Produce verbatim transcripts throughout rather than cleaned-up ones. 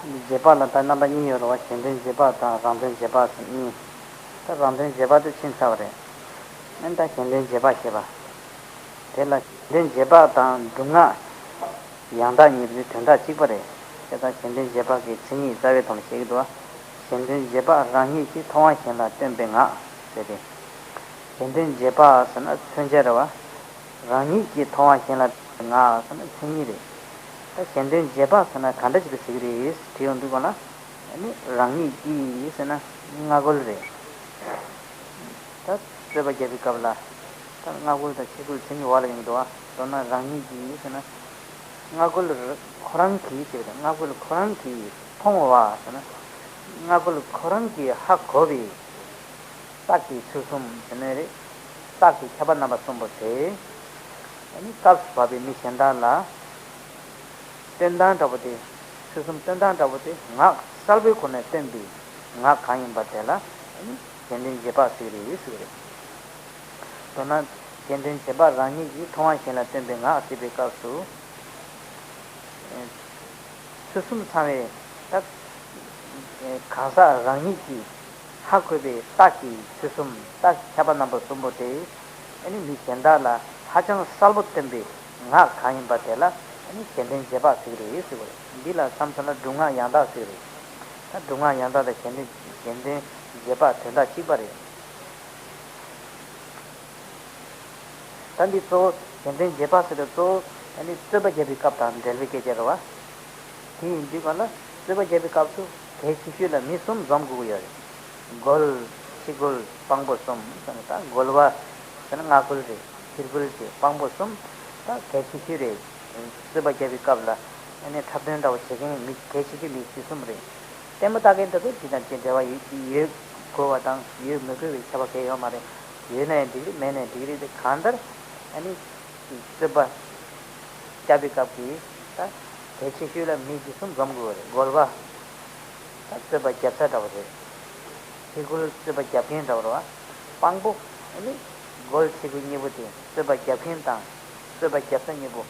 རྗེས་དཔག་ལ་ད་རྣམ་པ་གཉིས་ཡོད་རེད་བ། གཞན་དོན་རྗེས་དཔག་དང་རང་དོན་རྗེས་དཔག་ཟེར་གཉིས། ད་རང་དོན་རྗེས་དཔག་དེ་ཕྱིན་ཚར་བ་རེད། ཨ་ནི་ད་གཞན་དོན་རྗེས་དཔག་ཞེས་པ། དེ་ལ་གཞན་དོན་རྗེས་དཔག་དང་སྒྲུབ་ངག་ཡང་དག་གཉིས་པོ་དེ་དོན་དག་གཅིག་པ་རེད། དེ་ལྟར་གཞན་དོན་རྗེས་དཔག་གི་མཚན་ཉིད་རྩ་བའི་ཐོག་ནས་བཤད་ཀྱི་འདུག་བ། གཞན་དོན་རྗེས་དཔག་རང་ཉིད་ཀྱིས་མཐོང་བ་གཞན་ལ་སྟོན་པའི་ངག་ཟེར་ཏེ། གཞན་དོན་རྗེས་དཔག་ཟེར་ན་མཚོན་བྱ་རེད་བ། རང་ཉིད་ཀྱིས་མཐོང་བ་གཞན་ལ་སྟོན་པའི་ངག་ཟེར་ན་མཚན་ཉིད་རེད། ད་གཞན་དོན་རྗེས་དཔག་ཟེར་ན་ག་འདྲ་ཞིག་ལ་ཟེར་གྱི་རེད་དྲིས་ཡོང་དུས་ག་ལ། ཨ་ནི་རང་ཉིད་ཀྱིས་ཟེར་ན་སྔ་རྒོལ་རེད། ད་རྩོད་པ་རྒྱབ་པའི་སྐབས་ལ། ད་སྔ་རྒོལ་དང་ཕྱི་རྒོལ་མཚན་ཉིད་འོག་ལ་ཡོང་གི་འདུག་བ། མདོར་ན་རང་ཉིད་ཀྱིས་ཟེར་ན། སྔ་རྒོལ་ཁོ་རང་གིས་ཟེར་བ་དང་། སྔ་རྒོལ་ཁོ་རང་གིས་མཐོང་བ་ཟེར་ན། སྔ་རྒོལ་ཁོ་རང་གིས་ཧ་གོ་བའི་རྟགས་ཀྱི་ཚུལ་གསུམ་ཟེར་ནི་རེད། རྟགས་ཀྱི་ཁྱབ་པ་རྣམ་པ་གསུམ་པོ་དེ། ཨ་ནི་སྐབས་སུ་བབས་པའི་མི་གཞན་དག་ལ། སྟོན་སྟངས་འདྲ་པོ་དེ། ཚུལ་གསུམ་སྟོན་སྟངས་འདྲ་པོ་དེ་ངག་གསལ་པོའི་སྒོ་ནས་སྟོན་པའི་ངག་གང་ཡིན་པ་དེ་ལ་ཨ་ནི་གཞན་དོན་རྗེས་དཔག་ཟེར་གྱི་རེད་ཟེར་གྱི་རེད། མདོར་ན་གཞན་དོན་རྗེས་དཔག་རང་ཉིད་ཀྱིས་མཐོང་བ་གཞན་ལ་སྟོན་པའི་ངག་ཟེར་བའི་སྐབས་སུ། ཚུལ་གསུམ་ཚང་བའི་ད་གང་ཟག་རང་ཉིད་ཀྱིས་ཧ་གོ་བའི་རྟགས་ཀྱི་ཚུལ་གསུམ། རྟགས་ཀྱི་ཁྱབ་པ་རྣམ་པ་གསུམ་པོ་དེ། ཨ་ནི་མི་གཞན་དག་ལ་ཧ་ཅང་གསལ་པོ་སྟོན་པའི་ངག་གང་ཡིན་པ་དེ་ལ་ཨ་ནི་གཞན་དོན་རྗེས་དཔག་ཟེར་གྱི་རེད་ཟེར་བ་རེད། འདི་ལ་མཚམས་མཚམས་ལ་སྒྲུབ་ངག་ཡང་དག་ཟེར་གྱི་རེད། ད་སྒྲུབ་ངག་ཡང་དག་དང་གཞན་དོན་གཞན་དོན་རྗེས་དཔག་དོན་དག་གཅིག་པ་རེད། ད་འདི་གཙོ་བོ་གཞན་དོན་རྗེས་དཔག་ཟེར་དུས་གཙོ་བོ་ཨ་ནི་རྩོད་པ་རྒྱབ་པའི་སྐབས་དང་འབྲེལ་བའི་སྐད་ཆ་རེད་བ། དེ་ཡིན་དུས་ག་ལ་རྩོད་པ་རྒྱབ་པའི་སྐབས་སུ་གལ་ཆེ་ཤོས་ལ་མི་གསུམ་འཛོམས་དགོས་ཀྱི་ཡོད་རེད། རྒོལ། ཕྱི་རྒོལ། དཔང་པོ་གསུམ་ཟེར་ན། ད་རྒོལ་བ་ཟེར་ན་སྔ་རྒོལ་རེད། ཕྱི་རྒོལ་རེད། དཔང་པོ་གསུམ་ད་གལ་ཆེ་ཤོས་རེད། རྩོད་པ་རྒྱབ་པའི་སྐབས་ལ་ཨ་ནི་འཁྲབ་སྟོན་འདྲ་བོ་བྱེད་མཁན་མི་གལ་ཆེ་ཤོས་མི་བཅུ་གསུམ་རེད། ལྟད་མོ་ལྟ་མཁན་འདྲ་པོ་འདི་དང་ཅི་འབྲེལ་བ་ཡོད་ཡོད་དགོས་པ་དང་ཡོད་མི་དགོས་པའི་ཁྱབ་པ་གང་ཡང་ཡོད་མ་རེད། ཡོད་ན་ཡང་འགྲིག་རེད། མེད་ན་ཡང་འགྲིག་རེད། དེ་གང་ལྟར་ཨ་ནི་རྩོད་པ་རྒྱབ་པའི་སྐབས་ཀྱི་ད་གལ་ཆེ་ཤོས་ལ་མི་བཅུ་གསུམ་འཛོམས་དགོས་པ་རེད། རྒོལ་བ་ད་རྩོད་པ་རྒྱབ་ས་འདྲ་བོ་རེད། ཕྱི་རྒོལ་རྩོད་པ་རྒྱབ་མཁན་འདྲ་བོ་རེད་བ། དཔང་པོ་ཨ་ནི་རྒོལ་ཕྱི་རྒོལ་གཉིས་པོ་དེ་རྩོད་པ་རྒྱབ་མཁན་དང་རྩོད་པ་རྒྱབ་ས་གཉིས་པོ།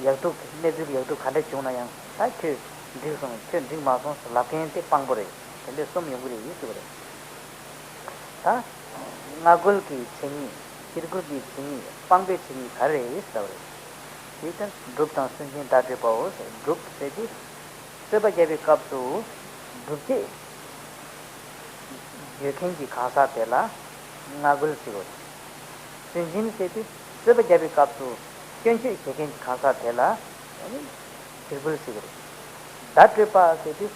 ཡག་སྡུག་གནས་ཚུལ་ཡག་སྡུག་ག་འདྲ་བྱུང་ན་ཡང་ད་ཁྱོད་འགྲིག་སོང་། ཁྱོད་འགྲིག་མ་སོང་ཟེར་ལབ་མཁན་དེ་དཔང་པོ་རེད། དེ་འདྲའི་གསུམ་ཡོང་གི་རེད་ཟེར་བ་རེད། ད་སྔ་རྒོལ་གྱི་མཚན་ཉིད། ཕྱི་རྒོལ་གྱི་མཚན་ཉིད། དཔང་པོའི་མཚན་ཉིད་ག་རེ་རེད་ཟེར་བ་རེད། དེ་ལྟར་སྒྲུབ་དང་སུན་འབྱིན་བརྡ་སྤྲོད་པའོ། སྒྲུབ་ཟེར་དུས་རྩོད་པ་རྒྱབ་པའི་སྐབས་སུ་སྒྲུབ་བྱེད་ཡོད་མཁན་གྱི་གང་ཟག་དེ་ལ་སྔ་རྒོལ་ཟེར་བ་རེད། སུན་འབྱིན་ཟེར་དུས་རྩོད་པ་རྒྱབ་པའི་སྐབས་སུ་སྐྱོན་བརྗོད་བྱེད་མཁན་གྱི་གང་ཟག་དེ་ལ་ཨ་ནི་ཕྱིར་རྒོལ་ཟེར་གྱི་རེད། བརྡ་སྤྲོད་པ་ཟེར་དུས་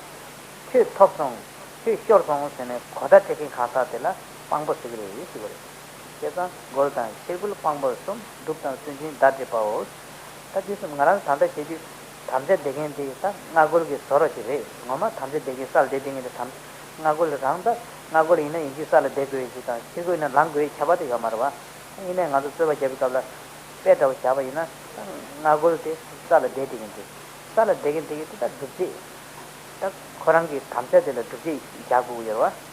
ཁྱོད་ཐོབ་སོང་། ཁྱོད་ཤོར་སོང་ཟེར་ནས་གོ་བརྡ་སྤྲད་མཁན་གང་ཟག་དེ་ལ་དཔང་པོ་ཟེར་གྱི་རེད་ཟེར་གྱི་རེད། བྱས་ཙང་རྒོལ་དང་ཕྱིར་རྒོལ་དཔང་པོ་གསུམ། སྒྲུབ་དང་སུན་འབྱིན་བརྡ་སྤྲོད་པའོ། ད་དུས་གསུམ་ང་རང་དམ་བཅའ་བྱེད་དུས་དམ་བཅའ་བསྡད་མཁན་དེ་ད་སྔ་རྒོལ་གྱི་བཟོ་འདྲ་ཅིག་རེད། ངོ་མ་དམ་བཅའ་བསྡད་མཁན་ས་ལ་བསྡད་བསྡད་མཁན་དེ་དམ་སྔ་རྒོལ་རང་ད་སྔ་རྒོལ་ཡིན་ན་ཡིན་གཅིག་ས་ལ་བསྡད་དགོས་ཡིན་གཅིག་དང་། ཕྱིར་རྒོལ་ཡིན་ན་ལངས་དགོས་ཡའི་ཁྱབ་པ་དེ་ཡོད་མ་རེད་བ། ཡིན་ནའི་ང་ཚོ་རྩོད་པ་རྒྱབ་པའི་སྐབས་ལ་དཔེ་འདྲ་བོ་བཞག་པ་ཡིན་ན། སྔ་རྒོལ་དེ་ས་ལ་བསྡད་བསྡད་མཁན་དེ། ས་ལ་བསྡད་མཁན་བསྡད་མཁན་དེ་ད་སྒྲུབ་བྱེད། ད་ཁོ་རང་གི་དམ་བཅའ་དེ་ལ་སྒྲུབ་བྱེད་བཞག་དགོས་ཀྱི་ཡོད་རེད་བ།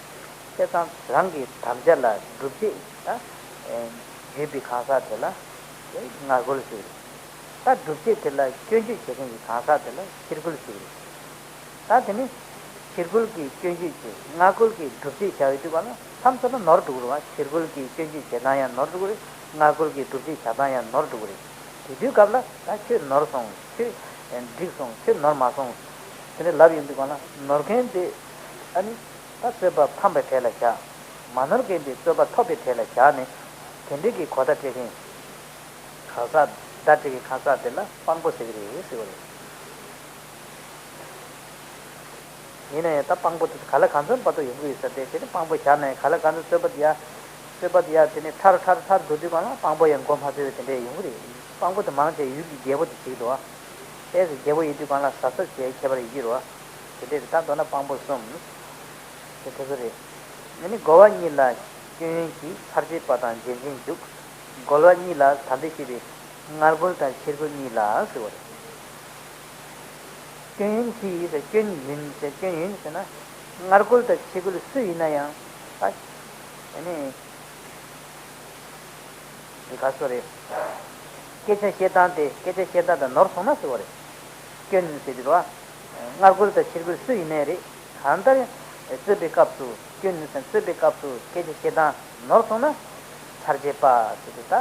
བྱས་ཙང་རང་གི་དམ་བཅའ་ལ་སྒྲུབ་བྱེད་ད་ཡོད་པའི་གང་ཟག་དེ་ལ་སྔ་རྒོལ་ཟེར། ད་སྒྲུབ་བྱེད་དེ་ལ་སྐྱོན་བརྗོད་བྱེད་མཁན་གྱི་གང་ཟག་དེ་ལ་ཕྱིར་རྒོལ་ཟེར། ད་དེ་ནི་ཕྱིར་རྒོལ་གྱི་སྐྱོན་བརྗོད་བྱེད། སྔ་རྒོལ་གྱི་སྒྲུབ་བྱེད་བྱ་ཡོད་དུས་ག་ལ་མཚམས་མཚམས་ལ་ནོར་འགྲོ་གི་རེད་བ། ཕྱིར་རྒོལ་གྱི་སྐྱོན་བརྗོད་བྱེད་སྟངས་ཡང་ནོར་འགྲོ་གི་རེད། སྔ་རྒོལ་གྱི་སྒྲུབ་བྱེད་བྱ་སྟངས་ཡང་ནོར་འགྲོ་གི་རེད། དེ་དུས་སྐབས་ལ་ད་ཁྱོད་ནོར་སོང་། ཁྱོད་འགྲིག་སོང་། ཁྱོད་ནོར་མ་སོང་། དེ་འདྲ་ལབ་ཡོང་དུས་ག་ལ་ནོར་མཁན་དེ་ཨ་ནི་ད་རྩོད་པ་ཕམ་པའི་གྲས་ལ་བཞག་མ་ནོར་མཁན་དེ་རྩོད་པ་ཐོབ་པའི་གྲས་ལ་བཞག་ནས་དེ་འདྲའི་གི་གོ་བརྡ་སྤྲད་མཁན། གང་ཟག་བརྡ་སྤྲད་མཁན་གང་ཟག་དེ་ལ་དཔང་པོ་ཟེར་གྱི་རེད་ཟེར་བ་རེད། ཡིན་ན་ཡང་ད་དཔང་པོ་དེ་ག་ལ་གང་འཚམ་བར་དུ་ཡོང་གི་ཡོད་ས་དེ། དེ་ནི་དཔང་པོ་བཞག་ནས་ག་ལ་གང་འཚམ་རྩོད་པ་དེ་ཡ། རྩོད་པ་དེ་ཡ་དེ་ནི་ཕྲ་རུ་ཕྲ་རུ་ཕྲ་རུ་འགྲོ་དུས་གང་ལ་དཔང་པོ་ཡང་མགོ་མ་ཚོས་པའི་དེ་འདྲས་ཡོང་གི་རེད། དཔང་པོ་དེ་མང་ཆེ་ཡུལ་གྱི་རྒྱལ་པོ་དེ་བྱེད་ཀྱི་འདུག་བ། ཨེ་ཟེར་རྒྱལ་པོ་ཡིན་དུས་གང་ལ་ཟ་ཟ་བྱས་ཁྱད་པར་ཡོད་ཀྱི་རེད་བ། དེ་འདྲས་རེད། ད་མདོར་ན་དཔང་པོ་གསུམ། དེ་དེ་ཚོ་རེད། ཨ་ནི་རྒོལ་བ་གཉིས་ལ་སྐྱོན་ཡོན་གྱིས། ཚར་གཅོད་པ་དང་རྗེས་འཛིན་འཇུག་རྒོལ་བ་གཉིས་ལ་དམ་བཅའ་བྱེད་པའི་སྔ་རྒོལ་དང་ཕྱི་རྒོལ་གཉིས་ལ་ཟེར་བ་རེད། སྐྱོན་ཡོན་གྱིས་ཟེར། སྐྱོན་ཡོན་ཟེར། སྐྱོན་ཡོན་ཟེར་ན་སྔ་རྒོལ་དང་ཕྱི་རྒོལ་སུ་ཡིན་ན་ཡང་ད་ཨ་ནི་དེ་ག་སོ་རེད། སྐད་ཆ་བཤད་སྟངས་དེ་སྐད་ཆ་བཤད་སྟངས་དང་ནོར་སོང་ན་ཟེར་བ་རེད། སྐྱོན་ཟེར་དུས་རེད་བ། སྔ་རྒོལ་དང་ཕྱི་རྒོལ་སུ་ཡིན་ནའི་རེད། གང་ལྟར་རྩོད་པའི་སྐབས་སུ་སྐྱོན་ཟེར་རྩོད་པའི་སྐབས་སུ་སྐད་ཆ་བཤད་སྟངས་ནོར་སོང་ན་ཚར་བཅད་པ་ཟེར་དུས་ད་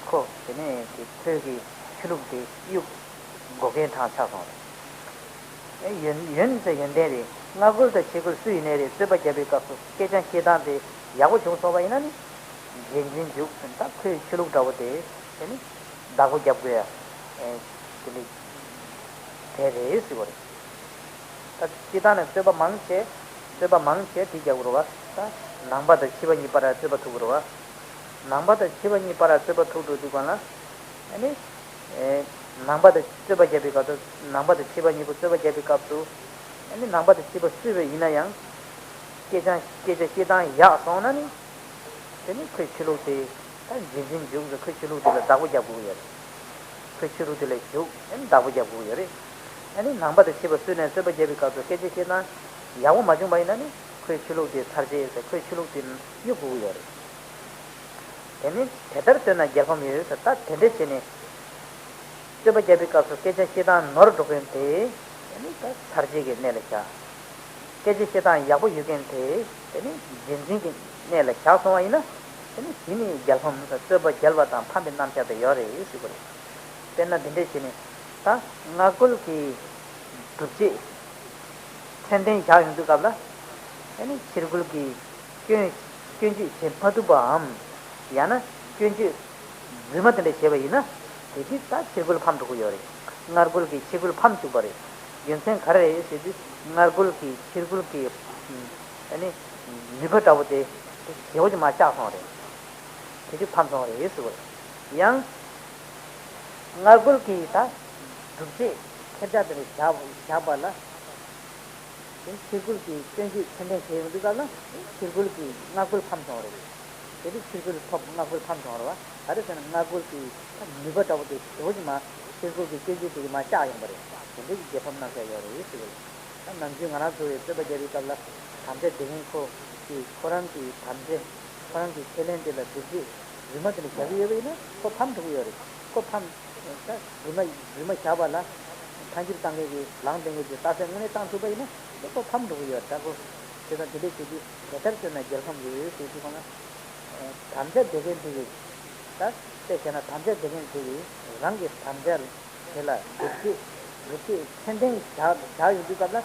ཁོ་དེ་ནས་དེ་ཁོའི་གི་ཆོས་ལུགས་དེ་གཡུག་དགོས་མཁན་གྲངས་ཆགས་སོང་རེད། ཡོན་ཡོན་ཟེར་ཡོན་ཏན་རེད། སྔ་རྒོལ་དང་ཕྱི་རྒོལ་སུ་ཡིན་ནའི་རེད། རྩོད་པ་བརྒྱབ་པའི་སྐབས་སུ་སྐད་ཆ་བཤད་སྟངས་དེ་ཡག་པོ་བྱུང་སོང་བ་ཡིན་ན་ནི་རྗེས་འཛིན་འཇུག་ཟེར་ད་ཁོའི་ཆོས་ལུགས་འདྲ་བོ་དེ་དེ་ནི་བདག་པོ་རྒྱབ་དགོས་ཡ། དེ་ནི་དེ་རེད་ཟེར་བ་རེད། ད་སྤྱིར་བཏང་ནས་རྩོད་པ་མང་ཆེ་རྩོད་པ་མང་ཆེ་དེ་རྒྱག་དགོས་རེད་བ། ད་ནང་པ་དང་ཕྱི་པ་གཉིས་བར་རྩོད་པ་ཐུག་དགོས་རེད་བ། ནང་པ་དང་ཕྱི་པ་གཉིས་བར་རྩོད་པ་ཐུག་འགྲོ་དུས་གང་ལ། ཨ་ནི། ཨེ། ནང་པ་དང་རྩོད་པ་བརྒྱབ་པའི་སྐབས་སུ་ནང་པ་དང་ཕྱི་པ་གཉིས་པོ་རྩོད་པ་བརྒྱབ་པའི་སྐབས་སུ། ཨ་ནི་ནང་པ་དང་ཕྱི་པ་སུ་བས་ཡིན་ན་ཡང་། སྐད་ཆ་སྐད་ཆ་བཤད་སྟངས་ཡག་སོང་ན་ནི། དེ་ནི་ཁོའི་ཆོས་ལུགས་དེ་ད་རྗེས་འཛིན་འཇུག་ཟེར་ཁོའི་ཆོས་ལུགས་དེ་ལ་བདག་པོ་རྒྱབ་དགོས་ཀྱི་ཡོད་རེད། ཁོའི་ཆོས་ལུགས་དེ་ལ་ཞུགས་ཨ་ནི་བདག་པོ་རྒྱབ་དགོས་ཀྱི་ཡོད་རེད། ཨ་ནི་ནང་པ་དང་ཕྱི་པ་སུ་ནས་རྩོད་པ་བརྒྱབ་པའི་སྐབས་སུ་སྐད་ཆ་བཤད་སྟངས་ཡག་པོ་མ་བྱུང་བ་ཡིན་ན་ནི་ཁོའི་ཆོས་ལུགས་དེ་ཚར་བཅད་ཟེར་ཁོའི་ཆོས་ལུགས་དེ་གཡུག་དགོས་ཀྱི་ཡོད་རེད། དེ་ནི་དེ་ལྟར་བཏོན་ན་རྒྱལ་ཕམ་ཡོད་ཟེར། ད་དེ་འདྲ་བྱས་ནས་རྩོད་པ་བརྒྱབ་པའི་སྐབས་སུ་སྐད་ཆ་བཤད་སྟངས་ནོར་འགྲོ་མཁན་དེ་དེ་ནི་ད་ཚར་བཅད་ཀྱི་གནས་ལ་བཞག་སྐད་ཆ་བཤད་སྟངས་ཡག་པོ་ཡོད་མཁན་དེ་དེ་ནི་རྗེས་འཛིན་གྱི་གནས་ལ་བཞག་སོང་བ་ཡིན་ན་དེ་ནི་དེ་ནི་རྒྱལ་ཕམ་ཟེར་རྩོད་པ་རྒྱལ་བ་དང་ཕམ་པའི་རྣམ་གཞག་དེ་ཡོད་རེད་ཟེར་གྱི་རེད། དཔེར་ན་འདི་འདྲ་བྱས་ནས་ད་སྔ་རྒོལ་གྱི་སྒྲུབ་བྱེད་མཚན་ལྡན་བཞག་ཡོང་དུས་སྐབས་ལ་དེ་ནི་ཕྱི་རྒོལ་གྱི་སྐྱོན་སྐྱོན་བརྗོད་བྱེད་མ་ཐུབ་པའམ། ཡང་ན་སྐྱོན་བརྗོད་རྫུན་མ་དེ་འདྲ་བྱས་པ་ཡིན་ན། དེ་དུས་ད་ཕྱི་རྒོལ་ཕམ་འགྲོ་གི་ཡོད་རེད། སྔ་རྒོལ་གྱིས་ཕྱི་རྒོལ་ཕམ་བཅུག་པ་རེད། རྒྱུ་མཚན་ག་རེ་རེད་ཟེར་དུས་སྔ་རྒོལ་གྱིས་ཕྱི་རྒོལ་གྱི་ཨ་ནི་ནུས་པ་འདྲ་བོ་དེ་དེ་ཞེ་པོ་ཅིག་མར་བཅག་སོང་བ་རེད། དེ་དུས་ཕམ་སོང་བ་རེད་ཟེར་བ་རེད། ཡང་སྔ་རྒོལ་གྱིས་ད་སྒྲུབ་བྱེད་ཁྱབ་བྱ་དེ་འདྲ་བཞག་བཞག་པ་ལ། དེ་ཕྱི་རྒོལ་གྱི་སྐྱོན་བརྗོད་མཚན་ལྡན་བྱས་ཡོང་དུས་སྐབས་ལ་ཕྱི་རྒོལ་གྱི་སྔ་རྒོལ་ཕམ་སོང་བ་རེད། དེ་དུས་ཕྱི་རྒོལ་ཐོབ་སྔ་རྒོལ་ཕམ་སོང་བ་རེད་བ། ག་རེ་ཟེར་ན་སྔ་རྒོལ་གྱི་ནུས་པ་འདྲ་བོ་དེ་ཞེ་པོ་ཅིག་མར་ཕྱི་རྒོལ་གྱི་སྐྱོན་བརྗོད་དེ་གིས་མར་བཅག་ཡོང་བ་རེད། དེ་འདྲའི་གི་རྒྱལ་ཕམ་རྣམ་གཞག་ཡོད་རེད་ཟེར་གྱི་རེད། ད་ནམ་རྒྱུན་ང་རང་ཚོ་ཡི་རྩོད་པ་རྒྱག་པའི་སྐབས་ལ་དམ་བཅའ་སྡེ་རྒན་ཁོ་གིས་ཁོ་རང་གི་དམ་བཅའ་ཁོ་རང་གི་ཁས་ལེན་དེ་ལ་སྒྲུབ་བྱེད་རྫུན་མ་དེ་འདྲ་བཞག་གི་ཡོད་པ་ཡིན་ན་ཁོ་ཕམ་འགྲོ་གི་ཡོད་རེད། ཁོ་ཕམ། ད་རྫུན་མ་རྫུན་མ་བཞག་པ་ལ་ཐལ་འགྱུར་བཏང་མཁན་གྱི་ལངས་བསྡད་མཁན་གྱི་རྟགས་གསལ་དངོས་གནས་བཏང་ཐུབ་པ་ཡིན་ན་དེ་ཁོ་ཕམ་འགྲོ་གི་ཡོད་རེད། ད་ཁོ་དེ་དང་དེ་འདྲས་བྱེད་དུས་དེ་ལྟར་བརྩོན་ན་རྒྱལ་ཕམ་ཡོད་ཟེར་དུས་གང་ན། དམ་བཅའ་སྡེ་རྒན་དེ་གིས་ད་དཔེ་བྱས་ན་དམ་བཅའ་སྡེ་རྒན་དེ་གིས་རང་གི་དམ་བཅའ་དེ་ལ་སྒྲུབ་བྱེད་སྒྲུབ་བྱེད་མཚན་ལྡན་བཞག་བཞག་ཡོང་དུས་སྐབས་ལ་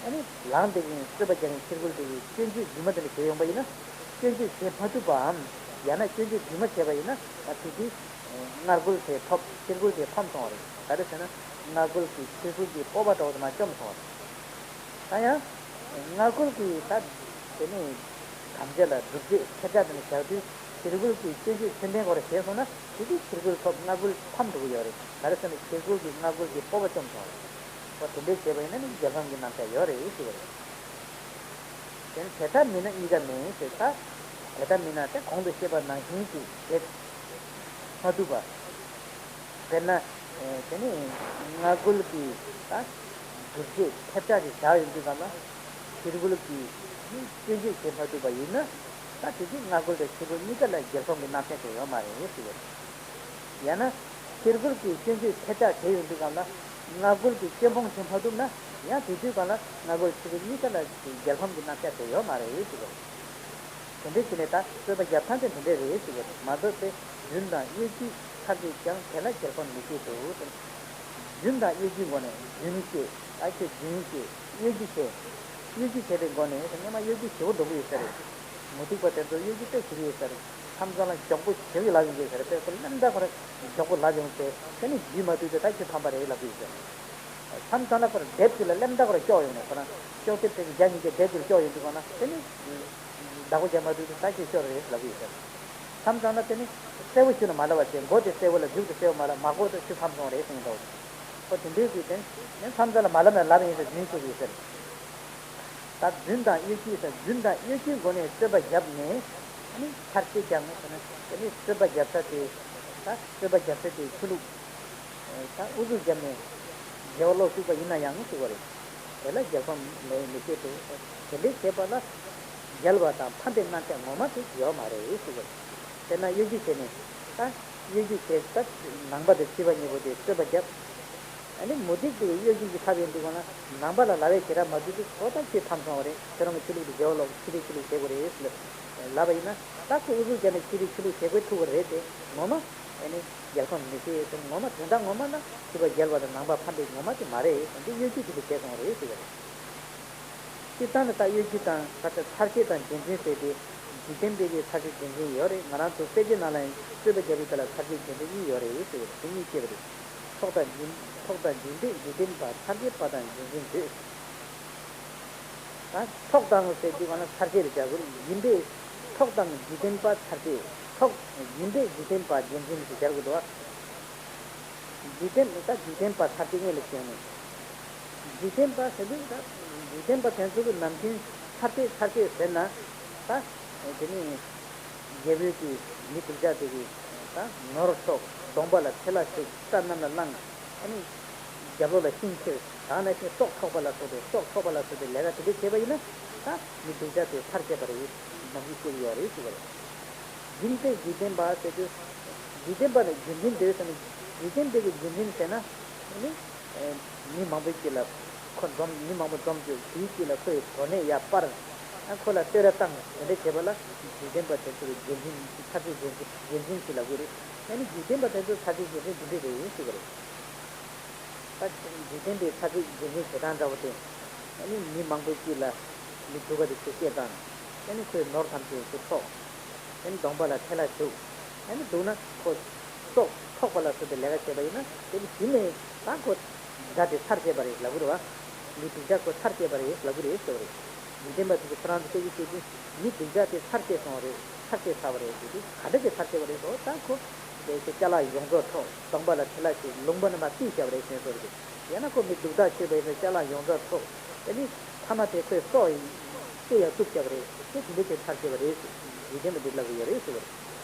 ཨ་ནི་ལངས་བསྡད་མཁན་རྩོད་པ་རྒྱག་མཁན་ཕྱི་རྒོལ་དེ་གིས་སྐྱོན་བརྗོད་རྫུན་མ་དེ་འདྲ་བྱས་ཡོང་པ་ཡིན་ན། སྐྱོན་བརྗོད་བྱེད་མ་ཐུབ་པའམ། ཡང་ན་སྐྱོན་བརྗོད་རྫུན་མ་བྱས་པ་ཡིན་ན་ད་དེ་དུས། སྔ་རྒོལ་དེ་ཐོབ་ཕྱི་རྒོལ་དེ་ཕམ་སོང་བ་རེད། ག་རེ་ཟེར་ན་སྔ་རྒོལ་གྱིས་ཕྱི་རྒོལ་གྱི་སྤོབས་པ་འདྲ་བོ་དེ་མར་བཅོམ་སོང་བ་རེད། ད་ཡང་། སྔ་རྒོལ་གྱིས་ད་དེ་ནས་དམ་བཅའ་ལ་སྒྲུབ་བྱེད་ཁྱབ་བྱ་དེ་འདྲ་བཞག་དུས་ཕྱི་རྒོལ་གྱིས་སྐྱོན་བརྗོད་མཚན་ལྡན་སྐོར་བྱས་སོང་ན་དེ་དུས་ཕྱི་རྒོལ་ཐོབ་སྔ་རྒོལ་ཕམ་འགྲོ་གི་ཡོད་རེད། ག་རེ་ཟེར་ན་ཕྱི་རྒོལ་གྱིས་སྔ་རྒོལ་གྱི་སྤོབས་པ་བཅོམ་སོང་བ་རེད། འོ་དེ་འདྲས་བྱས་པ་ཡིན་ན་ནི་རྒྱལ་ཕམ་གྱི་རྣམ་གཞག་ཡོད་རེད་ཞུ་བ་རེད། དེ་ནི་དེ་ལྟར་མིན་ན་གཉིས་ཀ་མེད་ཟེར། ད་དེ་ལྟར་མིན་ན་དེ་གོང་དུ་བཤད་པ་ནང་བཞིན་གྱི་བྱེད་མ་ཐུབ་པ། དཔེར་ན། དེ་ནི་སྔ་རྒོལ་གྱིས་ད་སྒྲུབ་བྱེད་ཁྱབ་བྱ་ཞིག་བཞག་ཡོང་དུས་གང་ལ་ཕྱི་རྒོལ་གྱིས་ནི་སྐྱོན་བརྗོད་བྱེད་མ་ཐུབ་པ་ཡིན་ན་ད་དེ་དུས་སྔ་རྒོལ་དང་ཕྱི་རྒོལ་གཉིས་ཀ་ལ་རྒྱལ་ཕམ་གྱི་རྣམ་གཞག་དེ་ཡོད་མ་རེད་ཞུ་བ་རེད། ཡང་ན། ཕྱི་རྒོལ་གྱིས་སྐྱོན་བརྗོད་ཁྱབ་བྱ་བྱས་ཡོང་དུས་སྒང་ལ། སྔ་རྒོལ་གྱིས་སྐྱོན་སྤོང་བྱེད་མ་ཐུབ་ན། ཡང་དེ་དུས་སྒང་ལ་སྔ་རྒོལ་ཕྱི་རྒོལ་གཉིས་ཀ་ལ་རྒྱལ་ཕམ་གྱི་རྣམ་གཞག་དེ་ཡོད་མ་རེད་ཟེར་གྱི་རེད། དེ་འདྲའི་ཕྱིར་ནས་ད་རྩོད་པ་རྒྱབ་སྟངས་དེ་འདི་འདྲ་རེད་ཟེར་གྱི་རེད། མ་རྫོགས་ཏེ་རྫུན་དང་གཡོ་སྒྱུས་ཚར་གཅིག་ཀྱང་དེ་ལ་རྒྱལ་ཕམ་མི་བྱེད་དོ་ཟེར། རྫུན་དང་གཡོ་སྒྱུའི་སྒོ་ནས་རྫུན་བཤད། ད་ཁྱོད་རྫུན་བཤད། གཡོ་སྒྱུ་བྱས། གཡོ་སྒྱུ་བྱས་པའི་སྒོ་ནས་སྔོན་མ་གཡོ་སྒྱུ་ཞེ་པོ་འགྲོ་གི་ཡོད་ས་རེད། མུ་སྟེགས་པ་དེ་ཚོ་གཡོ་སྒྱུ་དཔེ་བྱེད་ཀྱི་ཡོད་ས་རེད། མཚམས་མཚམས་ལ་མགྱོགས་པོ་ཞེ་པོ་ལབ་ཡོང་གི་ཡོད་ས་རེད། དཔེ་ཁོ་ལམ་ད་ཁོ་རང་མགྱོགས་པོ་ལབ་ཡོང་སྟེ་དེ་ནི་རྒྱུས་མ་བཏུབ་སྟེ་ད་ཁྱོད་ཕམ་པ་རེད་ལབ་ཀྱི་ཡོད་ས་རེད། མཚམས་མཚམས་ལ་ཁོ་རང་དེབ་ཅིག་ལ་ལམ་ད་ཁོ་རང་སྐྱོག་ཡོང་ནས་ཁོ་རང་ཅོག་དེབ་དེ་གི་རྒྱ་གཉིས་ཀའི་དེབ་དེ་ལ་སྐྱོག་ཡོང་དུས་སྒང་ལ་དེ་ནི་བདག་པོ་རྒྱག་མ་ཐུབ་སྟེ་ད་ཁྱོད་ཤོར་རེད་ལབ་ཀྱི་ཡོད་ས་རེད། མཚམས་མཚམས་ལ་དེ་ནི་གསལ་པོ་ཞུ་ན་མ་ལབ་པ་བྱས། མགོ་དེ་གསལ་པོ་ལ་མཇུག་དེ་གསལ་པོ་མ་ལབ། མ་གོ་ད་ཁྱོད་ཕམ་སོང་རེད་ཟེར་མཁན་འདྲ་བོ་ཅིག་ཁོ་དེ་འདྲའི་གི་དེ་ནི་མཚམས་མཚམས་ལ་མ་ལབ་ན་ལབ་ཡིན་ཟེར་རྫུན་བཤད་ཀྱི་ཡོད་ས་རེད། ད་རྫུན་དང་གཡོ་སྒྱུ་ཟེར། རྫུན་དང་གཡོ་སྒྱུའི་སྒོ་ནས་རྩོད་པ་བརྒྱབ་ནས་ཨ་ནི་ཚར་གཅིག་ཀྱང་ཟེར་ན་དེ་ནི་རྩོད་པ་བརྒྱབ་ས་དེ། ད་རྩོད་པ་བརྒྱབ་ས་དེ་ཆོས་ལུགས་ད་ཨུ་ཚུགས་བརྒྱབ་ནས་རྒྱལ་བ་བློ་ཚུགས་པ་ཡིན་ན་ཡང་ཟེར་བ་རེད། དེ་ལ་རྒྱལ་ཕམ་མེད་མི་བྱེད་དོ། དེ་འདྲའི་བྱེད་པ་ལ་རྒྱལ་བ་དང་ཕམ་པའི་རྣམ་གཞག་ངོ་མ་དེ་ཡོད་མ་རེད་ཟེར་བ་རེད། དཔེར་ན་གཡོ་སྒྱུ་བྱས་ནས་ད་གཡོ་སྒྱུ་བྱས། ད་ནང་པ་དང་ཕྱི་པ་གཉིས་པོ་དེ་རྩོད་པ་བརྒྱབ། ཨ་ནི་མུ་སྟེགས་དེ་གི་གཡོ་སྒྱུ་གི་ཐབས་ཡིན་དུས་གང་ལ་ནང་པ་ལ་ལབ་པའི་བྱེ་བྲག་མ་བརྗོད་དུས་ཁོ་ད་ཁྱོད་ཕམ་སོང་བ་རེད། ཁྱོད་རང་གི་ཆོས་ལུགས་དེ་བརྗེ་བ་ལོག་ཕྱི་པའི་ཆོས་ལུགས་བྱེད་དགོས་རེད་ལབ་པ་ཡིན་ན། ད་ཁོ་ཨུ་ཚུགས་བརྒྱབ་ནས་ཕྱི་པའི་ཆོས་ལུགས་བྱེད་དགོས་ཐུག་གི་རེད་དེ། ངོ་མ་ཨ་ནི་རྒྱལ་ཁམས་མི་ཤེས་ཟེར། ངོ་མ་དོན་དག་ངོ་མ་ན་ཕྱི་པ་རྒྱལ་བ་དང་ནང་པ་ཕམ་པའི་ངོ་མ་དེ་མ་རེད་ཟེར། འདི་གཡོ་སྒྱུ་དེ་འདྲ་བྱས་སོང་བ་རེད་ཟེར་བ་རེད། སྤྱིར་བཏང་ནི་ད་གཡོ་སྒྱུ་དང་ཚར་ཚར་བཅད་དང་རྒྱུན་འཛིན་ཟེར་ཏེ། འཇིག་རྟེན་པའི་གི་ཚར་བཅད་རྒྱུན་འཛིན་ཡོད་རེད། ང་རང་ཚོ་དཔེ་ཆའི་ནང་ལ་ཡང་རྩོད་པ་རྒྱག་པའི་སྐབས་ལ་ཚར་བཅད་རྒྱུན་འཛིན་གཉིས་ཡོད་རེད་ཟེར་བ་རེད། དེ་གཉིས་བཤད་པ་རེད། ཐོག་དང་རྒྱུན། ཐོག་དང་རྒྱུན་པས་འཇིག་རྟེན་པ། ཚར་བཅད་པ་དང་རྒྱུན་འཛིན་འདོད། ད་ཐོག་དང་ཟེར་དུས་གང་ལ་ཚར་བཅད་རེད་བྱ་དགོས་རེད། རྒྱུན་པས་ཐོག་དང་འཇིག་རྟེན་པ་ཚར་བཅད། ཐོག་རྒྱུན་པས་འཇིག་རྟེན་པ་རྒྱུན་འཛིན་ཟེར་སྦྱར་དགོས་འདུག་བ། འཇིག་རྟེན། ད་འཇིག་རྟེན་པ་ཚར་བཅད་སྔོན་ལ་བཤད་ནས། འཇིག་རྟེན་པ་ཟེར་དུས་ད་འཇིག་རྟེན་པ་དེ་ཚོ་གི་ནམ་རྒྱུན་ཚར་བཅད་ཚར་བཅད་ཟེར་ན། ད་དེ་ནི་རྒྱལ་པོའི་གི་མི་སྡུག་ཅག་དེ་གི་ད་ནོར་འཕྲོག་གདོང་པ་ལ་ཐལ་བ་བྱུག་རྩྭ་གནམ་ལ་བསླངས། ཨ་ནི་རྒྱབ་ལོགས་ལ་ཤིང་ཁྱེར། ད་ནང་བཞིན་སྲོག་འཕྲོག་པ་ལ་སོགས་པའི་སྲོག་འཕྲོག་པ་ལ་སོགས་པའི་ལས་ཀ་དེ་འདྲ་བྱས་པ་ཡིན་ན། ད་མི་སྡུག་ཅག་དེ་ཚར་བཅད་པ་རེད། ནམ་རྒྱུན་བཤད་ཀྱི་ཡོད་རེད་ཟེར་བ་རེད། རྒྱུན་པས་འཇིག་རྟེན་པ་ཟེར་དུས། འཇིག་རྟེན་པ་ལ་རྒྱུན་འཛིན་འདོད་ཟེར་ན། འཇིག་རྟེན་པའི་གི་རྒྱུན་འཛིན་ཟེར་ན། ཨ་ནི་མི་མང་པོའི་དཀྱིལ་ལ་ཁོ་འཛོམས། མི་མང་པོ་འཛོམས་བྱས་དེའི་དཀྱིལ་ལ་ཁོའི་གོ་གནས་ཡར་སྤར། ཨ་ཁོ་ལ་བསྟོད་ར་བཏང་། དེ་འདྲ་བྱས་པ་ལ་འཇིག་རྟེན་པ་དེ་ཚོ་གི་རྒྱུན་འཛིན། ཚར་བཅད་རྒྱུན་འཛིན། རྒྱུན་འཛིན་ཞེས་ལབ་དགོས་རེད། ཨ་ནི་འཇིག་རྟེན་པ་དེ་ཚོ་ཚར་བཅད་རྒྱུན་འཛིན་འདི་འདྲ་རེད་ཟེར་བ་རེད། ད་འཇིག་རྟེན་པའི་ཚར་བཅད་རྒྱུན་འཛིན་བྱེད་སྟངས་འདྲ་བོ་དེ། ཨ་ནི་མི་མང་པོའི་དཀྱིལ་ལ་མི་སྡུག་པ་དེ་ཚོ་སྐད་བཏང་། ཨ་ནི་ཁོའི་ནོར་ཐམས་ཅད་ཚུར་འཕྲོག་ཨ་ནི་གདོང་པ་ལ་ཐལ་བ་བྱུག་ཨ་ནི་སྡུག་ན་ཁོ་སྲོག་འཕྲོག་པ་ལ་སོགས་པའི་ལས་ཀ་བྱས་པ་ཡིན་ན། དེ་ནི་གཞི་ནས་ད་ཁོ་དགྲ་དེ་ཚར་བཅད་པ་རེད་ལབ་དགོས་རེད་བ། མི་སྡུག་ཅག་ཁོ་ཚར་བཅད་པ་རེད་ལབ་དགོས་རེད་ཟེར་བ་རེད། འཇིག་རྟེན་པ་དེ་ཚོ་ཁོ་རང་ཚོ་སྐད་ཆ་བཤད་དུས། མི་སྡུག་ཅག་དེ་ཚར་བཅད་སོང་བ་རེད། ཚར་བཅད་ཚར་བ་རེད་ཟེར་དུས། ག་འདྲ་གི་ཚར་བཅད་པ་རེད་ཟེར་བ། ད་ཁོ་དེ་ཚོ་ཅ་ལག་ཡོངས་རྫོགས་འཕྲོག་གདོང་པ་ལ་ཐལ་བ་བྱུག་ལུང་པ་རྣམ་པ་བཏུལ་བཞག་པ་རེད་ཟེར་ནས་སོ་རེད། ཡང་ན་ཁོ་མི་སྡུག་ཐག་ཆོད་པ་ཡིན་ན་ཅ་ལག་ཡོངས་རྫོགས་འཕྲོག་དེ་ནི་མཐའ་མ་དེ་ཁོའི་སྲོག་ཡིན་དེ་ཡང་གཏུབ་བཞག་པ་རེད། དེ་དེ་འདྲ་བྱས་ཚར་བཅད་པ་རེད་ཟེར། འཇིག་རྟེན་པ་འདི་ལབ་ཀྱི་ཡོད་རེད་ཟེར་བ་རེད།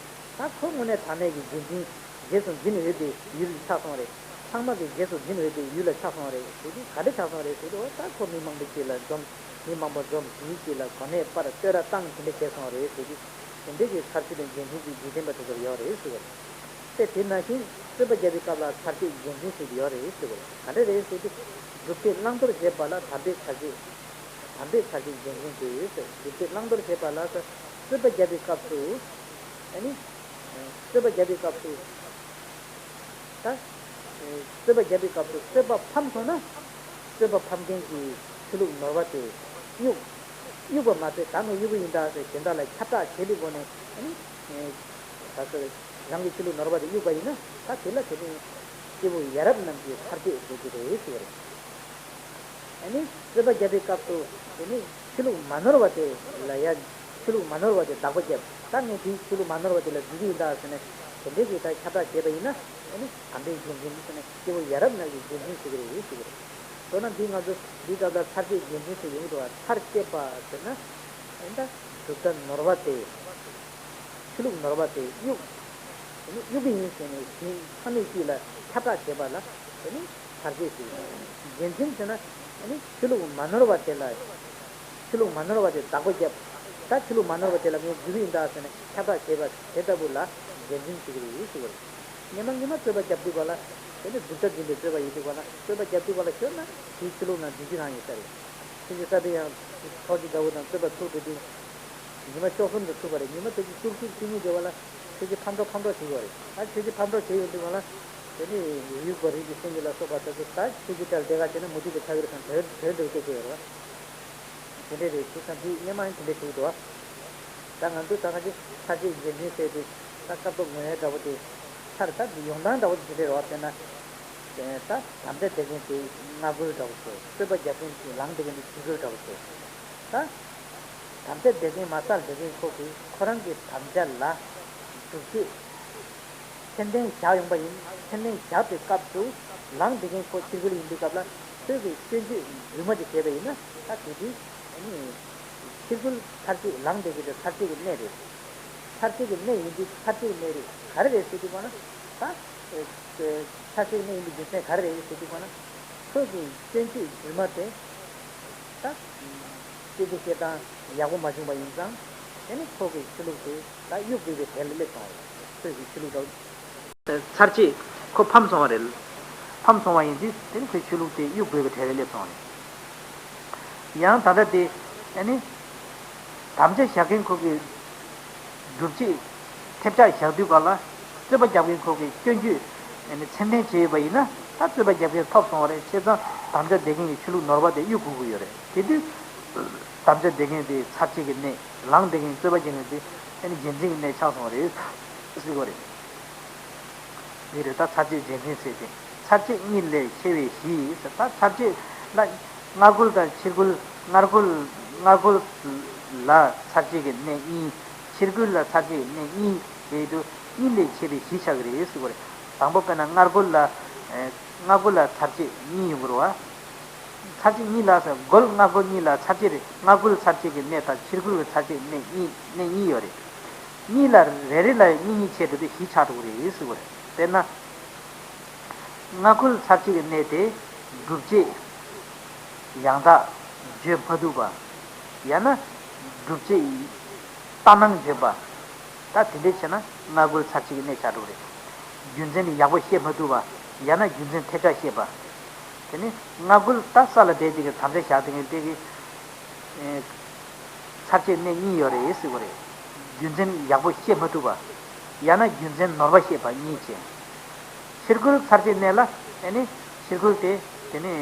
ད་ཁོ་དངོས་གནས་དྲང་གནས་ཀྱི་རྒྱུན་འཛིན། རྗེས་སུ་འཛིན་འོས་པའི་ཡུལ་ཆགས་སོང་བ་རེད། ཚང་མ་གི་རྗེས་སུ་འཛིན་འོས་པའི་ཡུལ་ལ་ཆགས་སོང་བ་རེད་ཟེར་དུས། ག་འདྲ་ཆགས་སོང་བ་རེད་ཟེར་དུས། འོ་ད་ཁོ་མི་མང་པོའི་དཀྱིལ་ལ་འཛོམས། མི་མང་པོ་འཛོམས། དེའི་དཀྱིལ་ལ་གོ་གནས་སྤར། བསྟོད་ར་བཏང་། དེ་འདྲ་བྱས་སོང་བ་རེད་ཟེར་དུས། དེ་འདྲ་གི་ཚར་གཅོད་དང་རྒྱུན་འཛིན་གྱི་འཇིག་རྟེན་པ་དེ་ཚོར་ཡོད་རེད་ཟེར་བ་རེད། དེ་དེ་ནང་བཞིན་རྩོད་པ་བརྒྱབ་པའི་སྐབས་ལ་ཚར་གཅོད་རྒྱུན་འཛིན་ཟེར་གྱི་ཡོད་རེད་ཟེར་བ་རེད། ག་འདྲ་རེད་ཟེར་དུས། སྒྲུབ་བྱེད་བླང་དོར་བྱེད་པ་ལ་དམ་པའི་ཚར་གཅོད། དམ་པའི་ཚར་གཅོད་རྒྱུན་འཛིན་ཏེ། སྒྲུབ་བྱེད་བླང་དོར་བྱེད་པ་ལ་རྩོད་པ་བརྒྱབ་པའི་སྐབས་སུ། ཨ་ནི་རྩོད་པ་བརྒྱབ་པའི་སྐབས་སུ། ད་རྩོད་པ་བརྒྱབ་པའི་སྐབས་སུ་རྩོད་པ་ཕམ་སོང་ན། རྩོད་པ་ཕམ་མཁན་གྱི་ཆོས་ལུགས་ནོར་བ་དེ་གཡུག་གཡུག་པ་མ་ཟད། ད་ངས་གཡུག་གི་ཡིན་ད་ཟེར་གཞན་དག་ལ་ཁྱབ་བསྒྲགས་བྱེད་པའི་སྒོ་ནས། ཨ་ནི་ད་ཚོ་རང་གི་ཆོས་ལུགས་ནོར་བ་དེ་གཡུག་པ་ཡིན་ན། ད་དེ་ལ་དེ་ནི་སྐྱེ་བོ་ཡ་རབས་རྣམས་ཀྱི་ཚར་གཅོད་འགྲོ་རྒྱུ་རེད་ཟེར་བ་རེད། ཨ་ནི་རྩོད་པ་བརྒྱབ་པའི་སྐབས་སུ་དེ་ནི་ཆོས་ལུགས་མ་ནོར་བ་དེ་ལ་ཡ། ཆོས་ལུགས་མ་ནོར་བ་དེ་བདག་པོ་རྒྱབ། ད་ངས་དེའི་ཆོས་ལུགས་མ་ནོར་བ་དེ་ལ་འཇུག་གི་ཡིན་ད་ཟེར་ནས་དེ་འདྲའི་གི་ད་ཁྱབ་བསྒྲགས་བྱས་པ་ཡིན་ན། ཨ་ནི་དམ་པའི་རྒྱུན་འཛིན་ཟེར་ནས་སྐྱེ་བོ་ཡ་རབས་རྣམས་ཀྱི་རྒྱུན་འཛིན་ཟེར་གི་རེད་ཟེར་གི་རེད། མདོར་ན་འདི་ང་ཚོ་འདིའི་སྐབས་ལ་ཚར་གཅོད་རྒྱུན་འཛིན་ཟེར་ཡོང་གི་འདུག་བ། ཚར་གཅོད་པ་ཟེར་ན། ཨ་ནི་ད་གྲུབ་མཐའ་ནོར་བ་དེ། ཆོས་ལུགས་ནོར་བ་དེ་གཡུག་དེ་ནི་གཡུག་གི་ཡིན་ཟེར་ནས་གཞན་ཚང་མའི་དཀྱིལ་ལ་ཁྱབ་བསྒྲགས་བྱེད་པ་ལ་དེ་ནི་ཚར་གཅོད་ཟེར། རྒྱུན་འཛིན་ཟེར་ན་ཨ་ནི་ཆོས་ལུགས་མ་ནོར་བ་དེ་ལ། ཆོས་ལུགས་མ་ནོར་བ་དེ་བདག་པོ་བརྒྱབ། ད་ཆོས་ལུགས་མ་ནོར་བ་དེ་ལ་ངས་འཇུག་གི་ཡིན་ད་ཟེར་ནས་ཁྱབ་བསྒྲགས་བྱེད་པ་དེ་ལྟ་བུ་ལ་རྒྱུན་འཛིན་ཟེར་གི་རེད་ཟེར་བ་རེད། སྔོན་མ་སྔོན་མ་རྩོད་པ་བརྒྱབ་དུས་ག་ལ། དེ་ནི་རྫུ་འཕྲུལ་འཛིན་པའི་རྩོད་པ་ཡིན་དུས་ག་ལ། རྩོད་པ་བརྒྱབ་དུས་ག་ལ་ཤོད་ན་དེའི་ཆོས་ལུགས་ནང་འཛུལ་རྒྱུ་རང་ཡིན་ས་རེད། ཆོས་རྗེ་ས་པཎ་ཡང་ཁྲོ་ཆུ་ཟླ་བོ་དང་རྩོད་པ་ཚུགས་འགྲོ་དུས། ཉི་མ་བཅུ་གསུམ་དུ་ཚུགས་པ་རེད། ཉི་མ་དེ་གི་བཅུ་གཅིག་བཅུ་གཉིས་དེ་བ་ལ་ཆོས་རྗེ་ཕམ་གྲོགས་ཕམ་གྲོགས་བྱེད་ཀྱི་བ་རེད། ད་ཆོས་རྗེ་ཕམ་གྲོགས་བྱེད་ཡོང་དུས་ག་ལ། དེ་ནི་དབྱུག་པ་རིགས་ཀྱི་སེང་གེ་ལ་སོགས་པ་དེ་ཚོ་ད་ཆོས་རྗེ་འདྲ་ལ་དེ་ག་བྱས་ན་མུ་སྟེགས་པའི་ཆགས་ཀྱི་རེད་བསམ། དོན་དོན་འགྲོ་སྐད་ཆ་ཡོད་རེད་བ། དེ་འདྲ་རེད། དེ་ཙམ་གྱིས་སྔོན་མ་ཡང་དེ་འདྲ་བྱེད་ཀྱི་འདུག་བ། ད་ང་ཚོ་ད་ག་ཅིག་ཚར་གཅོད་རྒྱུན་འཛིན་ཟེར་དུས། ད་སྐབས་ཐོག་ངོས་འདྲ་བོ་དེ། ཚར་ད་ཡོང་སྟངས་འདྲ་བོ་དེ་འདྲ་རེད་བ། དཔེར་ན། ད་དམ་བཅའ་བསྡད་མཁན་དེ་སྔ་རྒོལ་འདྲ་བོ་བྱས། རྩོད་པ་རྒྱག་མཁན་དེ་ལངས་བསྡད་མཁན་དེ་ཕྱི་རྒོལ་འདྲ་བོ་བྱས། ད་དམ་བཅའ་བསྡད་མཁན་མ་སལ་བསྡད་མཁན་ཁོ་གིས་ཁོ་རང་གི་དམ་བཅའ་ལ་སྒྲུབ་བྱེད་མཚན་ལྡན་བཞག་ཡོང་པ་ཡིན། མཚན་ལྡན་བཞག་པའི་སྐབས་སུ་ལངས་བསྡད་མཁན་ཁོ་ཕྱི་རྒོལ་ཡིན་དུས་སྐབས་ལ། ཁོས་ཀྱི་སྐྱོན་བརྗོད་རྫུན་མ་དེ་བྱས་པ་ཡིན་ན། ད་དེ་དུས་ཨ་ནི་ཕྱི་རྒོལ་ཚར་གཅོད་ལངས་བསྡད་མཁན་དེ་ཚར་གཅོད་ཀྱི་གནས་རེད། ཚར་གཅོད་ཀྱི་གནས་ཡིན་དུས་ཚར་གཅོད་ཀྱི་གནས་རེད། ག་རེ་རེད་ཟེར་དུས་གོ་ན། ད་ཚར་གཅོད་ཀྱི་གནས་ཡིན་པའི་རྒྱུ་མཚན་ག་རེ་རེད་ཟེར་དུས་གོ་ན། ཁོས་ཀྱི་སྐྱོན་བརྗོད་རྫུན་མ་དེ། ད་སྐད་ཆ་བཤད་སྟངས་ཡག་པོ་མ་བྱུང་བ་ཡིན་ཙང་། དེ་ནི་ཁོ་གི་ཆོས་ལུགས་དེ་ད་གཡུག་དགོས་པའི་གྲས་ལ་སླེབས་སོང་བ་རེད། ཁོས་ཀྱི་ཆོས་ལུགས་དང་། ཚར་གཅོད་ཁོ་ཕམ་སོང་བ་རེད། ཕམ་སོང་བ་ཡིན་དུས་དེ་ནི་ཁོའི་ཆོས་ལུགས་དེ་གཡུག་དགོས་པའི་གྲལ་ལ་སླེབས་སོང་བ་རེད། ཡང་ད་ལྟ་དེ་ཨ་ནི་དམ་བཅའ་བཞག་མཁན་ཁོ་གི་སྒྲུབ་བྱེད་ཐེབས་ཆག་བཞག་དུས་ག་ལ་རྩོད་པ་རྒྱབ་མཁན་ཁོ་གི་སྐྱོན་བརྗོད་ཨ་ནི་མཚན་ལྡན་བྱས་ཡོད་པ་ཡིན་ན། ད་རྩོད་པ་རྒྱབ་མཁན་ཐོབ་སོང་བ་རེད། བྱས་ཙང་དམ་བཅའ་འདེབས་མཁན་གྱི་ཆོས་ལུགས་ནོར་བ་དེ་གཡུག་དགོས་ཀྱི་ཡོད་རེད། དེ་དུས་དམ་བཅའ་འདེབས་མཁན་དེ་ཚར་གཅོད་ཀྱི་གནས། ལངས་བསྡད་མཁན་རྩོད་པ་རྒྱག་མཁན་དེ་ཨ་ནི་རྒྱལ་མཚན་གྱི་གནས་ཆགས་སོང་བ་རེད་ཟེར་གྱི་ཡོད་རེད། འདི་རེད། ད་ཚར་གཅོད་རྒྱལ་མཚན་ཟེར་ཏེ། ཚར་གཅོད་གཉིས་ལས་ཆེ་བའི་གཞི་ཟེར། ད་ཚར་གཅོད་ལ་སྔ་རྒོལ་དང་ཕྱི་རྒོལ། སྔ་རྒོལ། སྔ་རྒོལ་ལ་ཚར་གཅོད་ཀྱི་གནས་གཉིས། ཕྱི་རྒོལ་ལ་ཚར་གཅོད་ཀྱི་གནས་གཉིས་ཟེར་དུས་གཉིས་ལས་ཆེ་བའི་གཞི་ཆགས་ཀྱི་རེད་ཟེར་གྱི་རེད། དང་པོ་དཔེར་ན་སྔ་རྒོལ་ལ། ཨེ། སྔ་རྒོལ་ལ་ཚར་གཅོད་གཉིས་ཡོང་གི་རེད་བ། ཚར་གཅོད་གཉིས་ལ་ཟེར། རྒོལ་སྔ་རྒོལ་གཉིས་ལ་ཚར་གཅོད་རེད། སྔ་རྒོལ་ཚར་གཅོད་ཀྱི་གནས་དང་ཕྱི་རྒོལ་གྱི་ཚར་གཅོད་གནས་གཉིས། གནས་གཉིས་ཡོད་རེད། གཉིས་ལ་རེ་རེ་ལ་གཉིས་གཉིས་བྱས་འགྲོ་དུས་བཞི་ཆགས་འགྲོ་གི་རེད་ཟེར་གྱི་རེད། དཔེར་ན། སྔ་རྒོལ་ཚར་གཅོད་ཀྱི་གནས་དེ་སྒྲུབ་བྱེད་ཡང་དག་བརྗོད་མ་ཐུབ་པ། ཡང་ན་སྒྲུབ་བྱེད་ལྟར་སྣང་འབྱོན་པ། ད་དེ་འདྲ་བྱས་ན་སྔ་རྒོལ་ཚར་གཅོད་ཀྱི་གནས་ཆགས་འགྲོ་གི་རེད། རྒྱུ་མཚན་ཡག་པོ་ཤེས་མ་ཐུབ་པ། ཡང་ན་རྒྱུ་མཚན་ཐལ་ཆ་ཤེས་པ། དེ་ནི་སྔ་རྒོལ་ད་ས་ལ་བསྡད་དེ་གི་དམ་བཅའ་བཞག་དེ་གི་དེ་གི། ཨེ། ཚར་གཅོད་གནས་གཉིས་ཡོད་རེད་ཟེར་གྱི་རེད། རྒྱུ་མཚན་ཡག་པོ་ཤེས་མ་ཐུབ་པ། ཡང་ན་རྒྱུ་མཚན་ནོར་བ་ཤེས་པ་གཉིས་བྱས། ཕྱི་རྒོལ་ཚར་གཅོད་གནས་ལ་ཨེ་ནི་ཕྱི་རྒོལ་དེ་དེ་ནི་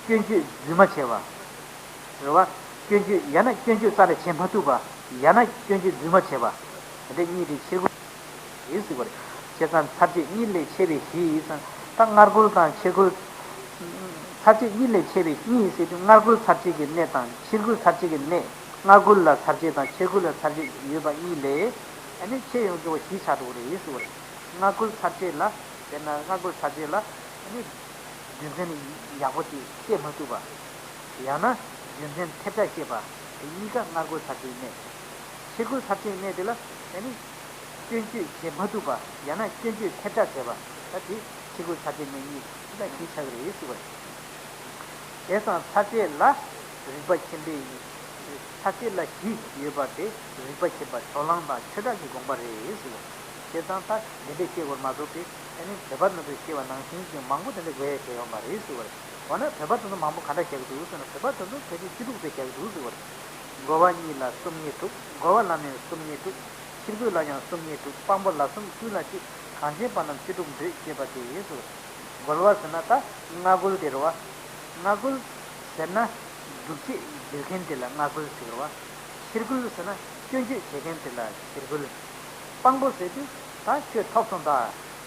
སྐྱོན་བརྗོད་རྫུན་མ་བྱས་པ། རེད་བ། སྐྱོན་བརྗོད། ཡང་ན་སྐྱོན་བརྗོད་རྩ་ནས་བྱེད་མ་ཐུབ་པ། ཡང་ན་སྐྱོན་བརྗོད་རྫུན་མ་བྱས་པ། དེ་འདྲ་གཉིས་དེ་ཕྱི་རྒོལ་ཡིན་ཟེར་བ་རེད། བྱས་ཙང་ཚར་གཅོད་གཉིས་ལས་ཆེ་བའི་གཞི་ཡིན་ཙང་། ད་སྔ་རྒོལ་དང་ཕྱི་རྒོལ། ཚར་གཅོད་གཉིས་ལས་ཆེ་བའི་གཉིས་ཟེར་དུས་སྔ་རྒོལ་ཚར་གཅོད་ཀྱི་གནས་དང་ཕྱི་རྒོལ་ཚར་གཅོད་ཀྱི་གནས། སྔ་རྒོལ་ལ་ཚར་གཅོད་དང་ཕྱི་རྒོལ་ལ་ཚར་གཅོད་ཡོད་པ་གཉིས་ལས་ཨ་ནི་ཆེ་ཡོང་རྒྱུ་བ་བཞི་ཆགས་འགྲོ་གི་རེད་ཟེར་བ་རེད། སྔ་རྒོལ་ཚར་གཅོད་ལ། དཔེར་ན་སྔ་རྒོལ་ཚར་གཅོད་ལ་ཨ་ནི་རྒྱུ་མཚན་ཡག་པོ་ཅིག་ཤེས་མ་ཐུབ་པ། ཡང་ན་རྒྱུ་མཚན་ཐལ་ཆ་ཤེས་པ། དེ་གཉིས་ཀ་སྔ་རྒོལ་ཚར་གཅོད་གནས། ཕྱི་རྒོལ་ཚར་གཅོད་གནས་དེ་ལ་ཨ་ནི་སྐྱོན་བརྗོད་བྱེད་མ་ཐུབ་པ། ཡང་ན་སྐྱོན་བརྗོད་ཐལ་ཆ་བྱས་པ། ད་དེ་ཕྱི་རྒོལ་ཚར་གཅོད་གནས་གཉིས་ལ་གཞི་ཆགས་ཀྱི་རེད་ཟེར་བ་རེད། བྱས་ཙང་ཚར་གཅོད་ལ་རིགས་པ་ཆེན་པོའི། ཚར་གཅོད་ལ་གཞི་ཡོད་པ་དེ་རིགས་པ་ཆེན་པོ་ཕྱོགས་གླང་དང་ཆོས་གྲགས་ཀྱི་དགོངས་པ་རེད་ཟེར་བ། བྱས་ཙང་ད་དེ་འདྲ་ཤེས་དགོས་མ་གཏོགས་པའི་ཨ་ནི་བོད་པ་ཚོ་ཤེས་པ་ནང་བཞིན་གྱི་མང་པོ་དེ་འདྲ་དགོས་ཡ་ཞིག་ཡོད་མ་རེད་ཟེར་བ་རེད། འོ་ན་བོད་པ་ཚོ་མང་པོ་ག་འདྲ་བཤད་ཀྱི་འདུག་ཟེར་ན། བོད་པ་ཚོ་ཕལ་ཆེར་བཅུ་དྲུག་ཙམ་བཤད་ཀྱི་འདུག་ཟེར་བ་རེད། རྒོལ་བ་གཉིས་ལ་གསུམ་གཉིས་དྲུག་རྒོལ་བ་ལ་ནི་གསུམ་གཉིས་དྲུག་ཕྱིར་རྒོལ་ལ་ཡང་གསུམ་གཉིས་དྲུག་དཔང་པོ་ལ་གསུམ་ཀུན་ལ་གཅིག་གངས་ཅན་པ་རྣམས་བཅུ་དྲུག་འདོད་ཅེས་པ་དེ་ཡིན་ཟེར། རྒོལ་བ་ཟེར་ན་ད་སྔ་རྒོལ་དེ་རེད་བ། སྔ་རྒོལ་ཟེར་ན་སྒྲུབ་བྱེད་བརྗོད་མཁན་དེ་ལ་སྔ་རྒོལ་ཟེར་བ། ཕྱིར་རྒོལ་ཟེར་ན་སྐྱོན་བརྗོད་བྱེད་མཁན་དེ་ལ་ཕྱིར་རྒོལ། དཔང་པོ་ཟེར་དུས་ད་ཁྱོད་ཐོབ་སོང་ད།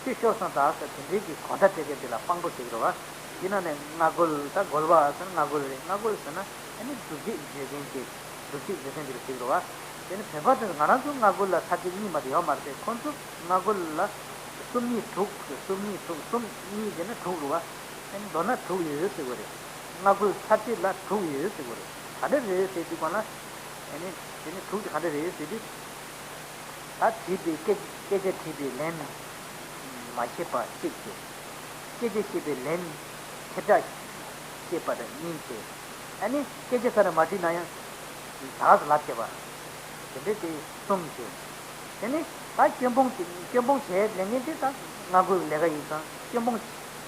ཁྱོད་ཤོར་སོང་ད་ཟེར་དེ་འདྲའི་གི་གོ་བརྡ་སྤྲད་མཁན་དེ་ལ་དཔང་པོ་ཟེར་གི་རེད་བ། དེ་ནང་ནས་སྔ་རྒོལ། ད་རྒོལ་བ་ཟེར་ན་སྔ་རྒོལ་རེད། སྔ་རྒོལ་ཟེར་ན་ཨ་ནི་སྒྲུབ་བྱེད་བརྗོད་མཁན་དེ། སྒྲུབ་བྱེད་བརྗོད་མཁན་དེ་ལ་ཟེར་གི་རེད་བ། དེ་ནི་བོད་པ་དེ་ང་རང་ཚོ་སྔ་རྒོལ་ལ་ཚར་གཅོད་གཉིས་མ་གཏོགས་ཡོད་མ་རེད་དེ། ཁོང་ཚོ་སྔ་རྒོལ་ལ་གསུམ་གཉིས་དྲུག་གསུམ་གཉིས་དྲུག་གསུམ་གཉིས་བྱས་ན་དྲུག་རེད་བ། ཨ་ནི་མདོར་ན་དྲུག་ཡོད་ཟེར་གི་རེད། སྔ་རྒོལ་ཚར་གཅོད་ལ་དྲུག་ཡོད་ཟེར་གི་རེད། ག་འདྲ་རེད་ཟེར་དུས་གོང་ལ། ཨ་ནི་དེ་ནི་དྲུག་དེ་ག་འདྲ་རེད་ཟེར་དུས། ད་དྲིས་པའི་སྐད། སྐད་ཆ་དྲིས་པའི་ལན་མ་བྱེད་པ་གཅིག་བྱས། སྐད་ཆ་བཤད་པའི་ལན་ཐེབས་རྒྱག་བྱེད་པ་དང་གཉིས་བྱས། ཨ་ནི་སྐད་ཆ་ས་ནས་མ་དྲིས་ན་ཡང་ད་ག་ས་ལབ་བྱེད་པ། དེ་འདྲ་དེ་གསུམ་བྱས། དེ་ནི་ད་སྐྱོན་སྤོང་དེ། སྐྱོན་སྤོང་བྱས་ལེན་མཁན་དེ་ད་སྔ་རྒོལ་ལས་ཀ་ཡིན་ཙང་། སྐྱོན་སྤོང་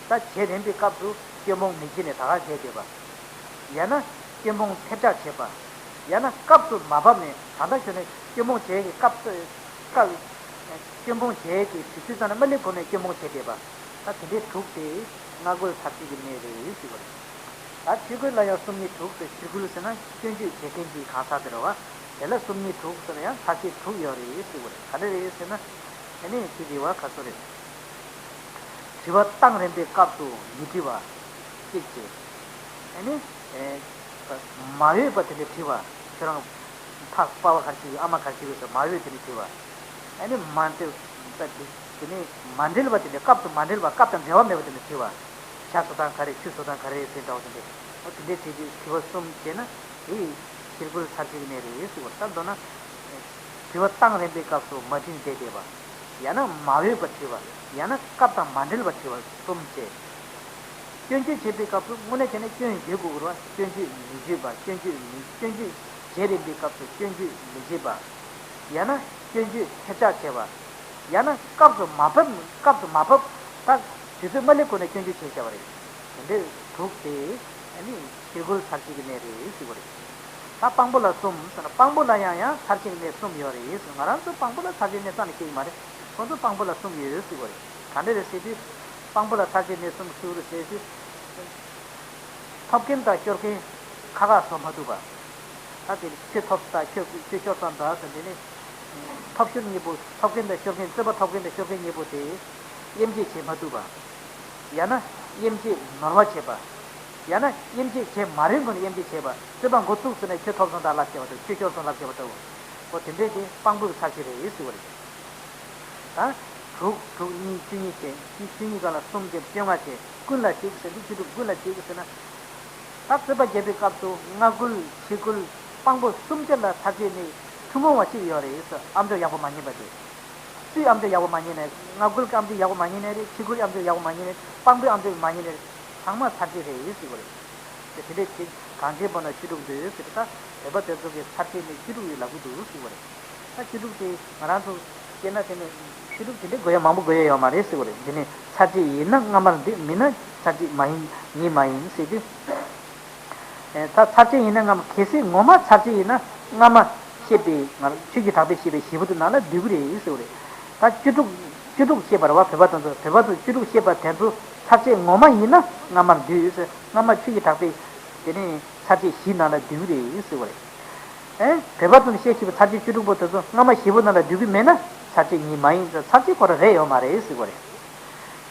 ད་བྱེད་རན་པའི་སྐབས་སུ་སྐྱོན་སྤོང་མི་བྱེད་ནས་ད་ག་བསྡད་བསྡད་པ། ཡང་ན་སྐྱོན་སྤོང་ཐེབས་རྒྱག་བྱེད་པ། ཡང་ན་སྐབས་སུ་མ་བབས་ནས། ད་ལྟ་ཞུ་ནས་སྐྱོན་སྤོང་བྱེད་ཀྱི་སྐབས་སུ། སྐབས། སྐྱོན་སྤོང་བྱེད་ཀྱི་དུས་ཚོད་ཙམ་ལ་མ་སླེབས་གོང་ནས་སྐྱོན་སྤོང་བྱས་བསྡད་པ། ད་དེ་འདྲའི་དྲུག་དེ་སྔ་རྒོལ་ཚར་གཅོད་ཀྱི་གནས་རེད་ཟེར་བ་རེད། ད་ཕྱི་རྒོལ་ལ་ཡང་གསུམ་གཉིས་དྲུག་ཟེར། ཕྱི་རྒོལ་ཟེར་ན་སྐྱོན་བརྗོད་བྱེད་མཁན་གྱི་གང་ཟག་དེ་རེད་བ། དེ་ལ་གསུམ་གཉིས་དྲུག་ཟེར་ན་ཡང་ཚར་གཅོད་དྲུག་ཡོད་རེད་ཟེར་བ་རེད། ག་འདྲ་རེད་ཟེར་ན། ཨ་ནི་དེ་རེད་བ། ཁ་སོ་རེད། དྲི་བ་བཏང་རན་པའི་སྐབས་སུ་མི་དྲི་བ། གཅིག་བྱས། ཨ་ནི། ཨེ། མ་འོས་པ་དེ་འདྲ་དྲི་བ། ཁྱོད་རང་ཕ་པ་བ་ག་རེ་བྱེད་ཀྱི། ཨ་མ་ག་རེ་བྱེད་ཀྱི་ཟེར་མ་འོས་དེ་འདྲ་དྲི་བ། ཨ་ནི་མ་འདྲེས་པ་དེ། དེ་ནི་མ་འབྲེལ་བ་དེ་འདྲ། སྐབས་སུ་མ་འབྲེལ་བ། སྐབས་དང་འབྲེལ་བ་མེད་པ་དེ་འདྲ་དྲི་བ། ཇ་བཟོ་སྟངས་ག་རེ། ཆུ་བཟོ་སྟངས་ག་རེ་ཟེར་འདྲ་བ་དེ་འདྲ། འོ་དེ་འདྲའི་དྲི་དྲི་བ་གསུམ་བྱས་ན་དེ་ཕྱིར་རྒོལ་ཚར་གཅོད་ཀྱི་གནས་རེད་ཟེར་བ། ད་མདོར་ན། དྲི་བ་བཏང་རན་པའི་སྐབས་སུ་མ་དྲིས་ནས་བསྡད་བསྡད་པ། ཡང་ན་མ་འོས་པ་དྲི་བ། ཡང་ན་སྐབས་དང་མ་འབྲེལ་བ་དྲི་བ་གསུམ་བྱས། སྐྱོན་བརྗོད་བྱེད་པའི་སྐབས་སུ་དངོས་གནས་བྱས་ན་སྐྱོན་བརྗོད་དགོས་ཀྱི་རེད་བ། སྐྱོན་བརྗོད་མི་བརྗོད་པ། སྐྱོན་བརྗོད་མི། སྐྱོན་བརྗོད་བྱེད་རན་པའི་སྐབས་སུ་སྐྱོན་བརྗོད་མི་བྱེད་པ། ཡང་ན་སྐྱོན་བརྗོད་ཐེབས་ཆག་བྱེད་པ། ཡང་ན་སྐབས་སུ་མ་བབས། སྐབས་སུ་མ་བབས། ད་ དུས་ཚོད་མ་སླེབས་གོང་ནས་སྐྱོན་བརྗོད་བྱས་བཞག་པ་རེད། དེ་འདྲའི་དྲུག་དེ་ཨ་ནི་ཕྱིར་རྒོལ་ཚར་བཅད་ཀྱི་གནས་རེད་ཟེར་བ་རེད། ད་དཔང་པོ་ལ་གསུམ་ཟེར་ན་དཔང་པོ་ལ་ཡང་ཡང་ཚར་བཅད་ཀྱི་གནས་གསུམ་ཡོད་རེད་ཟེར། ང་རང་ཚོ་དཔང་པོ་ལ་ཚར་བཅད་གནས་རྩ་ནས་ཤེས་ཀྱི་མ་རེད། ཁོང་ཚོ་དཔང་པོ་ལ་གསུམ་ཡོད་ཟེར་བ་རེད། ག་འདྲ་རེད་ཟེར་དུས། དཔང་པོ་ལ་ཚར་བཅད་གནས་གསུམ་ཟེར་བ་རེད་ཟེར་དུས། ཐོབ་མཁན་དང་སྐྱོར་མཁན་ཁ་ཁ་བཟོ་མ་ཐུབ་པ། ད་དེ་ཁྱོད་ཐོབ་དང་ཁྱོད་ཁྱོད་ཤོར་ཙམ་དང་ཟེར་འདི་ནི། ཐོབ་ཤོར་གཉིས་པོ་ཐོབ་མཁན་དང་ཤོར་མཁན་རྩོད་པ་ཐོབ་མཁན་དང་ཤོར་མཁན་གཉིས་པོ་དེ་དབྱེ་འབྱེད་བྱེད་མ་ཐུབ་པ། ཡང་ན་དབྱེ་འབྱེད་ནོར་བ་བྱེད་པ། ཡང་ན་དབྱེ་འབྱེད་བྱེད་མ་རན་གོང་ནས་དབྱེ་འབྱེད་བྱེད་པ། རྩོད་པ་འགོ་བཙུགས་ཟེར་ན་ཁྱོད་ཐོབ་སོང་ད་ལབ་བྱེད་པ་དང་ཁྱོད་ཤོར་སོང་ལབ་བྱེད་པ་ལྟ་བུ། འོ་དེ་འདྲས་དེ་དཔང་པོའི་ཚར་གཅོད་རེད་ཟེར་བ་རེད། ད་དྲུག་དྲུག་གཉིས་བཅུ་གཉིས་བྱས། བཅུ་གཉིས་ག་ལ་གསུམ་བྱས་བཅོ་ལྔ་བྱས། ཀུན་ལ་གཅིག་ཟེར་དུས་བཅུ་དྲུག་ཀུན་ལ་གཅིག་ཟེར་ན། ད་རྩོད་པ་རྒྱག་པའི་སྐབས་སུ་སྔ་རྒོལ་ཕྱི་རྒོལ་དཔང་པོ་གསུམ་ཆར་ལ་ཚར་གཅོད་ནི་ཐུན་མོང་བ་གཅིག་ཡོད་རེད་ཟེར། ཨ་མཆོག་ཡག་པོ་མ་ཉན་པ་དེ། སུས་ཨ་མཆོག་ཡག་པོ་མ་ཉན་ནས། སྔ་རྒོལ་གྱིས་ཨ་མཆོག་ཡག་པོ་མ་ཉན་ནས་རེད། ཕྱི་རྒོལ་ཨ་མཆོག་ཡག་པོ་མ་ཉན་ནས་རེད། དཔང་པོས་ཨ་མཆོག་མ་ཉན་ནས་རེད། ཚང་མ་ཚར་གཅོད་རེད་ཟེར་བ་རེད། དེ་དེ་འདྲས་ཅིག་གང་ཅིའི་བར་ན་བཅུ་དྲུག་འདུག་ཟེར། ད་བོད་པ་དེ་ཚོ་གིས་ཚར་གཅོད་ནི་བཅུ་དྲུག་ཡོད་ལབ་ཀྱི་འདུག་ཟེར་བ་རེད། ད་བཅུ་དྲུག་དེ་ང་རང་ཚོ་སྐྱེས་ན་དེ་ནི་བཅུ་དྲུག་དེ་འདྲའི་དགོས་ཡ་མང་པོ་དགོས་ཡ་ཡོད་མ་རེད་ཟེར་བ་རེད། འདི་ནི་ཚར་གཅོད་ཡིན་ན་སྔ་མར་འདུས། མིན་ན་ཚར་གཅོད་མ་ཡིན། ཉིད་མ་ཡིན་ཟེར་དུས། ད་ཚར་གཅོད་ཡིན་ན་སྔ་མ། གལ་སྲིད་ངོ་མ་ཚར་གཅོད་ཡིན་ན་སྔ་མ་བཤད་པའི་ང་ཆོས་ཀྱི་གྲགས་པས་བཤད་པའི་བཞི་པོ་དེ་ནང་ལ་འདུས་ཀྱི་རེད་ཟེར་བ་རེད། ད་བཅུ་དྲུག་བཅུ་དྲུག་བཤད་པ་རེད་བ། བོད་པ་དེ་ཚོ་བོད་པ་ཚོ་བཅུ་དྲུག་བཤད་པ་དེ་ཚོ་ཚར་གཅོད་ངོ་མ་ཡིན་ན་སྔ་མར་འདུས་ཟེར། སྔ་མ་ཆོས་ཀྱི་གྲགས་པས་དེ་ནས་ཚར་གཅོད་བཞི་ནང་ལ་འདུས་ཀྱི་རེད་ཟེར་བ་རེད། ཨེ། བོད་པ་ཚོས་བཤད་བཞིན་པའི་ཚར་གཅོད་བཅུ་དྲུག་པོ་དེ་ཚོ་སྔ་མ་བཞི་པོ་ནང་ལ་འདུས་ཀྱི་མེད་ན་ཚར་གཅོད་ཉིད་མ་ཡིན་ཟེར། ཚར་གཅོད་ཁོ་རང་རེད་ཡོད་མ་རེད་ཟེར་བ་རེད།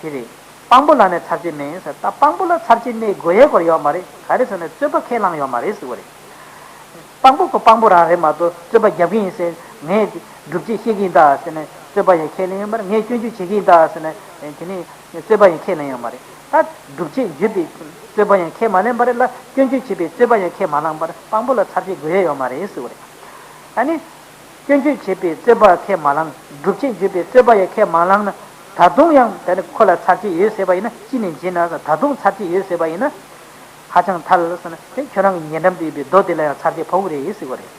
དེ་རེད། དཔང་པོ་ལ་ནི་ཚར་གཅོད་མེད་ཟེར། ད་དཔང་པོ་ལ་ཚར་གཅོད་གནས་དགོས་ཡས་སྐོར་ཡོད་མ་རེད། ག་རེ་ཟེར་ན་རྩོད་པ་ཁས་བླངས་ཡོད་མ་རེད་ཟེར་བ་རེད། དཔང་པོ་ཁོ་དཔང་པོ་རང་རེད་མ་གཏོགས་རྩོད་པ་རྒྱབ་ཀྱི་ཡིན་ཟེར། ངས་སྒྲུབ་བྱེད་བཤད་ཀྱི་ཡིན་ད་ཟེར་ན་རྩོད་པ་ཡང་ཁས་ལེན་ཡོད་མ་རེད། ངས་སྐྱོན་བརྗོད་བྱེད་ཀྱི་ཡིན་ད་ཟེར་ན་དེ་ནི་རྩོད་པ་ཡང་ཁས་ལེན་ཡོད་མ་རེད། ད་སྒྲུབ་བྱེད་བརྗོད་པའི་རྩོད་པ་ཡང་ཁས་མ་ལེན་པ་རེད་ལ། སྐྱོན་བརྗོད་བྱེད་པའི་རྩོད་པ་ཡང་ཁས་མ་བླངས་པར་དཔང་པོ་ལ་ཚར་གཅོད་དགོས་ཡས་ཡོད་མ་རེད་ཟེར་བ་རེད། ཨ་ནི། སྐྱོན་བརྗོད་བྱེད་པའི་རྩོད་པ་ཁས་མ་བླངས། སྒྲུབ་བྱེད་བརྗོད་པའི་རྩོད་པ་ཡང་ཁས་མ་བླངས་ན། ད་དུང་ཡང་དེ་ནི་ཁོ་ལ་ཚར་གཅོད་ཡོད་ཟེར་བ་ཡིན་ན། ཅི་ནས་བྱས་ན་ད་དུང་ཚར་གཅོད་ཡོད་ཟེར་བ་ཡིན་ན། ཧ་ཅང་ཐལ་ཟེར་ན་དེ་ཁྱོད་རང་གི་ཉེ་འགྲམ་དུ་ཡོད་པའི་རྡོ་དེ་ལ་ཡང་ཚར་གཅོད་ཕོག་གི་རེད་ཟེར་བ་རེད།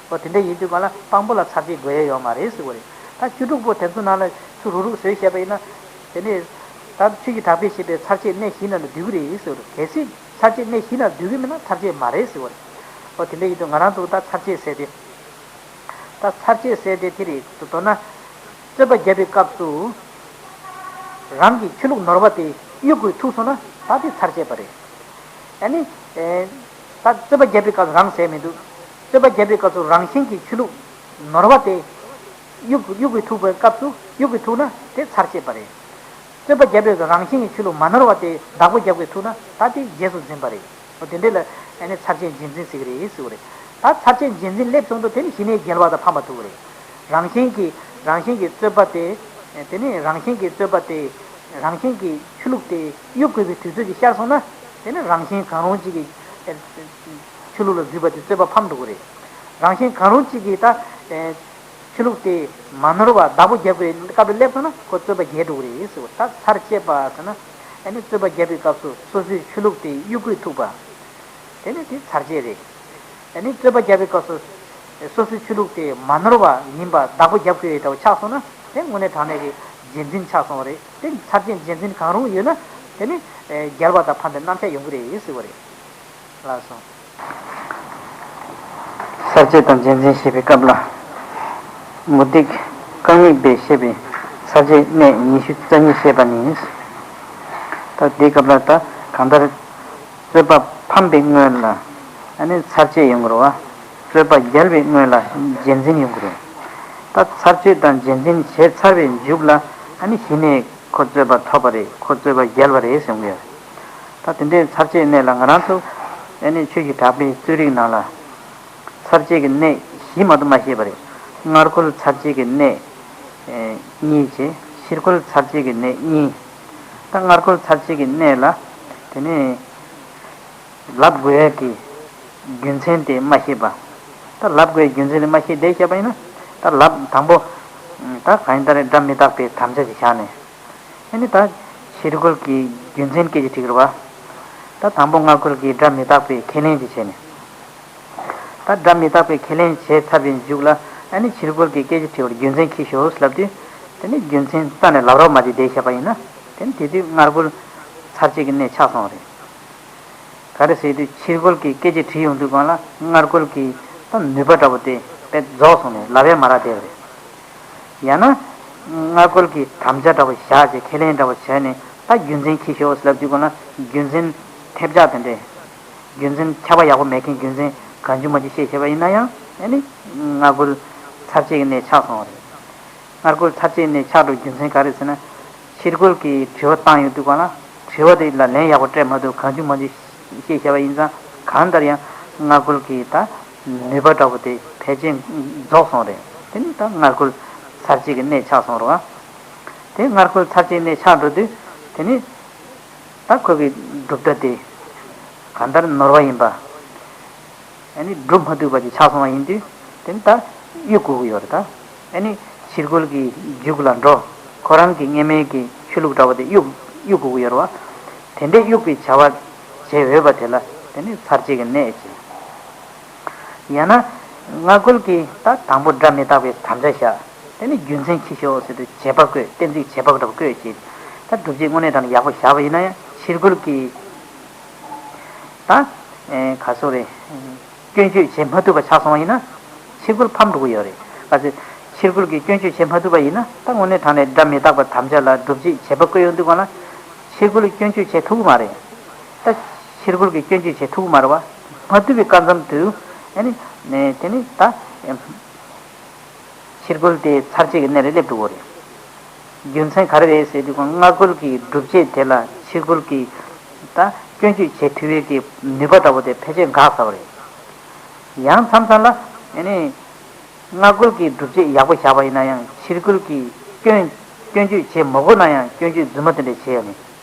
འོ་དེ་འདྲ་ཡིན་དུས་ག་ལ་དཔང་པོ་ལ་ཚར་གཅོད་དགོས་ཡས་ཡོད་མ་རེད་ཟེར་བ་རེད། ད་བཅུ་དྲུག་པོ་དེ་ཚོ་ནང་ལ་ཚུར་རུག་རུག་བཟོས་བཤད་པ་ཡིན་ན། དེ་ནས་ད་ཆོས་ཀྱི་གྲགས་པས་བཤད་པའི་ཚར་གཅོད་གནས་བཞི་ནང་ལ་འདུས་ཀྱི་རེད་ཟེར་བ་རེད། གལ་སྲིད་ཚར་གཅོད་གནས་བཞི་ནང་འདུས་ཀྱི་མིན་ན་ཚར་གཅོད་མ་རེད་ཟེར་བ་རེད། འོ་དེ་འདྲ་ཡིན་དུས་ང་རང་ཚོ་ད་ཚར་གཅོད་ཟེར་དེ། ད་ཚར་གཅོད་ཟེར་དེ་དེ་རེད། མདོར་ན། རྩོད་པ་རྒྱབ་པའི་སྐབས་སུ། རང་གི་ཆོས་ལུགས་ནོར་བ་དེ་གཡུག་དགོས་ཐུག་སོང་ན་ད་དེ་ཚར་གཅོད་པ་རེད། ཨ་ནི། ཨེ། ད་རྩོད་པ་རྒྱབ་པའི་སྐབས་སུ་རང་ཟེར་མི་འདུག་རྩོད་པ་རྒྱབ་པའི་སྐབས་སུ་རང་བཞིན་གྱི་ཆོས་ལུགས་ནོར་བ་དེ། གཡུག་གཡུག་དགོས་ཐུག་པའི་སྐབས་སུ་གཡུག་དགོས་ཐུག་ན་དེ་ཚར་གཅོད་པ་རེད། རྩོད་པ་རྒྱབ་པའི་རང་བཞིན་གྱི་ཆོས་ལུགས་མ་ནོར་བ་དེ་བདག་པོ་རྒྱབ་དགོས་ཐུག་ན་ད་དེ་རྗེས་སུ་འཛིན་པ་རེད། འོ་དེ་འདྲ་ལ་ཨ་ནི་ཚར་གཅོད་རྗེས་འཛིན་ཟེར་གྱི་རེད་ཟེར་བ་རེད། ད་ཚར་གཅོད་རྗེས་འཛིན་སླེབས་སོང་དུས་དེ་ནི་ཞི་གནས་རྒྱལ་བ་དང་ཕམ་པ་ཐུག་གི་རེད། རང་བཞིན་གྱི་རང་བཞིན་གྱི་རྩོད་པ་དེ། དེ་ནི་རང་བཞིན་གྱི་རྩོད་པ་དེ། རང་བཞིན་གྱི་ཆོས་ལུགས་དེ་གཡུག་དགོས་པའི་དུས་ཚོད་ཅིག་ཤར་སོང་ན། དེ་ནི་རང་བཞིན་གང་རུང་གཅིག་གི་ཆོས་ལུགས་ལ་འཛུལ་བ་དེ་རྩོད་པ་ཕམ་འགྲོ་གི་རེད། རང་བཞིན་གང་རུང་གཅིག་གིས་ད། ཆོས་ལུགས་དེ་མ་ནོར་བ་བདག་པོ་རྒྱབ་དགོས་སྐབས་ལ་སླེབས་སོང་ན་ཁོ་རྩོད་པ་རྒྱལ་འགྲོ་གི་རེད་ཟེར་བ། ད་ཚར་གཅོད་པ་ཟེར་ན། ཨ་ནི་རྩོད་པ་རྒྱབ་པའི་སྐབས་སུ་སོ་སོའི་ཆོས་ལུགས་དེ་གཡུག་དགོས་ཐུག་པ། དེ་ནི་དེ་ཚར་གཅོད་རེད། ཨ་ནི་རྩོད་པ་རྒྱབ་པའི་སྐབས་སུ་སོ་སོའི་ཆོས་ལུགས་དེ་མ་ནོར་བ་ཡིན་པ་བདག་པོ་རྒྱབ་དགོས་ཡས་འདྲ་བོ་ཆགས་སོང་ན་དེ་དངོས་གནས་དྲང་གནས་ཀྱི་རྗེས་འཛིན་ཆགས་སོང་བ་རེད། དེ་ཚར་གཅོད་རྗེས་འཛིན་གང་རུང་ཡོད་ན་དེ་ནི་རྒྱལ་བ་དང་ཕམ་པའི་རྣམ་གཞག་ཡོང་གི་རེད་ཟེར་བ་རེད། ལགས་སོ། ཚར་གཅོད་དང་རྗེས་འཛིན་བཤད་པའི་སྐབས་ལ། མུ་སྟེགས་རྐང་གཉིས་པས་བཤད་པའི་ཚར་གཅོད་གནས་ཉི་ཤུ་རྩ་གཉིས་བཤད་པ་ནི། ད་འདིའི་སྐབས་ལ་ད་གང་ལྟར་རྩོད་པ་ཕམ་པའི་སྔོན་ལ་ཨ་ནི་ཚར་གཅོད་ཡོང་གི་རེད་བ། རྩོད་པ་རྒྱལ་བའི་སྔོན་ལ་རྗེས་འཛིན་ཡོང་གི་རེད། ད་ཚར་གཅོད་དང་རྗེས་འཛིན་བྱས་ཚར་བའི་མཇུག་ལ་ཨ་ནི་ཞི་གནས་ཁོ་རྩོད་པ་ཐོབ་པ་རེད། ཁོ་རྩོད་པ་རྒྱལ་བ་རེད་གསུང་གི་ཡོད། ད་དེ་འདྲའི་ཚར་གཅོད་གནས་ལ་ང་རང་ཚོ་ཨ་ནི་ཆོས་ཀྱི་གྲགས་པའི་རྩོད་རིག་ནང་ལ་ཚར་གཅོད་ཀྱི་གནས་བཞི་མ་གཏོགས་མ་བཤད་པ་རེད། སྔ་རྒོལ་ཚར་གཅོད་ཀྱི་གནས་ཨེ་གཉིས་བྱས། ཕྱི་རྒོལ་ཚར་གཅོད་ཀྱི་གནས་གཉིས། ད་སྔ་རྒོལ་ཚར་གཅོད་ཀྱི་གནས་ལ་དེ་ནས་ལབ་དགོས་ཡས་ཀྱི་རྒྱུ་མཚན་དེ་མ་ཤེས་པ། ད་ལབ་དགོས་ཡས་རྒྱུ་མཚན་དེ་མ་ཤེས་བསྡད་བཞག་པ་ཡིན་ན། ད་ལབ་དང་པོ། ད་གང་ཡིན་ད་རེས་སྒྲ་མི་རྟག་པའི་དམ་བཅའ་ཅིག་བཞག་ནས། ཨ་ནི་ད་ཕྱི་རྒོལ་གྱི་རྒྱུ་མཚན་སྐད་ཆ་དྲིས་ཀྱི་རེད་བ། ད་དང་པོ་སྔ་རྒོལ་གྱི་སྒྲ་མི་རྟག་པའི་ཁས་ལེན་ཅིག་བྱས་ནས། ད་སྒྲ་མི་རྟག་པའི་ཁས་ལེན་བྱས་ཚར་བའི་མཇུག་ལ་ཨ་ནི་ཕྱི་རྒོལ་གྱི་སྐད་ཆ་དྲི་བར་རྒྱུ་མཚན་ཁྱེར་ཤོག་ལབ་དུས། དེ་ནི་རྒྱུ་མཚན་རྩ་ནས་ལབ་རོགས་མ་བྱེད་བསྡད་བཞག་པ་ཡིན་ན། དེ་ནི་དེ་དུས་མངལ་སྒོར་ཚར་གཅིག་གི་གནས་ཆགས་སོང་བ་རེད། ག་རེ་ཟེར་དུས་ཕྱིར་རྒོལ་གྱི་སྐད་ཆ་དྲིས་ཡོང་དུས་སྒང་ལ་མངལ་སྒོར་གྱི་ད་ནུས་པ་འདྲ་པོ་དེ་དཔེ་རྫོགས་སོང་ནས་ལབ་ཡ་མ་རག་བསྡད་པ་རེད། ཡང་ན་མངལ་སྒོར་གྱི་དམ་བཅའ་འདྲ་པོ་བཞག་བྱས་ཁས་ལེན་འདྲ་པོ་བྱས་ནས་ད་རྒྱུ་མཚན་ཁྱི་ཤོག་ལབ་དུས་སྒང་ལ་རྒྱུ་མཚན་ཐེབས་ཆག་དེ་འདྲས། རྒྱུ་མཚན་ཁྱབ་པ་ཡག་པོ་མེད་མཁན་རྒྱུ་མཚན་གང་བྱུང་མང་བྱུང་བཤད་བྱས་པ་ཡིན་ན་ཡང་ཨ་ནི་མངལ་སྒོར་ཚར་གཅིག་གི་གནས་ཆགས་སོང་བ་རེད། མངལ་སྒོར་ཚར་གཅིག་གི་གནས་ཆགས་འགྲོ་རྒྱུ་མཚན་ག་རེ་ཟེར་ན། ཕྱིར་རྒོལ་གྱི་དྲི་བ་བཏང་ཡོང་དུས་སྒང་ལ་དྲི་བ་དེ་ལ་ལན་ཡག་པོ་སྤྲད་མ་ཐུབ་གང་བྱུང་མང་བྱུང་བཤད་བྱས་པ་ཡིན་ཙང་གང་ལྟར་ཡང་མངལ་སྒོར་གྱི་ད་ནུས་པ་འདྲ་པོ་དེ་ཕལ་ཆེར་རྫོགས་སོང་རེད། དེ་ནི་ད་མངལ་སྒོར་ཚར་གཅིག་གི་གནས་ཆགས་སོང་རེད་བ། དེ་མངལ་སྒོར་ཚར་གཅིག་གནས་ཆགས་འགྲོ་དུས་དེ་ནི། ད་ཁོ་གི་གྲུབ་མཐའ་དེ་གང་ལྟར་ནོར་བ་ཡིན་པ། ཨ་ནི་སྒྲུབ་མ་ཐུབ་པ་ཅིག་ཆགས་སོང་བ་ཡིན་དུས་དེ་ནི་ད་གཡུག་དགོས་ཀྱི་ཡོད་རེད་ད། ཨ་ནི་ཕྱིར་རྒོལ་གྱི་རྒྱུགས་ལ་འགྲོ། ཁོ་རང་གི་སྔ་མའི་གི་ཆོས་ལུགས་འདྲ་བོ་དེ་གཡུག་གཡུག་དགོས་ཀྱི་ཡོད་རེད་བ། དེ་འདྲའི་གཡུག་པའི་བྱ་བ་བྱེད་འོས་པ་དེ་ལ་དེ་ནི་ཚར་གཅིག་གི་གནས་ཅིག་ཡང་ན། མངལ་སྒོར་གྱི་ད་དང་པོ་སྒྲ་མི་རྟག་པའི་དམ་བཅའ་བཞག་དེ་ནི་རྒྱུ་མཚན་ཁྱི་ཤོག་ཟེར་དུས་བྱེད་པ་བཀོད་གཏན་ཚིགས་བྱེད་པ་འདྲ་བོ་བཀོད་ཅིག་ད་སྒྲུབ་བྱེད་དངོས་གནས་དང་ཡག་པོ་བཞག་པ་ཡིན་ན་ཡང་ཕྱིར་རྒོལ་གྱི་ད་ག་སོ་རེད། སྐྱོན་བརྗོད་བྱེད་མ་ཐུབ་པ་ཆགས་སོང་བ་ཡིན་ན་ཕྱིར་རྒོལ་ཕམ་འགྲོ་གི་ཡོད་རེད། ག་ཚོད་ཕྱིར་རྒོལ་གྱི་སྐྱོན་བརྗོད་བྱེད་མ་ཐུབ་པ་ཡིན་ན་ད་དངོས་གནས་དྲང་གནས་སྒྲ་མི་རྟག་པ་དམ་བཅའ་ལ་སྒྲུབ་བྱེད་བྱེད་པ་བཀོད་ཡོང་དུས་སྒང་ལ་ཕྱིར་རྒོལ་སྐྱོན་བརྗོད་བྱེད་ཐུབ་ཀྱི་མ་རེད། ད་ཕྱིར་རྒོལ་གྱི་སྐྱོན་བརྗོད་བྱེད་ཐུབ་ཀྱི་མ་རེད་བ། མ་ཐུབ་པའི་སྐབས་མཚམས་དུ་ཨ་ནི་དེ་ནི་ད་ཕྱིར་རྒོལ་དེ་ཚར་གཅིག་གི་གནས་ལ་སླེབས་འགྲོ་གི་རེད། རྒྱུ་མཚན་ག་རེ་རེད་ཟེར་དུས་ཀྱང་མངལ་སྒོར་གྱི་སྒྲུབ་བྱེད་དེ་ལ་ཕྱིར་རྒོལ་གྱི་ད་སྐྱོན་བརྗོད་བྱེད་ཐུབ་པའི་གི་ནུས་པ་འདྲ་པོ་དེ་ཕལ་ཆེར་འགག་ཚར་བ་རེད། ཡང་མཚམས་མཚམས་ལ་ཨ་ནི། མངལ་སྒོར་གྱི་སྒྲུབ་བྱེད་ཡག་པོ་བཞག་པ་ཡིན་ན་ཡང་ཕྱིར་རྒོལ་གྱི་སྐྱོན་སྐྱོན་བརྗོད་བྱེད་མ་དགོས་ན་ཡང་སྐྱོན་བརྗོད་རྫུན་མ་དེ་འདྲ་བྱས་ཡོད་མེད།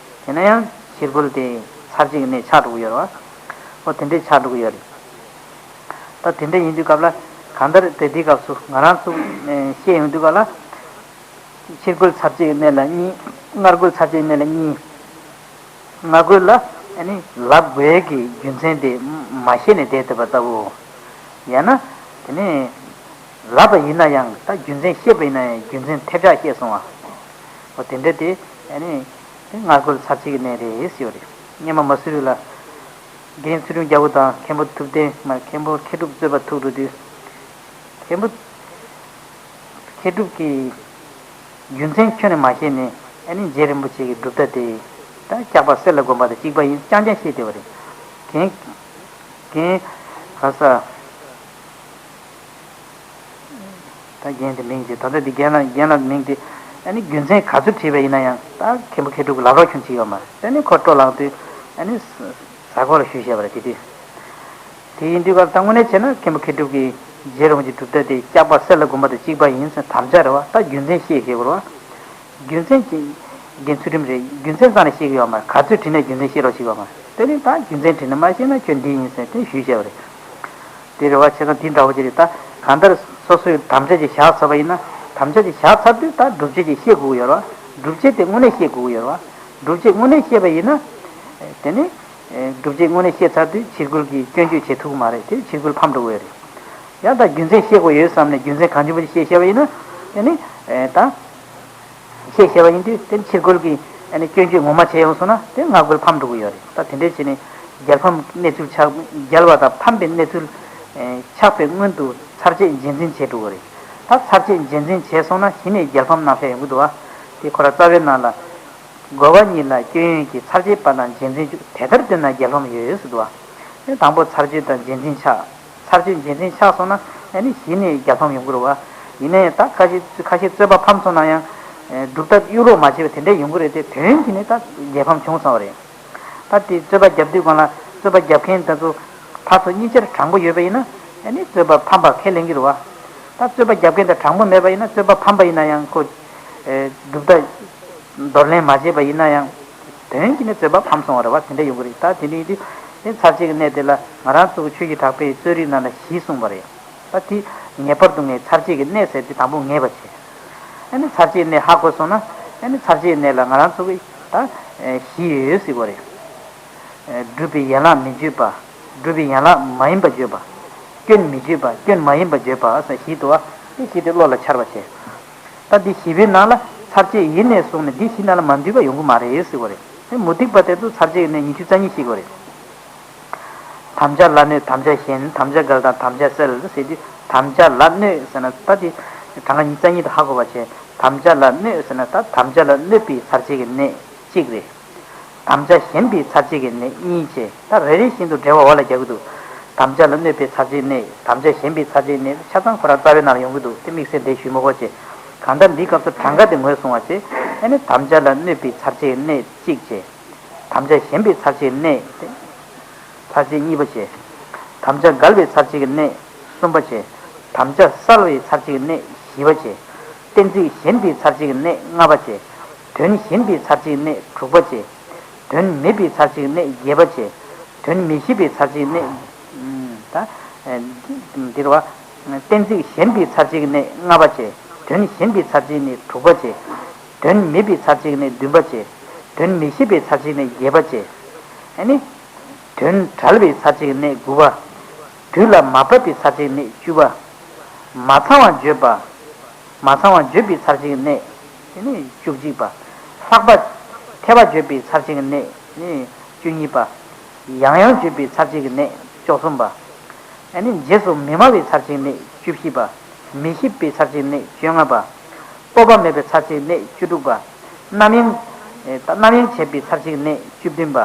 དེ་ན་ཡང་ཕྱིར་རྒོལ་དེ་ཚར་གཅིག་གི་གནས་ཆགས་འགྲོ་གི་ཡོད་རེད་བ། ཨོ་དེ་འདྲས་ཆགས་འགྲོ་གི་ཡོད་རེད། ད་དེ་འདྲ་ཡིན་དུས་སྐབས་ལ་གང་ལྟར་དེ་དུས་སྐབས་སུ་ང་རང་ཚོ་ཨེ་བཤད་ཡོང་དུས་སྐབས་ལ། ཕྱིར་རྒོལ་ཚར་གཅིག་གི་གནས་ལ་གཉིས། མངལ་སྒོར་ཚར་གཅིག་གི་གནས་ལ་གཉིས། མངལ་སྒོར་ལ་ཨ་ནི་ལབ་དགོས་ཀྱི་རྒྱུ་མཚན་དེ་མ་ཤེས་ནས་བསྡད་བསྡད་པ་ལྟ་བུ། ཡང་ན་དེ་ནས་ལབ་པ་ཡིན་ན་ཡང་ད་རྒྱུ་མཚན་བཤད་པ་ཡིན་ན་ཡང་རྒྱུ་མཚན་ཐེབས་ཆག་བཤད་སོང་བ། འོ་དེ་འདྲ་དེ་ཨ་ནི་དེ་མངལ་སྒོར་ཚར་གཅིག་གི་གནས་རེད་ཟེར་བ་རེད། སྔོན་མ་མ་སུ་རི་ལ་རྒན་ཚུལ་ཁྲིམས་རྒྱལ་པོ་དང་མཁན་པོ་ཐུབ་བསྟན་མ་མཁན་པོ་མཁས་གྲུབ་རྩོད་པ་ཐུག་འགྲོ་དུས། མཁན་པོ་མཁས་གྲུབ་ཀྱིས་རྒྱུ་མཚན་ཁྱོན་ནས་མ་ཤེས་ནས་ཨ་ནི་རྗེ་རིན་པོ་ཆེ་གི་གྲུབ་མཐའ་དེ་ད་སྐྱག་པ་གསེར་ལ་བསྒོམ་པ་དང་གཅིག་པ་ཡིན་རྐྱང་རྐྱང་བཤད་བསྡད་པ་རེད། རྒན་རྒན་ག་ས་ད་རྒན་དེ་མིང་དེ་ད་ལྟ་འདི་རྒན་ལགས་རྒན་ལགས་མིང་དེ་ཨ་ནི་རྒྱུ་མཚན་ག་ཚོད་དྲིས་པ་ཡིན་ན་ཡང་ད་མཁན་པོ་མཁས་གྲུབ་ཀྱི་ལབ་རོགས་ཁྱོད་བྱེད་ཡོད་མ་རེད། ཨ་ནི་ཁོ་སྤྲོ་ལངས་དུས་ཨ་ནི་ས་གོ་ལ་ཞུས་བཞག་པ་རེད་དེ་དུས། དེ་ཡིན་དུས་ཀར་ད་དངོས་གནས་བྱས་ན་མཁན་པོ་མཁས་གྲུབ་ཀྱིས་རྗེ་རིན་པོ་ཆེའི་གྲུབ་མཐའ་དེ་སྐྱག་པ་གསེར་ལ་བསྒོམ་པ་དང་གཅིག་པ་ཡིན་ཟེར་དམ་བཅའ་རེད་བ། ད་རྒྱུ་མཚན་ཤེས་དགོས་རེད་བ། རྒྱུ་མཚན་གྱི་རྒན་ཚུལ་ཁྲིམས་རེད། རྒྱུ་མཚན་རྩ་ནས་ཤེས་ཀྱི་ཡོད་མ་རེད། ག་ཚོད་དྲིས་ནས་རྒྱུ་མཚན་ཤེས་རོགས་བྱེད་ཀྱི་ཡོད་མ་རེད། དེ་ནི་ད་རྒྱུ་མཚན་དྲིས་ནས་མ་ཤེས་ན་ཁྱོད་འདི་ཡིན་ཟེར་དེ་ཞུས་བྱས་པ་རེད། དེ་རེད་བ། བྱས་ཙང་འདི་འདྲ་བོ་ཅིག་རེད། ད་གང་ལྟར་སོ་སོའི་དམ་བཅའ་ཅིག་བཞག་ཚར་བ་ཡིན་ན་དམ་བཅའ་ཅིག་བཞག་ཚར་དུས་ད་སྒྲུབ་བྱེད་ཅིག་ཤེས་དགོས་ཀྱི་ཡོད་རེད་བ། སྒྲུབ་བྱེད་དེ་དངོས་གནས་ཤེས་དགོས་ཀྱི་ཡོད་རེད་བ། སྒྲུབ་བྱེད་དངོས་གནས་ཤེས་པ་ཡིན་ན། དེ་ནི། སྒྲུབ་བྱེད་དངོས་གནས་ཤེས་ཚར་དུས་ཕྱིར་རྒོལ་གྱི་སྐྱོན་བརྗོད་བྱེད་ཐུབ་ཀྱི་མ་རེད། དེ་ཕྱིར་རྒོལ་ཕམ་འགྲོ་གི་ཡོད་རེད། ཡང་ད་རྒྱུ་མཚན་ཤེས་དགོས་ཡོད་བསམ་ནས་རྒྱུ་མཚན་གང་བྱུང་བ་ཅིག་བཤད་བཤད་པ་ཡིན་ན། དེ་ནི། ད། བཤད་བཤད་པ་ཡིན་དུས་དེ་ཕྱིར་རྒོལ་གྱི་ཨ་ནི་སྐྱོན་བརྗོད་ངོ་མ་བྱས་ཡོང་སོང་ན་དེ་མངལ་སྒོར་ཕམ་འགྲོ་གི་ཡོད་རེད། ད་དེ་འདྲས་བྱས་ནས་རྒྱལ་ཕམ་གནས་ཚུལ་ཆགས། རྒྱལ་བ་དང་ཕམ་པའི་གནས་ཚུལ་ཆགས་པའི་སྔོན་དུ་ཚར་གཅིག་རྗེས་འཛིན་བྱེད་འགྲོ་གི་རེད། ད་ཚར་གཅིག་རྗེས་འཛིན་བྱས་སོང་ན་གཞི་ནས་རྒྱལ་ཕམ་རྣམ་གཞག་ཡོང་གི་འདུག་བ། དེ་ཁོ་ར་རྩ་བའི་ནང་ལ། རྒོལ་བ་ཉིད་ལ་སྐྱོན་ཡོན་གྱི་ཚར་གཅོད་པ་དང་རྗེས་འཛིན་བཅུ་དེ་ལྟར་སྟོན་ན་རྒྱལ་ཕམ་ཡོད་ཟེར་འདུག་བ། དེ་དང་པོ་ཚར་གཅོད་དང་རྗེས་འཛིན་ཆགས། ཚར་གཅོད་རྗེས་འཛིན་ཆགས་སོང་ན་ཨ་ནི་གཞི་ནས་རྒྱལ་ཕམ་ཡོང་གི་རེད་བ། ཡིན་ན་ཡང་ད་ཁ་ཤས་ཁ་ཤས་རྩོད་པ་ཕམ་སོང་ན་ཡང་། སྒྲུབ་ཐབས་གཡུག་རོགས་མ་བྱས་པ་དེ་འདྲ་ཡོང་གི་རེད་དེ་དོན་གྱིས་ནི་ད་རྒྱལ་ཕམ་བྱུང་སོང་བ་རེད། ད་དེ་རྩོད་པ་རྒྱབ་དུས་སྒང་ལ་རྩོད་པ་རྒྱབ་མཁན་དེ་ཚོ་ཕར་ཚུར་གཉིས་ཆར་དྲང་པོ་ཡོད་པ་ཡིན་ན་ཨ་ནི་རྩོད་པ་ཕམ་པ་ཁས་ལེན་གྱི་རེད་བ། ད་རྩོད་པ་རྒྱབ་མཁན་དང་དྲང་པོ་མེད་པ་ཡིན་ན་རྩོད་པ་ཕམ་པ་ཡིན་ན་ཡང་ཁོ། སྒྲུབ་ཐབས། འདོར་ལེན་མ་བྱས་པ་ཡིན་ན་ཡང་། དོན་གྱིས་ནི་རྩོད་པ་ཕམ་སོང་བ་རེད་བ། དེ་འདྲ་ཡོང་གི་རེད། ད་དེ་འདྲ་ཡིན་དུས་དེ་ཚར་གཅིག་གི་གནས་དེ་ལ་ང་རང་ཚོ་གི་ཆོས་ཀྱི་གྲགས་པའི་རྩོད་རིགས་ནང་ལ་བཞི་གསུངས་པ་རེད། ད་དེ་ངེས་པར་དུ་ངས་ཚར་གཅིག་གི་གནས་ཟེར་དེ་དང་པོ་ངེས་པ་བྱས། ཨ་ནི་ཚར་གཅིག་གི་གནས་ཧ་གོ་སོང་ན་ཨ་ནི་ཚར་གཅིག་གི་གནས་ལ་ང་རང་ཚོ་གི་ད་བཞི་ཡོད་ཟེར་བ་རེད། སྒྲུབ་པའི་ཡན་ལག་མི་བརྗོད་པ། སྒྲུབ་པའི་ཡན་ལག་མ་ཡིན་པ་བརྗོད་པ། སྐྱོན་མི་བརྗོད་པ། སྐྱོན་མ་ཡིན་པ་བརྗོད་པ་ཟེར་བཞི་འདུག་བ། དེ་བཞི་དེ་བློ་ལ་འཆར་བ་བྱས། ད་འདི་བཞི་པོའི་ནང་ལ་ ཚར་གཅོད་ཡིན་ནས་བཟུང་ནས་འདི་བཞི་ནང་ལ་མ་འདུས་པ་ཡོང་གི་མ་རེད་ཟེར་བ་རེད། དེ་མུ་སྟེགས་པ་དེ་ཚོ་ཚར་གཅོད་ཡིན་ནས་ཉི་ཤུ་རྩ་གཉིས་ཤེས་དགོས་རེད། དམ་བཅའ་ལ་གནོད་དམ་བཅའ་ཞན་དམ་བཅའ་འགལ་དང་དམ་བཅའ་སེལ་ཟེར་དུས་དམ་བཅའ་ལ་གནོད་ཟེར་ན་ད་དེ་གྲངས་ཀ་ཉི་ཤུ་རྩ་གཉིས་དེ་ཧ་གོ་བ་བྱས། དམ་བཅའ་ལ་གནོད་ཟེར་ན་ད་དམ་བཅའ་ལ་གནོད་པའི་ཚར་གཅོད་ཀྱི་གནས་གཅིག་རེད། དམ་བཅའ་ཞན་པའི་ཚར་གཅོད་ཀྱི་གནས་གཉིས་བྱས། ད་རེ་རེ་བཞིན་དུ་འགྲེལ་བ་འོག་ལ་རྒྱག་གི་འདུག་དམ་བཅའ་ལ་གནོད་པའི་ཚར་གཅོད་གནས། དམ་བཅའ་ཞན་པའི་ཚར་གཅོད་གནས། ཆ་ཚང་ཁོ་རང་རྩ་བའི་ནང་ལ་ཡོང་གི་འདུག་དེ་དམིགས་བསལ་འགྲེལ་ཞུས་མི་དགོས་བྱས། གང་ལྟར་འདིའི་སྐབས་སུ་གྲངས་ཀ་དེ་ངོས་བཟུང་བ་བྱས། ཨ་ནི་དམ་བཅའ་ལ་གནོད་པའི་ཚར་གཅོད་གནས་གཅིག་བྱས། དམ་བཅའ་ཞན་པའི་ཚར་གཅོད་གནས་ཚར་གཅོད་གཉིས་པ་བྱས། དམ་བཅའ་འགལ་བའི་ཚར་གཅོད་ཀྱི་གནས་གསུམ་པ་བྱས། དམ་བཅའ་སེལ་བའི་ཚར་གཅོད་ཀྱི་གནས་བཞི་པ་བྱས། གཏན་ཚིགས་ཞན་པའི་ཚར་གཅོད་ཀྱི་གནས་ལྔ་པ་བྱས། དོན་ཞན་པའི་ཚར་གཅོད་ཀྱི་གནས་དྲུག་པ་བྱས། དོན་མེད་པའི་ཚར་གཅོད་ཀྱི་གནས་བརྒྱད་པ་བྱས། དོན་མི་ཤེས་པའི་ཚར་གཅོད་ཀྱི་གནས། ད་འདིར་བ། གཏན་ཚིགས་ཞན་པའི་ཚར་གཅོད་ཀྱི་གནས་ལྔ་པ་བྱས། དོན་ཞན་པའི་ཚར་གཅོད་ཀྱི་གནས་དྲུག་པ་བྱས། དོན་མེད་པའི་ཚར་གཅོད་ཀྱི་གནས་བདུན་པ་བྱས། དོན་མི་ཤེས་པའི་ཚར་གཅོད་ཀྱི་གནས་བརྒྱད་པ་བྱས། ཨ་ནི། དོན་བྲལ་བའི་ཚར་གཅོད་ཀྱི་གནས་དགུ་པ། དུས་ལ་མ་བབ་པའི་ཚར་གཅོད་ཀྱི་གནས་བཅུ་པ། མ་ཚང་བ་བརྗོད་པ། མ་ཚང་བ་བརྗོད་པའི་ཚར་གཅོད་ཀྱི་གནས་ནི་བཅུ་གཅིག་པ། ལྷག་པ། ཐེ་བ་བརྗོད་པའི་ཚར་གཅོད་ཀྱི་གནས་ནི་བཅུ་གཉིས་པ། ཡང་ཡང་བརྗོད་པའི་ཚར་གཅོད་ཀྱི་གནས་བཅུ་གསུམ་པ། ཨ་ནི་རྗེས་སུ་མི་སྨྲ་བའི་ཚར་གཅོད་ཀྱི་གནས་བཅུ་བཞི་པ། མི་ཤེས་པའི་ཚར་གཅོད་ཀྱི་གནས་བཅོ་ལྔ་པ། སྤོབས་པ་མེད་པའི་ཚར་གཅོད་ཀྱི་གནས་བཅུ་དྲུག་པ། རྣམ་གཡེང་། ཨེ། ད་རྣམ་གཡེང་བྱེད་པའི་ཚར་གཅོད་ཀྱི་གནས་བཅུ་བདུན་པ།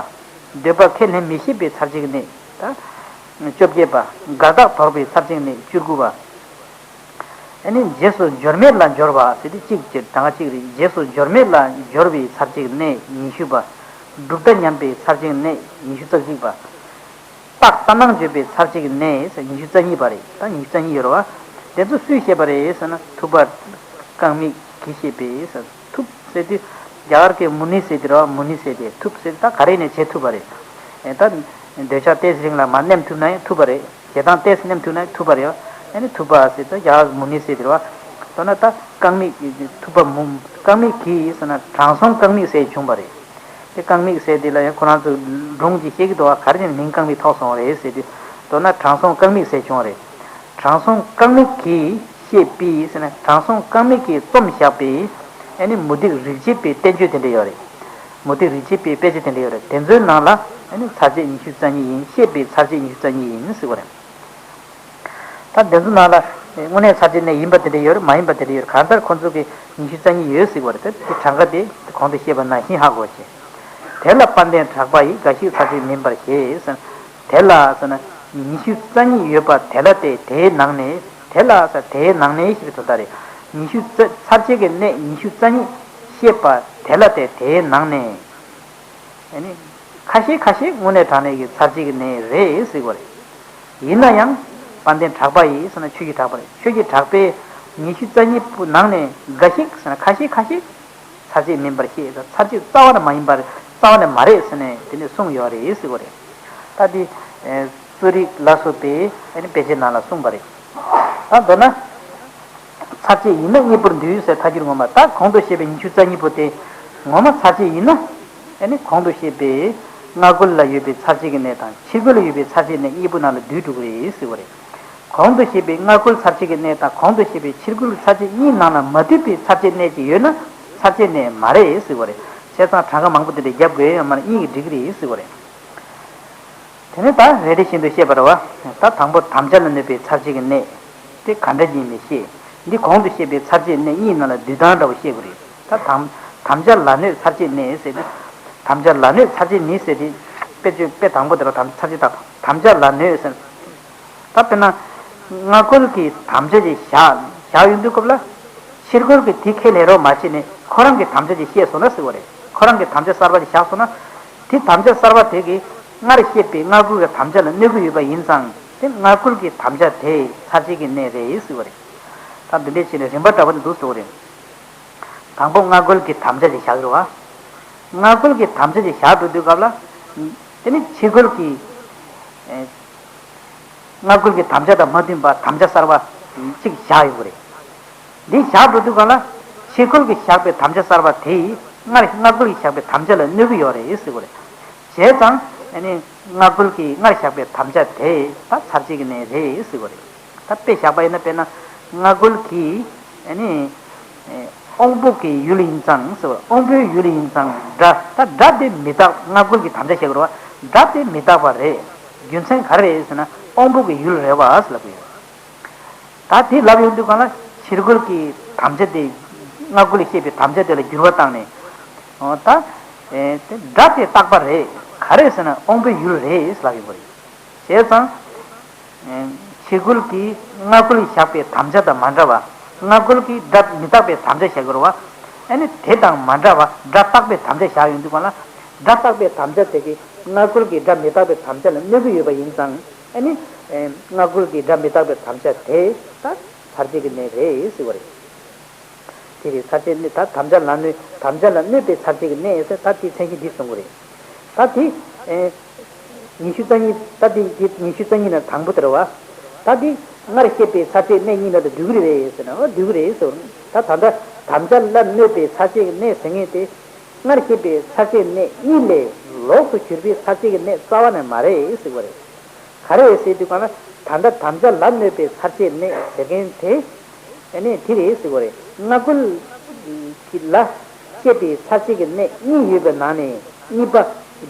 འདོད་པ་ཁས་ལེན་མི་ཤེས་པའི་ཚར་གཅོད་ཀྱི་གནས་ད་བཅོ་བརྒྱད་པ། དགག་རྟགས་དོར་བའི་ཚར་གཅོད་ཀྱི་གནས་བཅུ་དགུ་པ། ཨ་ནི་རྗེས་སུ་འབྱོར་མེད་ལ་སྦྱོར་བ་ཟེར་དུས་གཅིག་གཅིག་གྲངས་ཀ་གཅིག་རེད། རྗེས་སུ་འབྱོར་མེད་ལ་སྦྱོར་བའི་ཚར་གཅོད་ཀྱི་གནས་ཉི་ཤུ་པ། གྲུབ་མཐའ་ཉམས་པའི་ཚར་གཅོད་ཀྱི་གནས་ཉི་ཤུ་རྩ་གཅིག་པ། རྟགས་ལྟར་སྣང་བརྗོད་པའི་ཚར་གཅོད་ཀྱི་གནས་ཉི་ཤུ་རྩ་གཉིས་པ་རེད། ད་ཉི་ཤུ་རྩ་གཉིས་ཡོད་རེད་བ། དེ་ཚོ་སུས་བཤད་པ་རེད་ཟེར་ན་ཐུབ་པ། རྐང་མིག་གིས་བཤད་པས་ཟེར། ཐུབ་ཟེར་དུས་རྒྱ་གར་གྱི་མུ་ནི་ཟེར་དུས་རེད་བ། མུ་ནི་ཟེར་དེ་ཐུབ་ཟེར་ད་ག་རེ་ནས་བྱེད་ཐུབ་པ་རེད། ཨེ་ད་འདོད་ཆགས་ཏོག་ཙམ་རིང་ལ་མར་མནན་ཐུབ་ན་ཡང་ཐུབ་པ་རེད། ཞེ་སྡང་ཏོག་ཙམ་མནན་ཐུབ་ན་ཐུབ་པ་རེད་བ། ཨ་ནི་ཐུབ་པ་ཟེར་ད་རྒྱ་གར་གྱི་མུ་ནི་ཟེར་དུས་རེད་བ། མདོར་ན་ད་རྐང་མིག་ཐུབ་པ་མུ་རྐང་མིག་གིས་ཟེར་ན་དྲང་སྲོང་རྐང་མིག་ཟེར་བྱུང་བ་རེད། དེ་རྐང་མིག་ཟེར་དེ་ལ་ཡང་ཁོ་རང་ཚོ་སྒྲུང་ཅིག་བཤད་ཀྱི་འདུག་བ། ག་རེ་བྱས་ནས་མིང་རྐང་མིག་ཐོགས་སོང་བ་རེད་ཟེར་དུས། མདོར་ན་དྲང་སྲོང་རྐང་མིག་ཟེར་བྱུང་བ་རེད། དྲང་སྲོང་རྐང་མིག་གིས་བཤད་པའི་ཟེར་ན་དྲང་སྲོང་རྐང་མིག་གིས་རྩོམ་བཞག་པའི་ཨ་ནི་མུ་སྟེགས་རིག་བྱེད་པའི་བསྟན་བཅོས་དེ་འདྲ་ཡོད་རེད། མུ་སྟེགས་རིག་བྱེད་པའི་དཔེ་ཆ་དེ་འདྲ་ཡོད་རེད། དེ་ཚོའི་ནང་ལ་ཨ་ནི་ཚར་གཅོད་ཉི་ཤུ་རྩ་གཉིས་ཡིན། བཤད་པའི་ཚར་གཅོད་ཉི་ཤུ་རྩ་གཉིས་ཡིན་ཟེར་བ་རེད། ད་དེ་ཚོ་ནང་ལ་དངོས་གནས་ཚར་གཅོད་གནས་ཡིན་པ་དེ་འདྲ་ཡོད་རེད། མ་ཡིན་པ་དེ་འདྲ་ཡོད་རེད། གང་ལྟར་ཁོང་ཚོ་གིས་ཉི་ཤུ་རྩ་གཉིས་ཡོད་ཟེར་བ་རེད། ད་དེ་གྲངས་ཀ་དེ་གོང་དུ་བཤད་པ་ནང་བཞིན་ཧ་གོ་བྱས། དེ་ལ་དཔལ་ལྡན་གྲགས་པ་ཡིས་འགའ་ཞིག་ཚར་གཅོད་མིན་པར་བཞེད་ཟེར། དེ་ལ་ཟེར་ན་ཉི་ཤུ་རྩ་གཉིས་ཡོད་པ་དེ་ལ་སྟེ་དེའི་ནང་ནས། དེ་ལ་ཟེར་དེའི་ནང་ནས་ཞེས་པའི་དོན་དག་རེད། ཉི་ཤུ་རྩ་ཚར་གཅོད་ཀྱི་གནས་ཉི་ཤུ་རྩ་གཉིས་བཤད་པ་དེ་ལ་སྟེ་དེའི་ནང་ནས། ཨ་ནི། ཁ་ཤས་ཁ་ཤས་དངོས་གནས་དྲང་གནས་ཀྱི་ཚར་གཅོད་ཀྱི་གནས་རེད་ཟེར་དགོས་རེད། ཡིན་ན་ཡང་། དཔལ་ལྡན་གྲགས་པ་ཡིས་ཟེར་ན་ཆོས་ཀྱི་གྲགས་པ་རེད། ཆོས་ཀྱི་གྲགས་པས་ཉི་ཤུ་རྩ་གཉིས་པོ་ནང་ནས་འགའ་ཞིག་ཟེར་ན་ཁ་ཤས་ཁ་ཤས་ཚར་གཅོད་མིན་པར་བཤད། ཚར་གཅོད་རྩ་བ་ནས་མ་ཡིན་པར་རྩ་བ་ནས་མ་རེད་ཟེར་ནས་དེ་ནས་གསུངས་ཡོད་རེད་ཟེར་དགོས་རེད། ད་འདི། གཙོ་རིག་ལ་སོགས་པའི་ཨ་ནི་དཔེ་ཆའི་ནང་ལ་གསུངས་པ་རེད། ད་མདོར་ན། ཚར་གཅོད་ཡིན་ན་གཉིས་པོར་འདུས་ཟེར་ཐལ་འགྱུར་ངོ་མ། ད་གོང་དུ་བཤད་པའི་ཉི་ཤུ་རྩ་གཉིས་པོ་དེ་ངོ་མ་ཚར་གཅོད་ཡིན་ན། ཨ་ནི་གོང་དུ་བཤད་པའི་སྔ་རྒོལ་ལ་ཡོད་པའི་ཚར་གཅོད་ཀྱི་གནས་དང་ཕྱི་རྒོལ་ལ་ཡོད་པའི་ཚར་གཅོད་གནས་གཉིས་པོ་ནང་ལ་འདུས་འགྲོ་གི་རེད་ཟེར་བ་རེད། གོང་དུ་བཤད་པའི་སྔ་རྒོལ་ཚར་གཅོད་ཀྱི་གནས་དང་གོང་དུ་བཤད་པའི་ཕྱི་རྒོལ་ཚར་གཅོད་གཉིས་ནང་ལ་མ་འདུས་པའི་ཚར་གཅོད་གནས་ཅིག་ཡོད་ན་ཚར་གཅོད་གནས་མ་རེད་ཟེར་བ་རེད། བྱས་ཙང་གྲངས་ཀ་མང་པོ་དེ་འདྲ་རྒྱབ་དགོས་ཡོད་མ་རེད། གཉིས་ཀྱིས་འགྲིག་གི་རེད་ཟེར་བ་རེད། དེ་ནས་ད་རེ་རེ་བཞིན་དུ་བཤད་པ་རེད་བ། ད་དང་པོ་དམ་བཅའ་ལ་གནོད་པའི་ཚར་གཅོད་ཀྱི་གནས། དེ་ག་འདྲ་ཡིན་མིན་བཤད། འདི་གོང་དུ་བཤད་པའི་ཚར་གཅོད་གནས་གཉིས་ནང་ལ་འདུས་སྟངས་འདྲ་བོ་བཤད་དགོས་རེད། ད་དམ་དམ་བཅའ་ལ་གནོད་ཚར་གཅོད་གནས་ཟེར་དུས། དམ་བཅའ་ལ་གནོད་ཚར་གཅོད་ནི་ཟེར་དུས། དཔེ་བརྗོད་དཔེ་དང་པོ་དེ་ལ་དམ་ཚར་གཅོད་དང་དམ་བཅའ་ལ་གནོད་ཟེར། ད་དཔེར་ན། སྔ་རྒོལ་གྱིས་དམ་བཅའ་ཅིག་བཞག་བཞག་ཡོང་དུས་སྐབས་ལ། ཕྱི་རྒོལ་གྱིས་དེ་ཁས་ལེན་རོགས་མ་བྱས་ནས་ཁོ་རང་གི་དམ་བཅའ་ཅིག་བཤད་སོང་ན་ཟེར་བ་རེད། ཁོ་རང་གི་དམ་བཅའ་གསར་པ་ཅིག་བཞག་སོང་ན། དེ་དམ་བཅའ་གསར་པ་དེ་གིས་སྔར་བཤད་པའི་སྔ་རྒོལ་གྱི་དམ་བཅའ་ལ་གནོད་ཀྱི་ཡོད་པ་ཡིན་ཙང་དེ་སྔ་རྒོལ་གྱི་དམ་བཅའ་དེ་ཚར་གཅོད་ཀྱི་གནས་རེད་ཟེར་བ་རེད། ད་འདི་འདྲས་བྱས་ནས་རིམ་པ་འདྲ་པོ་དེ་འདུག་ཟེར་བ་རེད། དང་པོ་སྔ་རྒོལ་གྱི་དམ་བཅའ་ཅིག་བཞག་རེད་བ། སྔ་རྒོལ་གྱི་དམ་བཅའ་ཅིག་བཞག་འགྲོ་དུས་སྐབས་ལ། དེ་ནི་ཕྱི་རྒོལ་གྱིས། ཨེ། སྔ་རྒོལ་གྱི་དམ་བཅའ་དང་མ་མཐུན་པ་དམ་བཅའ་གསར་པ་གཅིག་བཞག་ཡོང་གི་རེད། འདི་བཞག་འགྲོ་དུས་སྒང་ལ་ཕྱི་རྒོལ་གྱིས་བཞག་པའི་དམ་བཅའ་གསར་པ་དེ་ཡིས་སྔར་སྔ་རྒོལ་གྱིས་བཞག་པའི་དམ་བཅའ་ལ་གནོད་ཀྱི་ཡོད་རེད་ཟེར་གྱི་རེད། བྱས་ཙང་ཨ་ནི་སྔ་རྒོལ་གྱིས་སྔར་བཞག་པའི་དམ་བཅའ་དེ་ད་ཚར་གཅོད་ཀྱི་གནས་རེད་ཟེར་གྱི་རེད། ད་དཔེ་བཞག་པ་ཡིན་ན་དཔེར་ན་སྔ་རྒོལ་གྱིས་ཨ་ནི། དབང་པོ་གི་ཡུལ་ཡིན་ཙང་ཟེར་བ། དབང་པོའི་ཡུལ་ཡིན་ཙང་སྒྲ། ད་སྒྲ་དེ་མི་རྟག་སྔ་རྒོལ་གྱི་དམ་བཅའ་བྱེད་དགོས་རེད་བ། སྒྲ་དེ་མི་རྟག་པ་རེད། རྒྱུ་མཚན་ག་རེ་རེད་ཟེར་ན་དབང་པོ་གི་ཡུལ་རེད་བ་ཟེར་ལབ་ཀྱི་ཡོད། ད་དེ་ལབ་ཡོང་དུས་གང་ལ་ཕྱི་རྒོལ་གྱི་དམ་བཅའ་དེ། སྔ་རྒོལ་ལས་བཤད་པའི་དམ་བཅའ་དེ་ལ་འགྱུར་བ་བཏང་ནས། འོ་ད། ཨེ་དེ་སྒྲ་དེ་རྟག་པ་རེད། ག་རེ་ཟེར་ན་དབང་པོའི་ཡུལ་རེད་ལབ་ཡོང་གི་རེད། བྱས་ཙང་། ཨེ་ཕྱི་རྒོལ་གྱིས་སྔ་རྒོལ་བཞག་པའི་དམ་བཅའ་དང་མ་འདྲ་བ། སྔ་རྒོལ་གྱིས་སྒྲ་མི་རྟག་པའི་དམ་བཅའ་བཞག་དགོས་རེད་བ། ཨ་ནི་དེ་དང་མ་འདྲ་བ་སྒྲ་རྟག་པའི་དམ་བཅའ་བཞག་ཡོང་དུས་གང་ལ། སྒྲ་རྟག་པའི་དམ་བཅའ་དེ་གིས་སྔ་རྒོལ་གྱིས་སྒྲ་མི་རྟག་པའི་དམ་བཅའ་ལ་གནོད་ཀྱི་ཡོད་པ་ཡིན་ཙང་། ཨ་ནི། ཨེ་སྔ་རྒོལ་གྱིས་སྒྲ་མི་རྟག་པའི་དམ་བཅའ་དེ་ད་ཚར་གཅོད་ཀྱི་གནས་རེད་ཟེར་བ་རེད། དེ་རེད། ཚར་གཅོད་གནས། ད་དམ་བཅའ་ལ་གནོད། དམ་བཅའ་ལ་གནོད་པའི་ཚར་གཅོད་ཀྱི་གནས་ཟེར། ད་དེ་མཚན་གཞི་འདི་གསུང་གི་རེད། ད་དེ། ཨེ་ཉི་ཤུ་རྩ་གཉིས། ད་དེ་དེ་ཉི་ཤུ་རྩ་གཉིས་ནང་དང་པོ་དེ་རེད་བ། ད་དེ་སྔར་བཤད་པའི་ཚར་གཅོད་གནས་གཉིས་ནང་དུ་འདུ་གི་རེད་ཟེར་ན། འོ་འདུ་གི་རེད་ཟེར། ད་ད་ལྟ་དམ་བཅའ་ལ་གནོད་པའི་ཚར་གཅོད་ཀྱི་གནས་ཟེར་མཁན་དེ། སྔར་བཤད་པའི་ཚར་གཅོད་གནས་གཉིས་ལས་ལོགས་སུ་གྱུར་པའི་ཚར་གཅོད་ཀྱི་གནས་རྩ་བ་ནས་མ་རེད་ཟེར་བ་རེད། ག་རེ་རེད་ཟེར་དུས་གང་ལ། ད་ལྟ་དམ་བཅའ་ལ་གནོད་པའི་ཚར་གཅོད་གནས་ཟེར་མཁན་དེ། ཨ་ནི་དེ་རེད་ཟེར་བ་རེད། སྔ་རྒོལ་གྱི་ལ་བཤད་པའི་ཚར་གཅོད་ཀྱི་གནས་གཉིས་ཡོད་པའི་ནང་ནས་གཉིས་པ་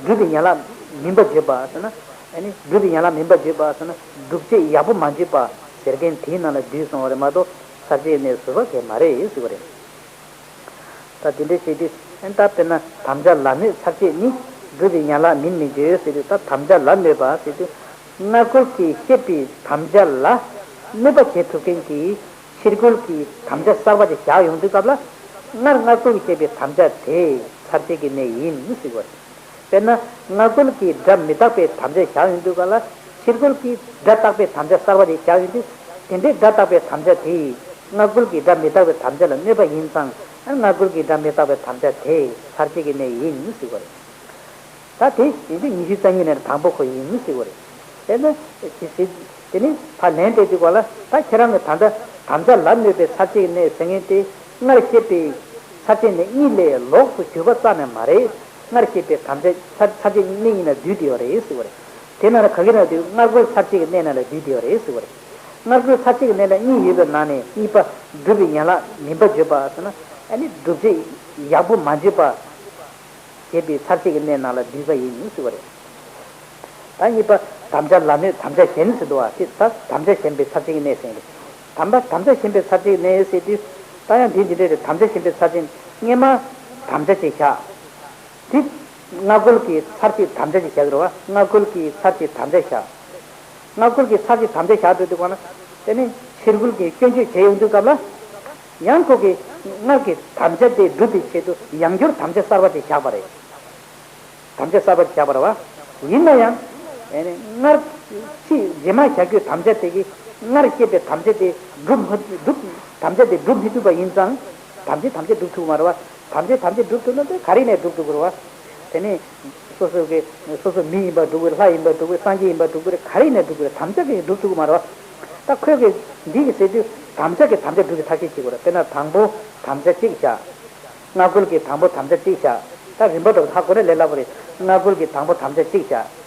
སྒྲུབ་པའི་ཡན་ལག་མིན་པ་བརྗོད་པ་ཟེར་ན། ཨ་ནི་སྒྲུབ་པའི་ཡན་ལག་མིན་པ་བརྗོད་པ་ཟེར་ན། སྒྲུབ་བྱེད་ཡག་པོ་མ་བརྗོད་པ་ཟེར་མཁན་དེའི་ནང་ལ་འདུས་སོང་བ་རེད་མ་གཏོགས། ཚར་གཅོད་གནས་ཟུར་པ་གང་ཡང་མ་རེད་ཟེར་བ་རེད། ད་དེ་འདྲ་བྱེད་དུས། ཨ་ནི་ད་དཔེར་ན་དམ་བཅའ་ལ་གནོད་ཚར་གཅོད་ནི། སྒྲུབ་པའི་ཡན་ལག་མིན་མི་བརྗོད་ཟེར་དུས། ད་དམ་བཅའ་ལ་གནོད་པ་ཟེར་དུས། སྔ་རྒོལ་གྱིས་བཤད་པའི་དམ་བཅའ་ལ་གནོད་པ་བྱེད་ཐུབ་མཁན་གྱི་ཕྱི་རྒོལ་གྱི་དམ་བཅའ་གསར་པ་ཅིག་བཞག་ཡོང་དུས་སྐབས་ལ། སྔར་སྔ་རྒོལ་གྱིས་བཤད་པའི་དམ་བཅའ་དེ་ཚར་གཅོད་ཀྱི་གནས་ཡིན་ཟེར་བ་རེད། དཔེར་ན་སྔ་རྒོལ་གྱིས་སྒྲ་མི་རྟག་པའི་དམ་བཅའ་བཞག་ཡོང་དུས་སྐབས་ལ། ཕྱི་རྒོལ་གྱིས་སྒྲ་རྟག་པའི་དམ་བཅའ་གསར་པ་ཅིག་བཞག་ཡོང་དུས། དེ་འདྲའི་སྒྲ་རྟག་པའི་དམ་བཅའ་དེ་ཡིས་སྔ་རྒོལ་གྱི་སྒྲ་མི་རྟག་པའི་དམ་བཅའ་ལ་གནོད་པ་ཡིན་ཙང་། སྔ་རྒོལ་གྱི་སྒྲ་མི་རྟག་པའི་དམ་བཅའ་དེ་ཚར་གཅོད་ཀྱི་གནས་ཡིན་ཟེར་བ་རེད། ད་དེ་ཡིན་དུས་ཉི་ཤུ་རྩ་གཉིས་ནས་དང་པོ་ཁོ་ཡིན་ཟེར་བ་རེད། དེ་ནི་དེ་ཟེར། དེ་ནི་ཕར་ལན་སྤྲད་དུས་ག་ལ། ད་ཁྱེད་རང་གི་ད་ལྟ་དམ་བཅའ་ལ་གནོད་པའི་ཚར་གཅོད་ཀྱི་གནས་ཟེར་མཁན་དེ། སྔར་བཤད་པའི་ཚར་གཅོད་གནས་གཉིས་ལས་ལོགས་སུ་གྱུར་པ་རྩ་ནས་མ་རེད། སྔར་བཤད་པའི་དམ་བཅའ་ཚར་ཚར་གཅོད་གནས་གཉིས་ནང་འདུས་བསྡད་ཡོད་རེད་ཟེར་བ་རེད། དེ་ནང་ལ་ག་གི་ནང་འདུས། སྔར་རྒོལ་ཚར་གཅོད་ཀྱི་གནས་ནང་ལ་འདུས་བསྡད་ཡོད་རེད་ཟེར་བ་རེད། སྔར་རྒོལ་ཚར་གཅོད་ཀྱི་གནས་ལ་གཉིས་ཡོད་པའི་ནང་ནས་གཉིས་པ་སྒྲུབ་པའི་ཡན་ལག་མིན་པ་བརྗོད་པ་ཟེར་ན། ཨ་ནི་སྒྲུབ་བྱེད་ཡག་པོ་མ་བརྗོད་པ་བྱེད་པའི་ཚར་གཅོད་ཀྱི་གནས་ནང་ལ་འདུས་པ་ཡིན་ཟེར་བ་རེད། ད་གཉིས་པ་དམ་བཅའ་ལ་གནོད་དམ་བཅའ་གཞན་ཟེར་འདུག་བ། དེ་ད་དམ་བཅའ་ཞན་པའི་ཚར་གཅོད་ཀྱི་གནས་ཟེར་རེད། དམ་པ་དམ་བཅའ་ཞན་པའི་ཚར་གཅོད་ཀྱི་གནས་ཟེར་དུས། ད་ཡང་འདི་འདི་འདྲ་རེད། དམ་བཅའ་ཞན་པའི་ཚར་གཅོད། སྔོན་མ་དམ་བཅའ་ཅིག་བཞག་དེ་སྔ་རྒོལ་གྱི་ཚར་གཅིག་དམ་བཅའ་ཅིག་བཞག་གི་རེད་བ། སྔ་རྒོལ་གྱི་ཚར་གཅིག་དམ་བཅའ་བཞག་སྔ་རྒོལ་གྱི་ཚར་གཅིག་དམ་བཅའ་བཞག་འགྲོ་དུས་གང་ལ། དེ་ནས་ཕྱིར་རྒོལ་གྱིས་སྐྱོན་བརྗོད་བྱེད་ཡོང་དུས་སྐབས་ལ། ཡང་ཁོ་གིས་སྔར་གྱི་དམ་བཅའ་དེ་སྒྲུབ་པའི་ཆེད་དུ་ཡང་བསྐྱར་དམ་བཅའ་གསར་པ་ཅིག་བཞག་པ་རེད། དམ་བཅའ་གསར་པ་ཅིག་བཞག་པ་རེད་བ། ཡིན་ན་ཡང་། ཨེ་ནས་སྔར་ཕྱི་རྗེས་མ་བཞག་རྒྱུའི་དམ་བཅའ་དེ་གིས་སྔར་བཤད་པའི་དམ་བཅའ་དེ་སྒྲུབ་མ་སྒྲུབ། དམ་བཅའ་དེ་སྒྲུབ་མི་ཐུབ་པ་ཡིན་ཙང་། དམ་བཅའ་དམ་བཅའ་སྒྲུབ་ཐུབ་ཀྱི་མ་རེད་བ། དམ་བཅའ་དམ་བཅའ་སྒྲུབ་ཐུབ་ན་དེ་ག་རེ་ནས་སྒྲུབ་ཐུབ་ཀྱི་རེད་བ། དེ་ནས་སོ་སོ་གི་སོ་སོ་མི་ཡིན་པ་སྒྲུབ་ཀྱི་རེད། ལྷ་ཡིན་པ་སྒྲུབ་ཀྱི་རེད། སངས་རྒྱས་ཡིན་པ་སྒྲུབ་ཀྱི་རེད། ག་རེ་ནས་སྒྲུབ་ཀྱི་རེད། དམ་བཅའ་གིས་སྒྲུབ་ཐུབ་ཀྱི་མ་རེད་བ། ད་ཁོས་གི་འདི་གི་ཟེར་དུས་དམ་བཅའ་གིས་དམ་བཅའ་སྒྲུབ་ཀྱི་ཐབས་ཤེས་བྱེད་དགོས་རེད། དཔེར་ན་དང་པོ་དམ་བཅའ་གཅིག་བཞག་སྔ་རྒོལ་གྱི་དང་པོ་དམ་བཅའ་གཅིག་བཞག་ད་རིམ་པ་འདྲ་བོ་ཧ་གོ་ན་ལས་སླ་པོ་རེད། སྔ་རྒོལ་གྱི་དང་པོ་དམ་བཅའ་གཅིག་བཞག་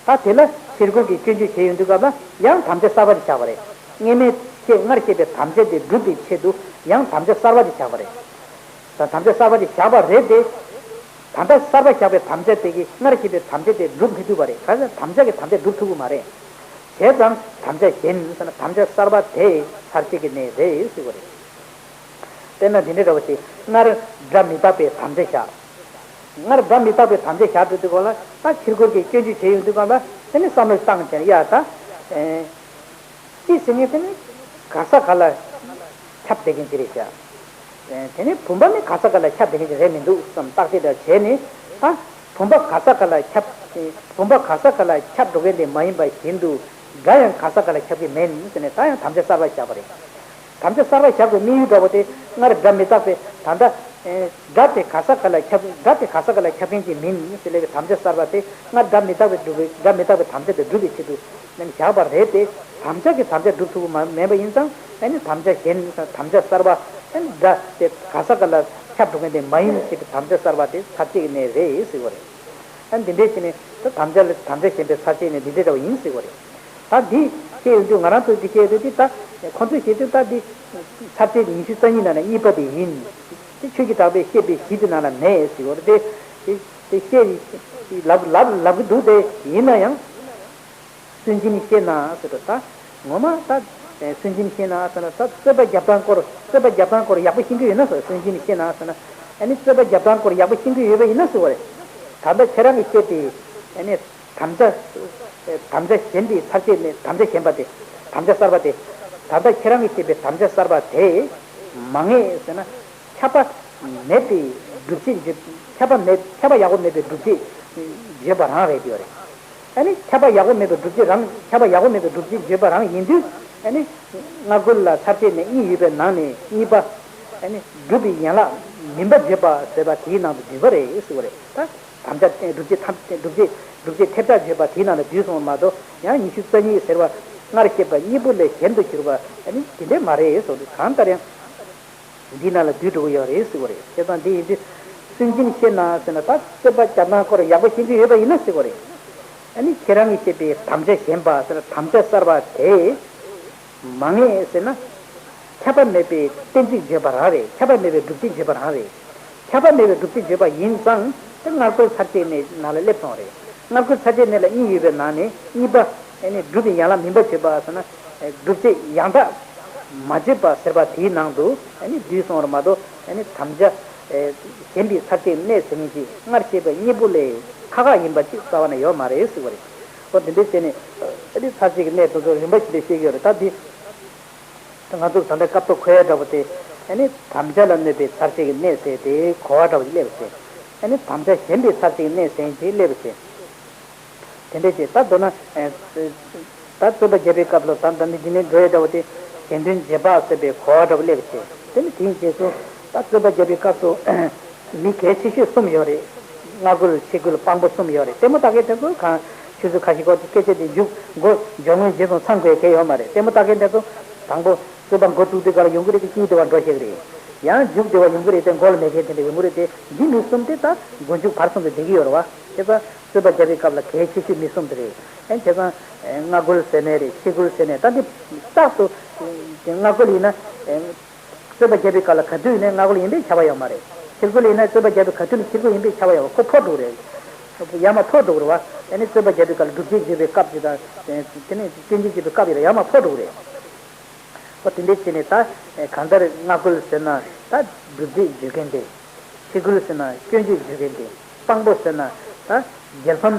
ད་དེ་ལ་ཕྱིར་རྒོལ་གྱིས་སྐྱོན་བརྗོད་བྱས་ཡོང་དུས་སྐབས་ལ་ཡང་དམ་བཅའ་གསར་པ་ཅིག་བཞག་པ་རེད། སྔོན་མའི་ཁྱེད་སྔར་བཤད་པའི་དམ་བཅའ་དེ་སྒྲུབ་པའི་ཆེད་དུ་ཡང་དམ་བཅའ་གསར་པ་ཅིག་བཞག་པ་རེད། ད་དམ་བཅའ་གསར་པ་ཅིག་བཞག་པ་རེད་དེ། ད་ལྟ་གསར་པ་བཞག་པའི་དམ་བཅའ་དེ་གིས་སྔར་བཤད་པའི་དམ་བཅའ་དེ་སྒྲུབ་མི་ཐུབ་པ་རེད། ག་ཟེར་དམ་བཅའ་གིས་དམ་བཅའ་སྒྲུབ་ཐུབ་ཀྱི་མ་རེད། བྱས་ཙང་དམ་བཅའ་གཞན་ཟེར་ན་དམ་བཅའ་གསར་པ་དེ་ཚར་གཅིག་གི་གནས་རེད་ཟེར་བ་རེད། དཔེར་ན་འདི་འདྲ་འདྲ་བོ་ཞིག་སྔར་སྒྲ་མི་རྟག་པའི་དམ་བཅའ་བཞག་སྔར་སྒྲ་མི་རྟག་པའི་དམ་བཅའ་བཞག་འགྲོ་དུས་སྒང་ལ་ད་ཕྱིར་རྒོལ་གྱིས་སྐྱོན་བརྗོད་བྱས་ཡོང་དུས་སྒང་ལ་དེ་ནི་བསམ་བློ་བཏང་བྱས་ཡ་ད། ཨེ། ཅི་ཟེར་ངེས་དེ་ནི་ག་ས་ག་ལ་ཁྱབ་བསྡད་མཁན་ཅིག་རེད་བཞག་དེ་ནི་བུམ་པ་ནི་ག་ས་ག་ལ་ཁྱབ་བསྡད་མཁན་ཅིག་རེད་མི་འདུག་བསམ་བརྟག་དཔྱད་འདྲ་བྱས་ནས་ད། བུམ་པ་ག་ས་ག་ལ་ཁྱབ། བུམ་པ་ག་ས་ག་ལ་ཁྱབ་འགྲོ་མཁན་དེ་མ་ཡིན་པ་བཞིན་དུ། སྒྲ་ཡང་ག་ས་ག་ལ་ཁྱབ་ཀྱི་མིན་ཟེར་ནས་ད་ཡང་དམ་བཅའ་གསར་པ་བཞག་པ་རེད། དམ་བཅའ་གསར་པ་བཞག་པའི་དམིགས་ཡུལ་འདྲ་བོ་དེ་སྔར་སྒྲ་མི་རྟག་པའི་ད་ལྟ། ཨེ། སྒྲ་དེ་ག་ས་ག་ལ་ཁྱབ། སྒྲ་དེ་ག་ས་ག་ལ་ཁྱབ་མཁན་ཅིག་མིན་ཟེར་ལབ་པའི་དམ་བཅའ་གསར་པ་དེ་སྔར་སྒྲ་མི་རྟག་པའི་སྒྲུབ་པའི་སྒྲ་མི་རྟག་པའི་དམ་བཅའ་དེ་སྒྲུབ་པའི་ཆེད་དུ་ནམ་བཞག་པ་རེད་དེ། དམ་བཅའ་གིས་དམ་བཅའ་སྒྲུབ་ཐུབ་ཀྱི་མ་མེད་པ་ཡིན་ཙང་ཨ་ནི་དམ་བཅའ་གཞན་དམ་བཅའ་གསར་པ་ཨ་ནི་སྒྲ་དེ་ག་ས་ག་ལ་ཁྱབ་འགྲོ་མཁན་དེ་མ་ཡིན་ཞེས་པའི་དམ་བཅའ་གསར་པ་དེ་ཚར་གཅིག་གི་གནས་རེད་ཟེར་བ་རེད། ཨ་ནི་འདི་འདྲས་བྱས་ནས་ད་དམ་བཅའ་ལ་དམ་བཅའ་གཞན་པའི་ཚར་གཅིག་ནས་འདི་འདྲས་འདྲ་བ་ཡིན་ཟེར་བ་རེད། ད་འདི་བཤད་ཡོང་དུས་ང་རང་ཚོས་འདི་བཤད་ཡོང་དུས་འདི་ད་ཁོང་ཚོས་བཤད་དུས་ད་འདི་ཚར་གཅིག་ཉི་ཤུ་རྩ་གཉིས་ནང་ནས་གཉིས་པ་དེ་ཡིན། ཆོས་ཀྱི་གྲགས་པས་བཤད་པའི་གཞི་དེ་ནང་ལ་མེད་ཟེར་བ་རེད་དེ། དེ་དེ་བཤད་ལབ་ལབ་ལབ་གི་འདུག་དེ་ཡིན་ན་ཡང་། སུན་འབྱིན་ཤེས་ན་ཟེར་དུས་ད། ངོ་མ་ད། སུན་འབྱིན་ཤེས་ན་ཟེར་ན་ད་རྩོད་པ་རྒྱབ་སྟངས་སྐོར་རྩོད་པ་རྒྱབ་སྟངས་སྐོར་ཡག་པོ་ཤེས་ཀྱི་ཡོད་ན་ཟེར། སུན་འབྱིན་ཤེས་ན་ཟེར་ན། ཨ་ནི་རྩོད་པ་རྒྱབ་སྟངས་སྐོར་ཡག་པོ་ཤེས་ཀྱི་ཡོད་པ་ཡིན་ན་ཟེར་བ་རེད། ད་ལྟ་ཁྱེད་རང་གིས་བཤད་པའི་ཨ་ནི་དམ་བཅའ། དམ་བཅའ་གཞན་པའི་ཚར་གཅོད་ནི་དམ་བཅའ་གཞན་པ་དེ། དམ་བཅའ་གསར་པ་དེ། ད་ལྟ་ཁྱེད་རང་གིས་བཤད་པའི་དམ་བཅའ་གསར་པ་དེ། མ་ངེས་ཟེར་ན། ཁྱབ་པ་མེད་པའི་སྒྲུབ་བྱེད་བརྗོད། ཁྱབ་པ་མེད་ཁྱབ་པ་ཡག་པོ་མེད་པའི་སྒྲུབ་བྱེད་བརྗོད་པ་རང་རེད་ཡོད་རེད། ཨ་ནི་ཁྱབ་པ་ཡག་པོ་མེད་པའི་སྒྲུབ་བྱེད་རང་ཁྱབ་པ་ཡག་པོ་མེད་པའི་སྒྲུབ་བྱེད་བརྗོད་པ་རང་ཡིན་དུས། ཨ་ནི་སྔ་རྒོལ་ལ་ཚར་གཅོད་ནས་གཉིས་ཡོད་པའི་ནང་ནས་གཉིས་པ། ཨ་ནི་སྒྲུབ་པའི་ཡན་ལག་མིན་པ་བརྗོད་པ་ཟེར་བ་དེའི་ནང་དུ་འདུས་པ་རེད་ཟེར་བ་རེད་ད། དམ་བཅའ་སྒྲུབ་བྱེད་ཐམས་སྒྲུབ་བྱེད་སྒྲུབ་བྱེད་ཐེབས་གྲགས་བརྗོད་པ་དེའི་ནང་ལ་འདུས་སོང་བ་མ་གཏོགས། ཡང་ཉི་ཤུ་རྩ་གཉིས་ཟེར་བ་སྔར་བཤད་པ་གཉིས་པོ་ལས་གཞན་དུ་གྱུར་པ་ཨ་ནི་དེ་འདྲས་མ་རེད་ཟེར་བ་རེད། གང་ལྟར་ཡང་། འདི་ནང་ལ་བསྡུས་འགྲོ་གི་ཡོད་རེད་ཟེར་བ་རེད། བྱས་ཙང་འདི་ཡིན་དུས། སུན་འབྱིན་ཤེས་ན་ཟེར་ན་ད་རྩོད་པ་རྒྱབ་སྟངས་སྐོར་ཡག་པོ་ཤེས་ཀྱི་ཡོད་པ་ཡིན་ན་ཟེར་བ་རེད། ཨ་ནི་ཁྱེད་རང་གིས་བཤད་པའི་དམ་བཅའ་གཞན་པ་ཟེར་ན་དམ་བཅའ་གསར་པ་དེ། མ་ངེས་ཟེར་ན། ཁྱབ་པ་མེད་པའི་གཏན་ཚིགས་བརྗོད་པ་རང་རེད། ཁྱབ་པ་མེད་པའི་སྒྲུབ་བྱེད་བརྗོད་པ་རང་རེད། ཁྱབ་པ་མེད་པའི་སྒྲུབ་བྱེད་བརྗོད་པ་ཡིན་ཙང་དེ་སྔ་རྒོལ་ཚར་གཅོད་ནས་ནང་ལ་སླེབས་སོང་བ་རེད། སྔ་རྒོལ་ཚར་གཅོད་ནས་ལ་གཉིས་ཡོད་པའི་ནང་ནས་གཉིས་པ། ཨ་ནི་སྒྲུབ་པའི་ཡན་ལག་མིན་པ་བརྗོད་པ་ཟེར་ན། སྒྲུབ་བྱེད་ཡང་དག་མ་བརྗོད་པ་ཟེར་བ་དེའི་ནང་དུ་ཨ་ནི་འདུས་སོང་བ་མ་གཏོགས། ཨ་ནི་དམ་བཅའ་གཞན་པའི་ཚར་གཅོད་གནས་ཟེར་མཁན་གྱི་སྔར་བཤད་པ་གཉིས་པོ་ལས་ཁག་ཁག་ཡིན་པ་ཅིག་རྩ་བ་ནས་ཡོད་མ་རེད་ཟེར་བ་རེད། འོ་དེ་འདྲའི་བྱས་ནས་ཨ་ནི་ཚར་གཅོད་ཀྱི་གནས་དེ་ཚོ་རིམ་པ་བཞིན་དུ་བཤད་ཀྱི་ཡོད་རེད་ད་འདི། ང་ཚོར་ད་ལྟ་སྐབས་ཐོག་གོ་ཡ་འདྲ་པོ་དེ། ཨ་ནི་དམ་བཅའ་ལ་གནོད་པའི་ཚར་གཅོད་ཀྱི་གནས་ཟེར་དེ་གོ་བ་འདྲ་པོ་ཞིག་སླེབས་པ་བྱས། ཨ་ནི་དམ་བཅའ་ཞན་པའི་ཚར་གཅོད་ཀྱི་གནས་ཟེར་ཅིག་སླེབས་པ་བྱས། དེ་འདྲ་བྱས་ད་མདོར་ན། ད་རྩོད་པ་རྒྱབ་པའི་སྐབས་ལ་ད་ད་ནི་འདི་ནས་འགྲོ་ཡ་འདྲ་པོ་དེ་གཞན་དོན་རྗེས་དཔག་ཟེར་བའི་གོ་བ་འདྲ་པོ་སླེབས་པ་བྱས། དེ་ནི་དེའི་རྗེས་སུ་ད་རྩོད་པ་རྒྱབ་པའི་སྐབས་སུ། མི་གལ་ཆེ་ཤོས་གསུམ་ཡོད་རེད། སྔ་རྒོལ་ཕྱི་རྒོལ་དཔང་པོ་གསུམ་ཡོད་རེད། ལྟད་མོ་ལྟ་མཁན་དེ་ཚོ་གང་ཆུ་ཚོད་ཁ་ཤས་འགོར་དུས་སྐད་ཆ་དེ་མཇུག་མགོ་སྦྱོར་དངོས་རྗེས་སུ་ཚང་དགོས་གལ་ཡོད་མ་རེད། ལྟད་མོ་ལྟ་མཁན་དེ་ཚོ་དང་པོ་རྩོད་པ་འགོ་བཙུགས་དུས་ག་ལ་ཡོང་གི་རེད་དེ་དཀྱིལ་དེ་བར་འགྲོ་ཤེས་ཀྱི་རེད། ཡང་མཇུག་དེ་བར་ཡོང་གི་རེད་དེ་མགོ་ལ་མེད་མཁན་དེ་འདྲ་ཡོང་གི་རེད་དེ་འདི་མི་གསུམ་དེ་ད་མགོ་མཇུག་བར་གསུམ་དུ་བསྡད་ཀྱི་ཡོད་རེད་བ། དེ་ཚོ་རྩོད་པ་རྒྱབ་པའི་སྐབས་ལ་གལ་ཆེ་ཤོས་མི་གསུམ་དེ་རེད། ཨ་ནི་བྱས་ཙང་སྔ་རྒོལ་ཟེར་ནའི་རེད་ཕྱི་རྒོལ་ཟེར་ནའི་ད་འདི་རྟག་ཏུ་སྔ་རྒོལ་ཡིན་ན། རྩོད་པ་རྒྱབ་པའི་སྐབས་ལ་ག་དུས་ནས་སྔ་རྒོལ་ཡིན་པས་ཁྱབ་པ་ཡོད་མ་རེད། ཕྱི་རྒོལ་ཡིན་ན་རྩོད་པ་རྒྱབ་པའི་ག་དུས་ནས་ཕྱི་རྒོལ་ཡིན་པས་ཁྱབ་པ་ཡོད་མ་རེད། ཁོ་འཕོ་འགྲོ་གི་རེད། ཡར་མར་འཕོ་འགྲོ་གི་རེད་བ། ཨ་ནི་རྩོད་པ་རྒྱབ་པའི་སྐབས་ལ་སྒྲུབ་བྱེད་བརྗོད་པའི་སྐབས་ཅིག་དང་། དེ་ནས་སྐྱོན་བརྗོད་བརྗོད་པའི་སྐབས་ཡིན་ལ་ཡར་མར་འཕོ་འགྲོ་གི་རེད། ཁོ་དེ་འདྲའི་བྱས་ནས་ད་གང་ལྟར་སྔ་རྒོལ་ཟེར་ན་ད་སྒྲུབ་བྱེད་བརྗོད་མཁན་དེ། ཕྱི་རྒོལ་ཟེར་ན་སྐྱོན་བརྗོད་བརྗོད་མཁན་དེ། དཔང་པོ་ཟེར་ན་ད་རྒྱལ་ཕམ།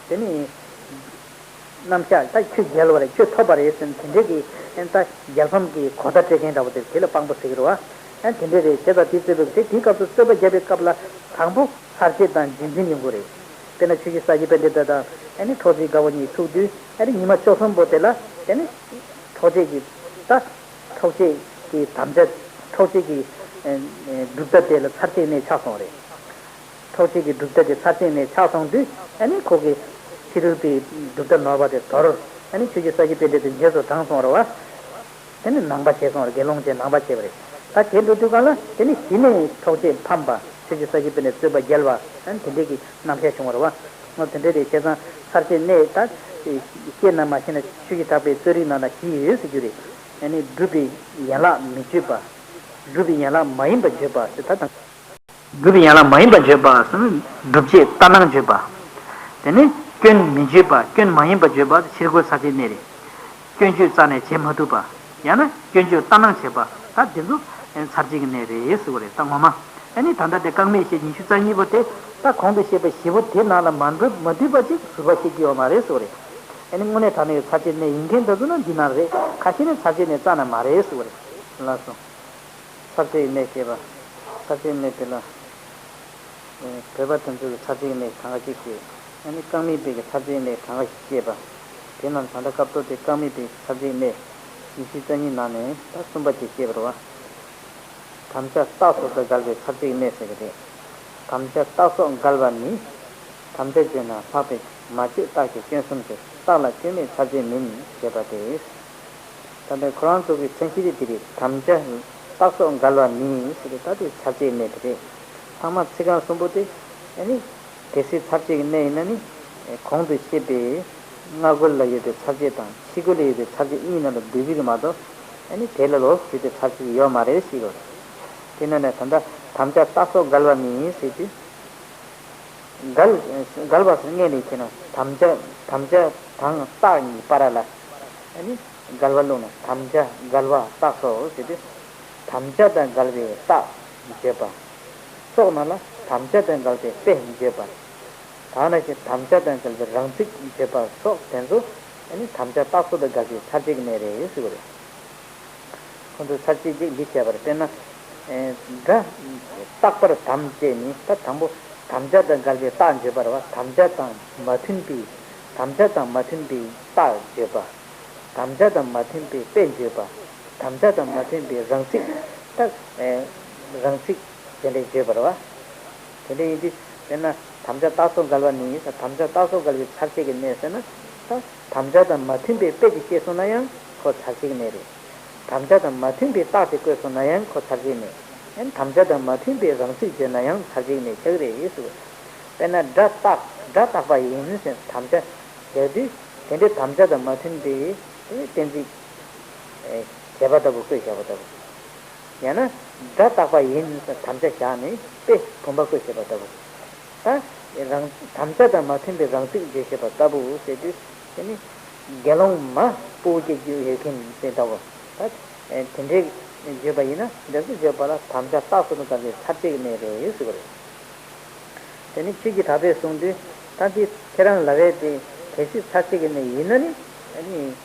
དེ་ནས། རྣམ་གཞག་ད་ཁྱོད་རྒྱལ་བ་རེད་ཁྱོད་ཐོབ་པ་རེད་ཟེར་ནས་དེ་འདྲའི་གི་ཨེ་ད་རྒྱལ་ཕམ་གི་གོ་བརྡ་སྤྲད་མཁན་འདྲ་བོ་དེ་དེ་ལ་དཔང་པོ་ཟེར་གི་རེད་བ། ཨེ་དེ་འདྲའི་རེད་བྱས་ཙང་དེ་རྩོད་པའི་དེ་དེའི་སྐབས་སུ་རྩོད་པ་རྒྱབ་པའི་སྐབས་ལ་དང་པོ་ཚར་གཅོད་དང་རྗེས་འཛིན་ཡོང་གི་རེད། དཔེར་ན་ཆོས་རྗེ་ས་སྐྱ་པཎྜི་ཏ་དང་ཨེ་ནི་ཁྲོ་ཚིག་དགའ་བོ་གཉིས་ཐུག་དུས་ཨེ་ནི་ཉི་མ་བཅུ་གསུམ་པོ་དེ་ལ་ཨེ་ནི་འཕྲོག་བྱེད་ཀྱི་ད་འཕྲོག་བྱེད་ཀྱི་དམ་བཅའ་འཕྲོག་བྱེད་ཀྱི་ཨེ་ཨེ་གྲུབ་མཐའ་དེ་ལ་ཚར་གཅོད་གནས་ཆགས་སོང་རེད། འཕྲོག་བྱེད་ཀྱི་གྲུབ་མཐའ་དེ་ཚར་གཅོད་ནས་ཆགས་སོང་དུས་ཨ་ནི་ཁོ་གི་ཕྱི་རོལ་པའི་གྲུབ་མཐའ་ནོར་བ་དེ་དོར། ཨ་ནི་ཆོས་རྗེ་ས་སྐྱ་པཎྜི་ཏ་དེ་རྗེས་སུ་འབྲངས་སོང་རེད་བ། དེ་ནི་ནང་པ་བྱས་སོང་རེད། དགེ་སློང་བྱས་ནང་པ་བྱས་པ་རེད། ད་དེ་འགྲོ་དུས་གང་ལ་དེ་ནི་གཞི་ནས་འཕྲོག་བྱེད་ཕམ་པ་ཆོས་རྗེ་ས་སྐྱ་པཎྜི་ཏ་རྩོད་པ་རྒྱལ་བ་ཨ་ནི་དེ་འདྲས་ཀྱི་རྣམ་གཞག་བྱུང་བ་རེད་བ། ངོ་དེ་འདྲས་རེད་བྱས་ཙང་ཚར་གཅོད་གནས་ད་ཤེས་ན་མ་ཤེས་ན་ཆོས་ཀྱི་གྲགས་པའི་རྩོད་རིགས་ནང་ན་བཞི་ཡོད་ཟེར་རྒྱུ་རེད། ཨ་ནི་སྒྲུབ་པའི་ཡན་ལག་མི་བརྗོད་པ། སྒྲུབ་པའི་ཡན་ལག་མ་ཡིན་པ་བརྗོད་པ་ཟེར་ད་དང་། སྒྲུབ་པའི་ཡན་ལག་མ་ཡིན་པ་བརྗོད་པ་ཟེར་ན་སྒྲུབ་བྱེད་ལྟར་སྣང་བརྗོད་པ། དེ་ནས་སྐྱོན་མི་བརྗོད་པ་སྐྱོན་མ་ཡིན་པ་བརྗོད་པ་ཕྱིར་རྒོལ་ཚར་གཅོད་གནས་རེད། སྐྱོན་བརྗོད་རྩ་ནས་བྱེད་མ་ཐུབ་པ། ཡང་ན་སྐྱོན་བརྗོད་ལྟར་སྣང་བྱེད་པ་ད་འདི་ཚོ་ཚར་གཅོད་ཀྱི་གནས་རེད་ཟེར་བ་རེད་ད་ངོ་མ། ཨ་ནི་ད་ལྟ་དེ་རྐང་མིག་བཤད་ཉི་ཤུ་རྩ་གཉིས་པོ་དེ་ད་གོང་དུ་བཤད་པ་བཞི་པོ་དེ་ནང་ལ་མ་འདུ་མ་འདུས་པ་ཅིག་ཟུར་པ་བཤད་ཀྱི་ཡོད་མ་རེད་ཟེར་བ་རེད། ཨ་ནི་དངོས་གནས་དྲང་གནས་ཚར་གཅོད་གནས་ཡིན་མཁན་དེ་ཚོ་ན་འདི་ནང་རེད། ཁ་ཤས་ནི་ཚར་གཅོད་གནས་རྩ་ནས་མ་རེད་ཟེར་བ་རེད། ལགས་སོ། ཚར་གཅོད་གནས་ཞེས་པ། ཚར་གཅོད་གནས་དེ་ལ། བོད་པ་དེ་ཚོས་ཚར་གཅོད་གནས་གང་ག་ཅིག་བཤད། ཨ་ནི་རྐང་མིག་པའི་གི་ཚར་གཅོད་གནས་གང་ག་ཞིག་བཤད་པ། དེ་རྣམས་ད་ལྟ་སྐབས་ཐོག་དེ་རྐང་མིག་པའི་གི་ཚར་གཅོད་གནས་ཉི་ཤུ་རྩ་གཉིས་ནང་ནས་ད་གསུམ་པ་ཅིག་བཤད་པ་རེད་བ། དམ་བཅའ་རྟགས་སོགས་དང་འགལ་བའི་ཚར་གཅོད་གནས་ཟེར་གི་རེད། དམ་བཅའ་རྟགས་སོགས་འགལ་བ་ནི། དམ་བཅའ་བརྗོད་ན་ལྷག་པའི་མ་བརྗོད་རྟགས་ཀྱི་སྐྱོན་གསུམ་སྟེ་རྟགས་ལ་སྐྱོན་མེད་ཚར་གཅོད་མིན་ཞེས་པ་སྟེ། ད་ལྟ་ཁོ་རང་ཚོ་གི་མཚན་གཞི་དེ་དེ་རེད། དམ་བཅའ་རྟགས་སོགས་འགལ་བ་ནི་ཟེར་ཏེ་ད་དེ་ཚར་གཅོད་གནས་དེ་རེད། ལྷག་མ་ཚིག་རྐང་གསུམ་པོ་དེ་ཨ་ནི་གལ་སྲིད་ཚར་གཅོད་ཀྱི་གནས་ཡིན་ན་ནི་གོང་དུ་བཤད་པའི་སྔ་རྒོལ་ལ་ཡོད་པའི་ཚར་གཅོད་དང་ཕྱི་རྒོལ་ལ་ཡོད་པའི་ཚར་གཅོད་གཉིས་ནང་ལ་འདུས་ཀྱི་རེད་མ་གཏོགས་ཨ་ནི་དེ་ལ་ལོགས་སུ་གྱུར་ཏེ་ཚར་གཅོད་ཡོད་མ་རེད་ཟེར་གི་རེད། དེ་ནས་ནས་ད་ལྟ་དམ་བཅའ་རྟགས་སོགས་འགལ་བ་ནི་ཟེར་དུས། འགལ། འགལ་བ་ཟེར་སྔོན་ནས་བྱས་ན་དམ་བཅའ། དམ་བཅའ་དང་རྟགས་གཉིས་བར་ལ། ཨ་ནི་འགལ་བ་བླུགས་ན་དམ་བཅའ་འགལ་བ་རྟགས་སོགས་ཟེར་དུས། དམ་བཅའ་དང་འགལ་བའི་རྟགས་བརྗོད་པ། སོགས་ནང་ལ་དམ་བཅའ་དང་འགལ་བའི་དཔེ་བརྗོད་པ། ད་ནང་བཞིན་དམ་བཅའ་དང་འགལ་བའི་རང་ཚིག་བརྗོད་པ་སོགས་དེ་ཚོ་ཨ་ནི་དམ་བཅའ་རྟགས་སོགས་དང་འགལ་བའི་ཚར་གཅིག་གི་གནས་རེད་ཟེར་བ་རེད། ཁོ་ཚོས་ཚར་གཅིག་གཅིག་འདི་བཤད་པ་རེད། དཔེར་ན། ཨེ། སྒྲ། རྟག་པར་དམ་བཅས་ནི་ད་དང་པོ་དམ་བཅའ་དང་འགལ་བའི་རྟགས་བརྗོད་པ་རེད་བ། དམ་བཅའ་དང་མ་མཐུན་པའི། དམ་བཅའ་དང་མ་མཐུན་པའི་རྟགས་བརྗོད་པ། དམ་བཅའ་དང་མ་མཐུན་པའི་དཔེ་བརྗོད་པ། དམ་བཅའ་དང་མ་མཐུན་པའི་རང་ཚིག་ད། ཨེ། རང་ཚིག་དེ་འདྲ་བརྗོད་པ་རེད་བ། དེ་འདྲ་ཡིན་དུས་དཔེར་ན་དམ་བཅའ་རྟགས་སོགས་འགལ་བ་ནི་ཟེར། དམ་བཅའ་རྟགས་སོགས་འགལ་བའི་ཚར་གཅིག་གི་གནས་ཟེར་ན། ད་དམ་བཅའ་དང་མ་མཐུན་པའི་དཔེ་དེ་བཤད་སོང་ན་ཡང་ཁོ་ཚར་གཅིག་གི་གནས་རེད། དམ་བཅའ་དང་མ་མཐུན་པའི་རྟགས་དེ་བཀོད་སོང་ན་ཡང་ཁོ་ཚར་གཅིག་གནས། ཡང་དམ་བཅའ་དང་མ་མཐུན་པའི་རང་ཚིག་བརྗོད་ན་ཡང་ཚར་གཅིག་གནས་ཆགས་རེད་ཟེར། དཔེར་ན་སྒྲ་རྟག་སྒྲ་རྟག་པ་ཡིན་ཟེར་དམ་བཅའ་བྱས་དུས་དེ་འདྲའི་དམ་བཅའ་དང་མ་མཐུན་པའི་གཏན་ཚིགས་བྱས་པ་ལྟ་བུ་བཀོད་བཞག་པ་ལྟ་བུ། ཡང་ན་སྒྲ་རྟག་པ་ཡིན་ཟེར་དམ་བཅའ་བཞག་ནས་དཔེ་བུམ་པ་བཀོད་བཞག་པ་ལྟ་བུ། ད་རང་དམ་བཅའ་དང་མ་མཐུན་པའི་རང་ཚིག་བརྗོད་བྱེད་པ་ལྟ་བུ་ཟེར་དུས་དེ་ནི་དགེ་སློང་མ་སྤུ་གུ་སྐྱེ་རྒྱུ་ཡོད་མཁན་ཟེར་ལྟ་བུ། ད་དེ་འདྲའི་བརྗོད་པ་ཡིན་ན་འདི་ཚོ་བརྗོད་པ་ལ་དམ་བཅའ་རྟགས་སུ་འགལ་བའི་ཚར་གཅིག་གི་གནས་རེད་ཟེར་བ་རེད། དེ་ནི་ཆོས་ཀྱི་གྲགས་པས་གསུངས་དུས་ད་འདི་ཁྱེད་རང་ལབ་པའི་དེ་གལ་སྲིད་ཚར་གཅིག་གི་གནས་ཡིན་ན་ནི་ཨ་ནི་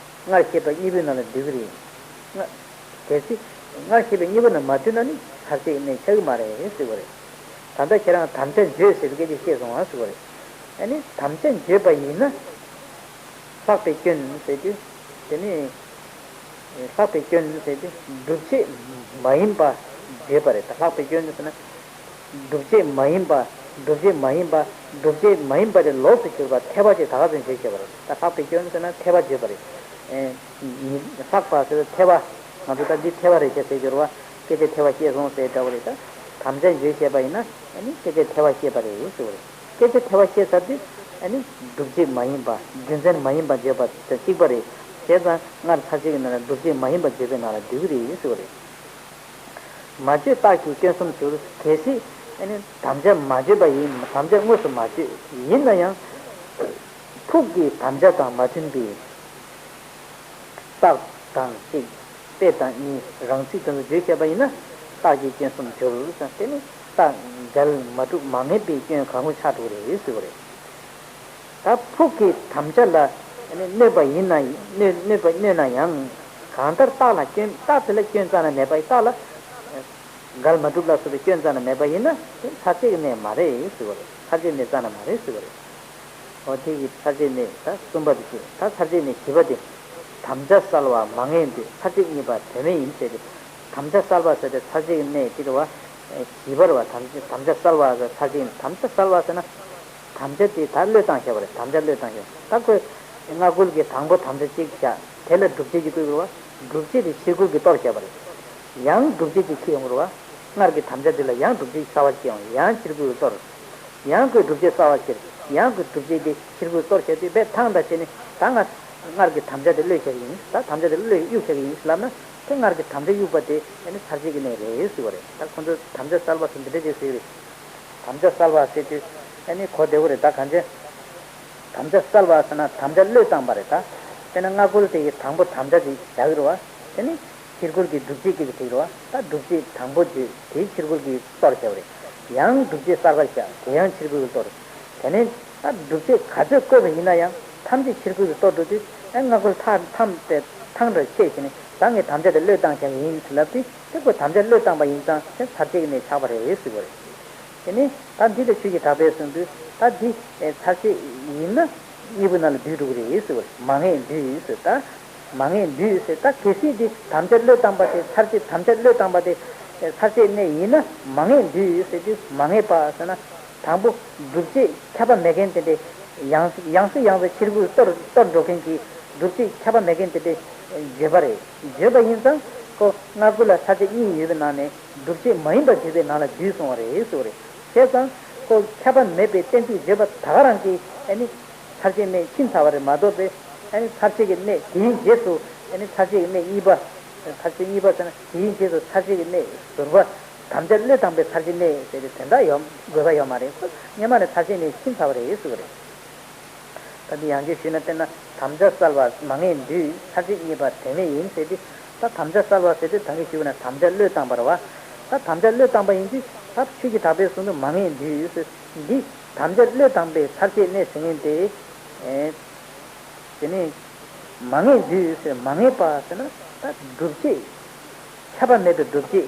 སྔར་བཤད་པ་གཉིས་པོའི་ནང་ལ་འདུས་ཀྱི་རེད། སྔ་གལ་སྲིད་སྔར་བཤད་པའི་གཉིས་པོ་ནང་མ་འདུས་ན་ནི་ཚར་གཅིག་གནས་ཆགས་ཀྱི་མ་རེད་ཟེར་བ་རེད། ད་ལྟ་ཁྱེད་རང་དམ་བཅའ་བརྗོད་ཟེར་བའི་སྐད་ཆ་བཤད་སོང་ང་ཟེར་བ་རེད། ཨ་ནི་དམ་བཅའ་བརྗོད་པ་ཡིན་ན་ལྷག་པའི་སྐྱོན་ཟེར་དུས་དེ་ནི་ལྷག་པའི་སྐྱོན་ཟེར་དུས་སྒྲུབ་བྱེད་མ་ཡིན་པ་བརྗོད་པ་རེད། ད་ལྷག་པའི་སྐྱོན་ཟེར་ན། སྒྲུབ་བྱེད་མ་ཡིན་པ། སྒྲུབ་བྱེད་མ་ཡིན་པ། སྒྲུབ་བྱེད་མ་ཡིན་པ་དེ་ལོགས་སུ་གྱུར་པ་འཐད་པ་ཅིག་ད་ག་ཚོད་བརྗོད་བྱས་པ་རེད། ད་ལྷག་པའི་སྐྱོན་ཟེར་ན་འཐད་པ་བརྗོད་པ་རེད། ཨེ། ལྷག་པ་ཟེར་འཐད་པ། ང་ཚོ་ད་འདི་འཐད་པ་རེད་ཅེས་ཟེར་གྱུར་པ། སྐད་ཆ་འཐད་པ་བཤད་སོང་ཟེར་འདྲ་བོ་རེད། ད་དམ་བཅའ་བརྗོད་བཤད་པ་ཡིན་ན་ཨ་ནི་སྐད་ཆ་འཐད་པ་བཤད་པ་རེད་ཟེར་བ་རེད། སྐད་ཆ་འཐད་པ་བཤད་ཚར་དུས་ཨ་ནི་སྒྲུབ་བྱེད་མ་ཡིན་པ། རྒྱུ་མཚན་མ་ཡིན་པ་བརྗོད་པ་དང་གཅིག་པ་རེད། བྱས་ཙང་སྔར་ཚར་གཅིག་གི་ནང་ལ་སྒྲུབ་བྱེད་མ་ཡིན་པ་བརྗོད་པའི་ནང་ལ་འདུས་ཀྱི་རེད་ཟེར་བ་རེད། མ་བརྗོད་རྟགས་ཀྱིས་སྐྱོན་གསུམ་གྱུར། གལ་སྲིད་ཨ་ནི་དམ་བཅའ་མ་བརྗོད་པ་ཡིན། དམ་བཅའ་དངོས་སུ་མ་བརྗོད་ཡིན་ན་ཡང་། ཕུགས་ཀྱི་དམ་བཅའ་དང་མ་མཐུན་པའི་རྟགས་དང་གཅིག་དཔེ་དང་གཉིས། རང་ཚིག་དེ་ཚོ་བརྗོད་བྱས་པ་ཡིན་ན་རྟགས་ཀྱིས་སྐྱོན་གསུམ་གྱུར་ཟེར། དེ་ནི་རྟགས་འགལ་མ་གྲུབ་མ་ངེས་པའི་སྐྱོན་གང་རུང་ཆགས་འགྲོ་གི་རེད་ཟེར་བ་རེད། ད་ཕུགས་ཀྱི་དམ་བཅའ་ལ་གནོད་པ་ཡིན་ན་གནོད་གནོད་པ་གནོད་ན་ཡང་གང་ལྟར་རྟགས་ལ་སྐྱོན། རྟགས་དེ་ལ་སྐྱོན་རྩ་ནས་མེད་པ་ཡིན། རྟགས་ལ་འགལ་མ་གྲུབ་ལ་སོགས་པའི་སྐྱོན་རྩ་ནས་མེད་པ་ཡིན་ན་དེ་ཚར་གཅིག་གི་གནས་མ་རེད་ཟེར་བ་རེད། ཚར་གཅིག་གནས་རྩ་ནས་མ་རེད་ཟེར་བ་རེད། འོ་དེ་གི་ཚར་གཅིག་གནས་ད་གསུམ་པ་དེ་བྱས། ད་ཚར་གཅིག་གནས་བཞི་པ་དེ་དམ་བཅའ་བསལ་བ་མ་ངེས་འདོད། ཚར་གཅིག་གཉིས་པ་དོན་མེད་ཡིན་ཟེར་ཏེ། དམ་བཅའ་བསལ་བ་ཟེར་ཏེ་ཚར་གཅིག་གནས་དེ་རེད་བ། བཞི་པ་རེད་བ། དམ་བཅའ་དམ་བཅའ་བསལ་བ་ཟེར་ཚར་གཅིག་གནས། དམ་བཅའ་བསལ་བ་ཟེར་ན། དམ་བཅའ་དེ་ད་བློས་བཏང་བཞག་པ་རེད། དམ་བཅའ་བློས་བཏང་བཞག་ད་ཁོས་སྔ་རྒོལ་གྱི་དང་པོ་དམ་བཅའ་གཅིག་བཞག་དེ་ལ་སྒྲུབ་བྱེད་ཅིག་བཀོད་དགོས་རེད་བ། སྒྲུབ་བྱེད་དེ་ཕྱིར་རྒོལ་གྱིས་གཏོར་བཞག་པ་རེད། ཡང་སྒྲུབ་བྱེད་ཅིག་འཁྱེར་ཡོང་དགོས་རེད་བ། སྔར་གྱི་དམ་བཅའ་དེ་ལ་ཡང་སྒྲུབ་བྱེད་གསར་བ་ཅིག་ཡོང་། ཡང་ཕྱིར་རྒོལ་གྱིས་གཏོར། ཡང་ཁོས་སྒྲུབ་བྱེད་གསར་བ་འཁྱེར། ཡང་ཁོས་སྒྲུབ་བྱེད་དེ་ཕྱིར་རྒོལ་གཏོར་བྱས་ཏེ་རྦད་ཐང་ད་བྱས་ནས་ད་ང་སྔར་གྱི་དམ་བཅའ་དེ་བློས་བཞག་གི་ཡིན། ད་དམ་བཅའ་དེ་བློས་གཡུག་བཞག་གི་ཡིན་ལབ་ན། དེ་སྔར་གྱི་དམ་བཅའ་གཡུག་པ་དེ་ཨ་ནི་ཚར་གཅིག་གི་གནས་རེད་ཟེར་བ་རེད། ད་ཁོ་ཚོས་དམ་བཅའ་བསལ་བ་ཟེར་འདི་འདྲ་ཅིག་ཟེར་གི་རེད། དམ་བཅའ་བསལ་བ་ཟེར་དུས་ཨ་ནི་གོ་བདེ་བོ་རེད། ད་གང་ཅི། དམ་བཅའ་བསལ་བ་ཟེར་ན་དམ་བཅའ་བློས་བཏང་པ་རེད་ད། དཔེར་ན་སྔ་རྒོལ་དེ་ཡི་དང་པོ་དམ་བཅའ་ཅིག་བཞག་གི་རེད་བ། དེ་ནི་ཕྱིར་རྒོལ་གྱི་སྒྲུབ་བྱེད་ཅིག་བྲིས་རེད་བ། ད་སྒྲུབ་བྱེད་དང་པོ་བརྗོད་དེའི་ཕྱིར་རྒོལ་གྱིས་གཏོར་བྱས་པ་རེད། ཡང་སྒྲུབ་བྱེད་གསར་པ་བཞག་དེ་ཡང་ཕྱིར་རྒོལ་གྱིས་གཏོར། དེ་ནས་ད་སྒྲུབ་བྱེད་ག་ཚོད་བཀོད་པ་ཡིན་ན་ཡང་ཐམས་ཅད་ཕྱིར་རྒོལ་གྱིས་གཏོར་འགྲོ་དུས་ཨ་སྔ་རྒོལ་ཐ་ཐམ་དེ་ཐང་འདྲ་ཆད་བྱས་ནས་ད་ངས་དམ་བཅའ་དེ་བློས་བཏང་བཞག་ཡིན་ལབ་དུས་དེ་ཁོས་དམ་བཅའ་བློས་བཏང་པ་ཡིན་ཙང་དེ་ཚར་གཅིག་ནས་ཆགས་པ་རེད་ཟེར་བ་རེད། དེ་ནས་ད་འདི་ལ་ཆོས་ཀྱི་གྲགས་པས་གསུངས་དུས་ད་འདི་ཚར་གཅིག་ཡིན་ན་གཉིས་པོ་ནང་ལ་འདུས་འགྲོ་གི་རེད་ཟེར་བ་རེད། མ་ངེས་འདུས་ཟེར། ད་མ་ངེས་འདུས་ཟེར། ད་གལ་སྲིད་འདི་དམ་བཅའ་བློས་བཏང་པ་དེ་ཚར་གཅིག་དམ་བཅའ་བློས་བཏང་པ་དེ་ཚར་གཅིག་གནས་ཡིན་ན་མ་ངེས་འདུས་ཟེར་དུས་མ་ངེས་པ་ཟེར་ན། དང་པོ་སྒྲུབ་བྱེད་ཁྱབ་པ་མེད་མཁན་དེ་འདྲའི་ཡང་ཡང་སེ་ཡང་སེ་ཕྱིར་རྒོལ་གཏོར་གཏོར་འགྲོ་མཁན་གྱི་སྒྲུབ་བྱེད་ཁྱབ་པ་མེད་མཁན་དེ་འདྲའི་བརྗོད་པ་རེད། བརྗོད་པ་ཡིན་ཙང་ཁོ་སྔ་རྒོལ་ལ་ཚར་གཅིག་གཉིས་ཡོད་པའི་ནང་ནས་སྒྲུབ་བྱེད་མ་ཡིན་པ་བརྗོད་པའི་ནང་ལ་འདུས་སོང་བ་རེད་ཟེར་བ་རེད། བྱས་ཙང་ཁོ་ཁྱབ་པ་མེད་པའི་གཏན་ཚིགས་བརྗོད་པ་ད་ག་རང་གིས་ཨ་ནི་ཚར་གཅིག་གནས་ཕྱིན་ཚར་བ་རེད་མ་གཏོགས་པའི་ཨ་ནི་ཚར་གཅིག་གི་གནས་དེའི་རྗེས་སུ་ཨ་ནི་ཚར་གཅིག་གི་གནས་གཉིས་པ། ཚར་གཅིག་གཉིས་པ་ཟེར་ན་དེའི་རྗེས་སུ་ཚར་གཅིག་གི་གནས་ཟུར་པ། དམ་བཅའ་བློས་བཏང་པའི་ཚར་གཅོད་གནས་ཟེར་ཏེ་དོན་དག་ཡོད་དགོས་པ་ཡོད་མ་རེད། ཁོ་སྔོན་མ་ནས་ཚར་གཅོད་གནས་ཕྱིན་ཚར་བ་རེད་ཟེར་བ་རེད། ད་འདི་ཡང་བསྐྱར་ཞུས་ན་དཔེར་ན་དམ་བཅའ་བསལ་བ་མ་ངེས་འདུས། ཚར་གཅོད་གཉིས་པ་དོན་མེད་ཡིན་ཟེར་དུས། ད་དམ་བཅའ་བསལ་བ་ཟེར་དུས་ད་གིན་ཞུས་པ་ན་དམ་བཅའ་བློས་བཏང་བ་རེད་བ། ད་དམ་བཅའ་བློས་བཏང་པ་ཡིན་དུས་ད་ཆོས་ཀྱི་གྲགས་པས་གསུངས་དུས་མ་ངེས་འདུས་ཟེར། འདི་དམ་བཅའ་བློས་བཏང་པའི་ཚར་གཅོད་གནས་ཟེར་མཁན་དེ། ཨེ། དེ་ནས་མ་ངེས་འདུས་ཟེར། མ་ངེས་པ་ཟེར་ན་ད་སྒྲུབ་བྱེད། ཁྱབ་པ་མེད་པའི་སྒྲུབ་བྱེད་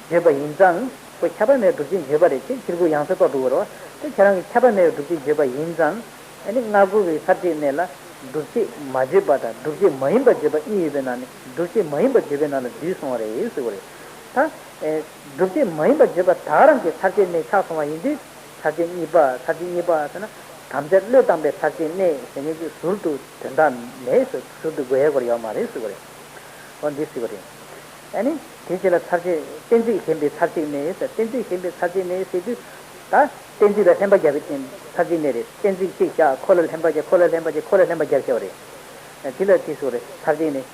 བརྗོད་པ་ཡིན་ཙང་། ཁོ་ཁྱབ་པ་མེད་པའི་སྒྲུབ་བྱེད་བརྗོད་པ་རེད་ཅེས་ཕྱིར་རྒོལ་ཡང་སེ་རྟོགས་འགྲོ་གི་རེད་བ། དེ་ཁྱེད་རང་གིས་ཁྱབ་པ་མེད་པའི་སྒྲུབ་བྱེད་བརྗོད་པ་ཡིན་ཙང་། ཨ་ནི་སྔ་རྒོལ་གྱི་ཚར་གཅོད་གནས་ལ་སྒྲུབ་བྱེད་མ་བརྗོད་པ་དང་སྒྲུབ་བྱེད་མ་ཡིན་པ་བརྗོད་པ་གཉིས་ཡོད་པའི་ནང་ནས་སྒྲུབ་བྱེད་མ་ཡིན་པ་བརྗོད་པའི་ནང་ལ་འདུས་སོང་བ་རེད་ཟེར་བ་རེད། ད། ཨེ། སྒྲུབ་བྱེད་མ་ཡིན་པ་བརྗོད་པ་ད་ག་རང་གི་ཚར་གཅོད་གནས་ཆགས་སོང་བ་ཡིན་དུས། ཚར་གཅོད་གཉིས་པ། ཚར་གཅོད་གཉིས་པ་ཟེར་ན། དམ་བཅའ་བློས་བཏང་པའི་ཚར་གཅོད་གནས་ཟེར་མཁན་གྱི་ཟུར་དུ་དོན་དག་མེད་ཟེར། ཟུར་དུ་དགོས་ཡ་སྐོར་ཡོད་མ་རེད་ཟེར་བ་རེད། འོ་འདི་ཟེར་བ་རེད། ཨ་ནི་དེ་རྗེས་ལ་ཚར་གཅོད་གཏན་ཚིགས་ཞེན་པའི་ཚར་གཅོད་གནས་ཟེར། གཏན་ཚིགས་ཞེན་པའི་ཚར་གཅོད་གནས་ཟེར་དུས། ད་གཏན་ཚིགས་ལ་ལྷན་པ་རྒྱབ་པའི་ཚར་གཅོད་གནས་རེད། གཏན་ཚིགས་གཅིག་བཞག་ཁོ་ལ་ལྷན་པ་རྒྱབ། ཁོ་ལ་ལྷན་པ་རྒྱབ། ཁོ་ལ་ལྷན་པ་རྒྱབ་བྱས་པ་རེད། དེ་ལ་དེ་ཟེར་བ་རེད། ཚར་གཅོད་གནས།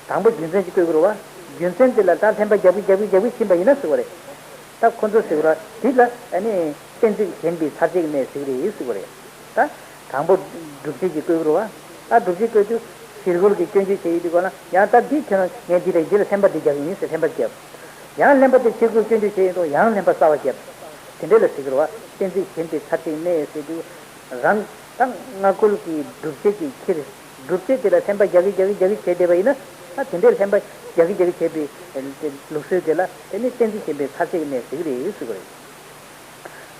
དང་པོ་རྒྱུ་མཚན་གཅིག་བཀོད་དགོས་རེད་བ། རྒྱུ་མཚན་དེ་ལ་ད་ལྷན་པ་རྒྱབ་ཀྱི་རྒྱབ་ཀྱི་རྒྱབ་ཀྱི་ཕྱིན་པ་ཡིན་ན་ཟེར་བ་རེད། ད་ཁོ་ཚོ་ཟེར་བ་རེད། དེ་ལ་ཨ་ནི་གཏན་ཚིགས་ཞེན་པའི་ཚར་གཅོད་གནས་ཟེར་གྱི་རེད་ཟེར་བ་རེད། ད་དང་པོ་སྒྲུབ་བྱེད་ཀྱི་བཀོད་དགོས་རེད་བ། ད་སྒྲུབ་བྱེད་བཀོད་དུས་ཕྱིར་རྒོལ་གྱི་སྐྱོན་བརྗོད་བྱེད་ཡི་དུས་ག་ལ་ཡང་ད་འདི་ཁྱོད་རང་ངས་འདི་ལ་འདི་ལ་ལྷན་པ་འདི་རྒྱག་གི་ཡིན་ཟེར་ལྷན་པ་རྒྱབ། ཡང་ལྷན་པ་དེ་ཕྱིར་རྒོལ་སྐྱོན་བརྗོད་བྱེད་ཡི་དུས་ཡང་ལྷན་པ་གསར་བ་རྒྱབ། དེ་འདྲ་ལ་ཟེར་གྱི་རེད་བ། གཏན་ཚིགས་ཞེན་པའི་ཚར་གཅོད་གནས་ཟེར་དུས། རང་དང་སྔ་རྒོལ་གྱི་སྒྲུབ་བྱེད་ཀྱི་ཕྱིར། སྒྲུབ་བྱེད་དེ་ལ་ལྷན་པ་རྒྱག་གི་རྒྱག་གི་རྒྱག་གི་བྱས་བསྡད་པ་ཡིན་ན། ད་དེ་འདྲའི་ལྷན་པ་རྒྱག་གི་རྒྱག་གི་བྱས་པའི་ལུགས་སྲོལ་དེ་ལ་དེ་ནི་གཏན་ཚིགས་ཞེན་པའི་ཚར་གཅོད་གནས་ཟེར་གྱི་རེད་ཟེར་གྱི་རེད།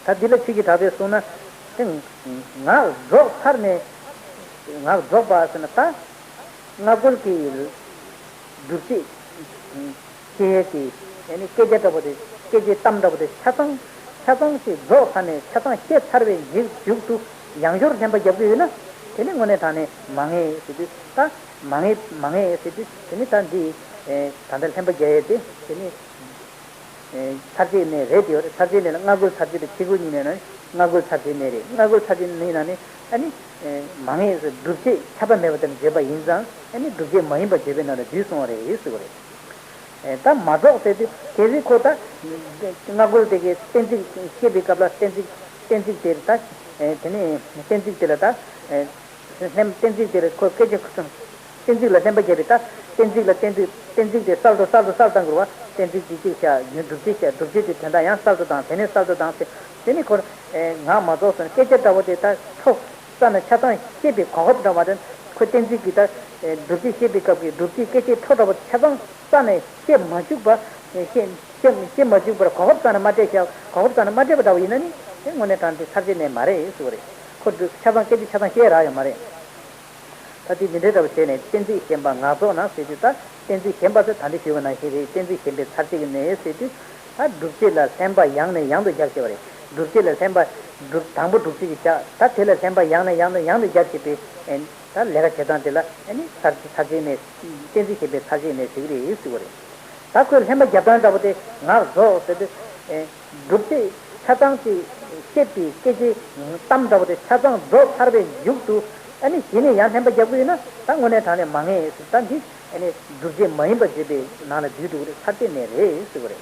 ད་འདི་ལ་ཆོས་ཀྱི་གྲགས་པས་གསུངས་ན། དེ་ངག་རྫོགས་ཚར་ནས། ངག་རྫོགས་པ་ཟེར་ན་ད་སྔ་རྒོལ་གྱི་སྒྲུབ་བྱེད། ཤེས་ཡས་ཀྱི་ཨ་ནི་སྐད་ཆ་འདྲ་པོ་དེ། སྐད་ཆའི་གཏམ་འདྲ་པོ་དེ་ཆ་ཚང་ཆ་ཚང་ཞིག་རྫོགས་ཚར་ནས་ཆ་ཚང་བཤད་ཚར་བའི་མཇུག་མཇུག་ཏུ་ཡང་བསྐྱར་ལྷན་པ་རྒྱབ་ཀྱི་ཡོད་ན། དེ་ནི་དངོས་གནས་དྲང་གནས་མ་ངེས་ཟེར་དུས་ད་མ་ངེས་མ་ངེས་ཟེར་དུས་དེ་ནི་ད་འདི་ད་ལྟ་ལྷན་པ་རྒྱག་ཡས་དེ་དེ་ནི་ཚར་གཅོད་གནས་རེད་དེ། ཚར་གཅོད་གནས་ལ་སྔ་རྒོལ་ཚར་གཅོད་དང་ཕྱི་རྒོལ་གཉིས་མེད་ན་སྔ་རྒོལ་ཚར་གཅོད་གནས་རེད། སྔ་རྒོལ་ཚར་གཅོད་གནས་ན་ནི་ཨ་ནི། མ་ངེས་སུ་སྒྲུབ་བྱེད་ཁྱབ་པ་མེད་པ་དེར་བརྗོད་པ་ཡིན་ཙང་ཨ་ནི་སྒྲུབ་བྱེད་མ་ཡིན་པར་བརྗོད་པའི་ནང་ལ་འདུས་སོང་བ་རེད་ཟེར་བ་རེད། ད་མ་རྫོགས་ཟེར་དུས་གལ་སྲིད་ཁོ་ད་སྔ་རྒོལ་དེ་གའི་གཏན་ཚིགས་བཤད་པའི་སྐབས་ལ་གཏན་ཚིགས་གཏན་ཚིགས་དེར་ད་དེ་ནས་གཏན་ཚིགས་དེ་ལ་ད་ལྷན་གཏན་ཚིགས་དེར་ཁོ་སྐད་ཆ་གཏན་ཚིགས་ལ་ལྷན་པ་རྒྱབ་པའི་ད་གཏན་ཚིགས་ལ་གཏན་ཚིགས་གཏན་ཚིགས་དེ་གསར་དུ་གསར་དུ་གསར་བཏང་དགོས་པ། གཏན་ཚིགས་དེ་གཅིག་བཞག་རྒྱུ་སྒྲུབ་བྱེད་བཞག་སྒྲུབ་བྱེད་དེ་དོན་དག་ཡང་གསར་དུ་བཏང་དེ་ནས་གསར་དུ་བཏང་ཟེར་དེ་ནས་ཁོ་ངག་མ་རྫོགས་སོང་སྐད་ཆ་འདྲ་བོ་དེ་ད་འཕྲོ། རྩ་ནས་ཆ་ཚང་བཤད་པའི་གོ་སྐབས་འདྲ་བ་དང་ཁོ་གཏན་ཚིགས་ཀྱི་ད་སྒྲུབ་བྱེད་བཤད་པའི་སྐབས་ཀྱི་སྒྲུབ་བྱེད་སྐད་ཆའི་འཕྲོ་འདྲ་བ་ཆ་ཚང་རྩ་ནས་བཤད་མ་བཅུག་པ། བཤད་བཤད་བཤད་མ་བཅུག་པར་གོ་སྐབས་རྩ་ནས་མ་སྤྲད་ཤག་གོ་སྐབས་རྩ་ནས་མ་སྤྲད་པ་འདྲ་བ་ཡིན་ན་ནི་དེ་དངོས་གནས་དྲང་གནས་ཚར་གཅོད་གནས་མ་རེད་ཟེར་བ་རེད། ཁོ་སྒྲུབ་ཆ་ཚང་སྐད་ཆ་ཆ་ཚང་བཤད་རག་ཡོད་མ་རེད། ད་དེ་འདི་འདྲའི་འདྲ་བ་བྱས་ནས་གཏན་ཚིགས་ཞེན་པ་ངག་རྫོགས་ན་ཟེར་དུས་ད་གཏན་ཚིགས་ཞེན་པ་ཟེར་ད་འདི་ཞུས་པ་ནང་བཞིན་རེད། གཏན་ཚིགས་ཞེན་པའི་ཚར་གཅོད་གནས་ཟེར་དུས་ད་སྒྲུབ་བྱེད་ལ་ལྷན་པ་ཡང་ནས་ཡང་དུ་རྒྱག་བྱས་པ་རེད། སྒྲུབ་བྱེད་ལ་ལྷན་པ་སྒྲུབ་དང་པོ་སྒྲུབ་བྱེད་ཀྱི་བཞག་ད་དེ་ལ་ལྷན་པ་ཡང་ནས་ཡང་དུ་ཡང་དུ་རྒྱག་བྱས་པའི་ད་ལས་ཀ་བྱེད་སྟངས་དེ་ལ་ཨ་ནི་ཚར་ཚར་གཅོད་གནས། གཏན་ཚིགས་ཞེན་པའི་ཚར་གཅོད་གནས་ཟེར་གྱི་རེད་ཟེར་བ་རེད། ད་ཁོས་ལྷན་པ་རྒྱབ་སྟངས་འདྲ་པོ་དེ་ངག་རྫོགས་ཟེར་དུས། སྒྲུབ་བྱེད་ཆ་ཚང་ཅིག་བཤད་པའི་སྐད་ཆའི་གཏམ་འདྲ་པོ་དེ་ཆ་ཚང་རྫོགས་ཚར་བའི་མཇུག་ཏུ་ཨ་ནི་གཞི་ནས་ཡང་ལྷན་པ་རྒྱག་གི་ཡོད་ན་ད་དངོས་གནས་དྲང་གནས་མ་ངེས་ཟེར། ད་འདི་ཨ་ནི་སྒྲུབ་བྱེད་མ་ཡིན་པར་བརྗོད་པའི་ནང་ལ་འདུས་འགྲོ་གི་རེད། ཚར་གཅོད་གནས་རེད་ཟེར་བ་རེད།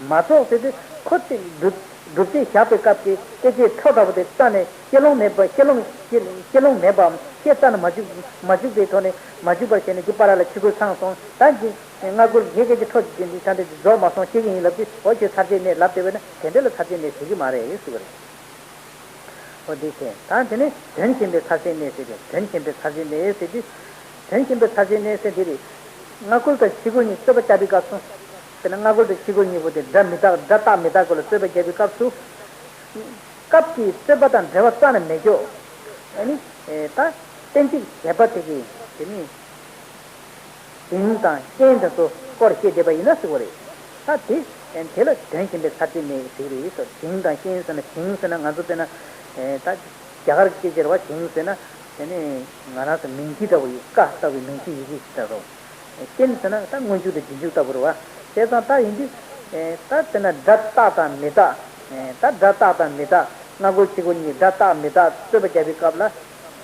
མ་རྫོགས་ཟེར་དུས་ཁོ་ཚིག་སྒྲུབ་སྒྲུབ་བྱེད་བཞག་པའི་སྐབས་ཀྱི་སྐད་ཆའི་འཕྲོ་འདྲ་པོ་དེ་རྩ་ནས་བཤད་ལོང་མེད་པ། བཤད་ལོང་བཤད་བཤད་ལོང་མེད་པའམ་བཤད་རྩ་ནས་མ་བཅུག་མ་བཅུག་པའི་ཐོག་ནས་མ་བཅུག་པར་བྱས་ནས་འདི་པ་ར་ལ་ཕྱི་རྒོལ་ཚང་སོང་ད་འདི། སྔ་རྒོལ་ངས་སྐད་ཆ་འཕྲོ་འདི་འདི་ད་འདི་རྫོགས་མ་སོང་བཤད་ཀྱི་ཡིན་ལབ་དུས་འོ་ཁྱོད་ཚར་གཅོད་གནས་ལབ་བསྡད་པས་ན་དེ་འདྲ་ལ་ཚར་གཅོད་གནས་ཟེར་གྱི་མ་རེད་ཟེར་བ་རེད། འོ་འདི་བྱས་ད་དེ་ནས་དོན་ཞེན་པའི་ཚར་གཅོད་གནས་ཟེར་ཏེ་དོན་ཞེན་པའི་ཚར་གཅོད་གནས་ཟེར་དུས། དོན་ཞེན་པའི་ཚར་གཅོད་གནས་ཟེར་འདི་རེད། སྔ་རྒོལ་དང་ཕྱི་རྒོལ་གཉིས་རྩོད་པ་བརྒྱབ་པའི་སྐབས་སུ། དཔེར་ན་སྔ་རྒོལ་དང་ཕྱི་རྒོལ་གཉིས་པོ་དེ་སྒྲ་མི་རྟག་སྒྲ་རྟག་མི་རྟག་སྐོར་ལ་རྩོད་པ་བརྒྱབ་པའི་སྐབས་སུ། སྐབས་ཀྱི་རྩོད་པ་དང་འབྲེལ་བ་རྩ་ནས་མེད་ཀྱོག་ཨ་ནི། ད་གཏན་ཚིགས་ཞེན་པ་དེ་གིས་དེ་ནི། དེང་དང་རྐྱེན་དེ་ཚོ་སྐོར་བཤད་བསྡད་པ་ཡིན་ན་ཟེར་བ་རེད། ད་དེ་དེ་ལ་དོན་ཞེན་པའི་ཚར་གཅོད་གནས་ཟེར་གྱི་རེད་ཟེར། དེང་དང་རྐྱེན་ཟེར་ན་དེང་ཟེར་ན་ང་ཚོ་དཔེར་ན། ད་རྒྱ་གར་སྐད་ཆ་རེད་བ། དེང་ཟེར་ན་དེ་ནི་ང་རང་ཚོ་མིང་གཞི་འདྲ་བོ་ཡི་ཀ་ལྟ་བུའི་མིང་གཞི་ཡི་གེ་ཞིག་འདྲ་བོ། རྐྱེན་ཟེར་ན་ད་སྔོན་འཇུག་དང་རྗེས་འཇུག་ལྟ་བུ་རེད་བ། བྱས་ཙང་ད་ཡིན་དུས། ད་དཔེར་ན་སྒྲ་རྟག་དང་མི་རྟག་ད་སྒྲ་རྟག་དང་མི་རྟག་སྔ་རྒོལ་ཕྱི་རྒོལ་གཉིས་སྒྲ་རྟག་མི་རྟག་རྩོད་པ་བརྒྱབ་པའི་སྐབས་ལ།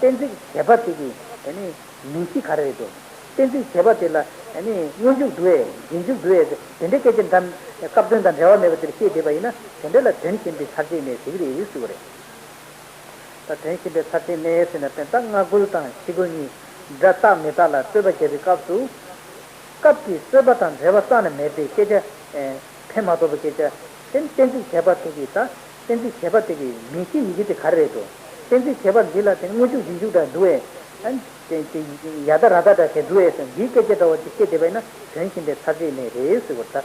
གཏན་ཚིགས་ཞེན་པ་དེ་གིས་དེ་ནི་མིང་གཞི་ག་རེ་རེད་འདུག་གཏན་ཚིགས་ཞེན་པ་དེ་ལ་ ཨ་ནི་སྔོན་འཇུག་འདུག་ཨེ་རྗེས་འཇུག་འདུག་ཨེ་དེ་འདྲའི་སྐད་ཆ་འདྲ་སྐབས་དོན་དང་འབྲེལ་བ་མེད་པ་དེར་བཤད་བསྡད་པ་ཡིན་ན་དེ་འདྲ་ལ་དོན་གཞན་པའི་ཚར་གཅིག་གནས་ཟེར་གྱི་རེད་ཟེར་བ་རེད། ད་དོན་གཞན་པའི་ཚར་གཅིག་གནས་ཟེར་ན་དཔེར་ན་སྔ་རྒོལ་དང་ཕྱི་རྒོལ་གཉིས་སྒྲ་རྟག་མི་རྟག་ལ་རྩོད་པ་བརྒྱབ་པའི་སྐབས་སུ། སྐབས་ཀྱི་རྩོད་པ་དང་འབྲེལ་བ་རྩ་ནས་མེད་པའི་སྐད་ཆ། ཨེ། ཕན་མ་ཐོགས་པའི་སྐད་ཆ། གཏན་གཏན་ཚིགས་བྱས་པ་དེ་གི་ད་གཏན་ཚིགས་བྱས་པ་དེ་གི་མིང་གཞི་ཡི་གེ་དེ་ག་རེ་རེད་དོ། གཏན་ཚིགས་བྱས་པ་འདི་ལ་དེ་སྔོན་འཇུག་རྗེས་འཇུག་འདྲ་འདུག་ཨེ། ཨ་ནི་དེ་དེ་ཡ་ད་ར་ད་འདྲ་དེ་འདུག་ཨེ་ཟེར་འདིའི་སྐད་ཆ་འདྲ་བོ་དེ་བཤད་བསྡད་པ་ཡིན་ན་དོན་གཞན་པའི་ཚར་གཅིག་གནས་རེད་ཟེར་བ་ད་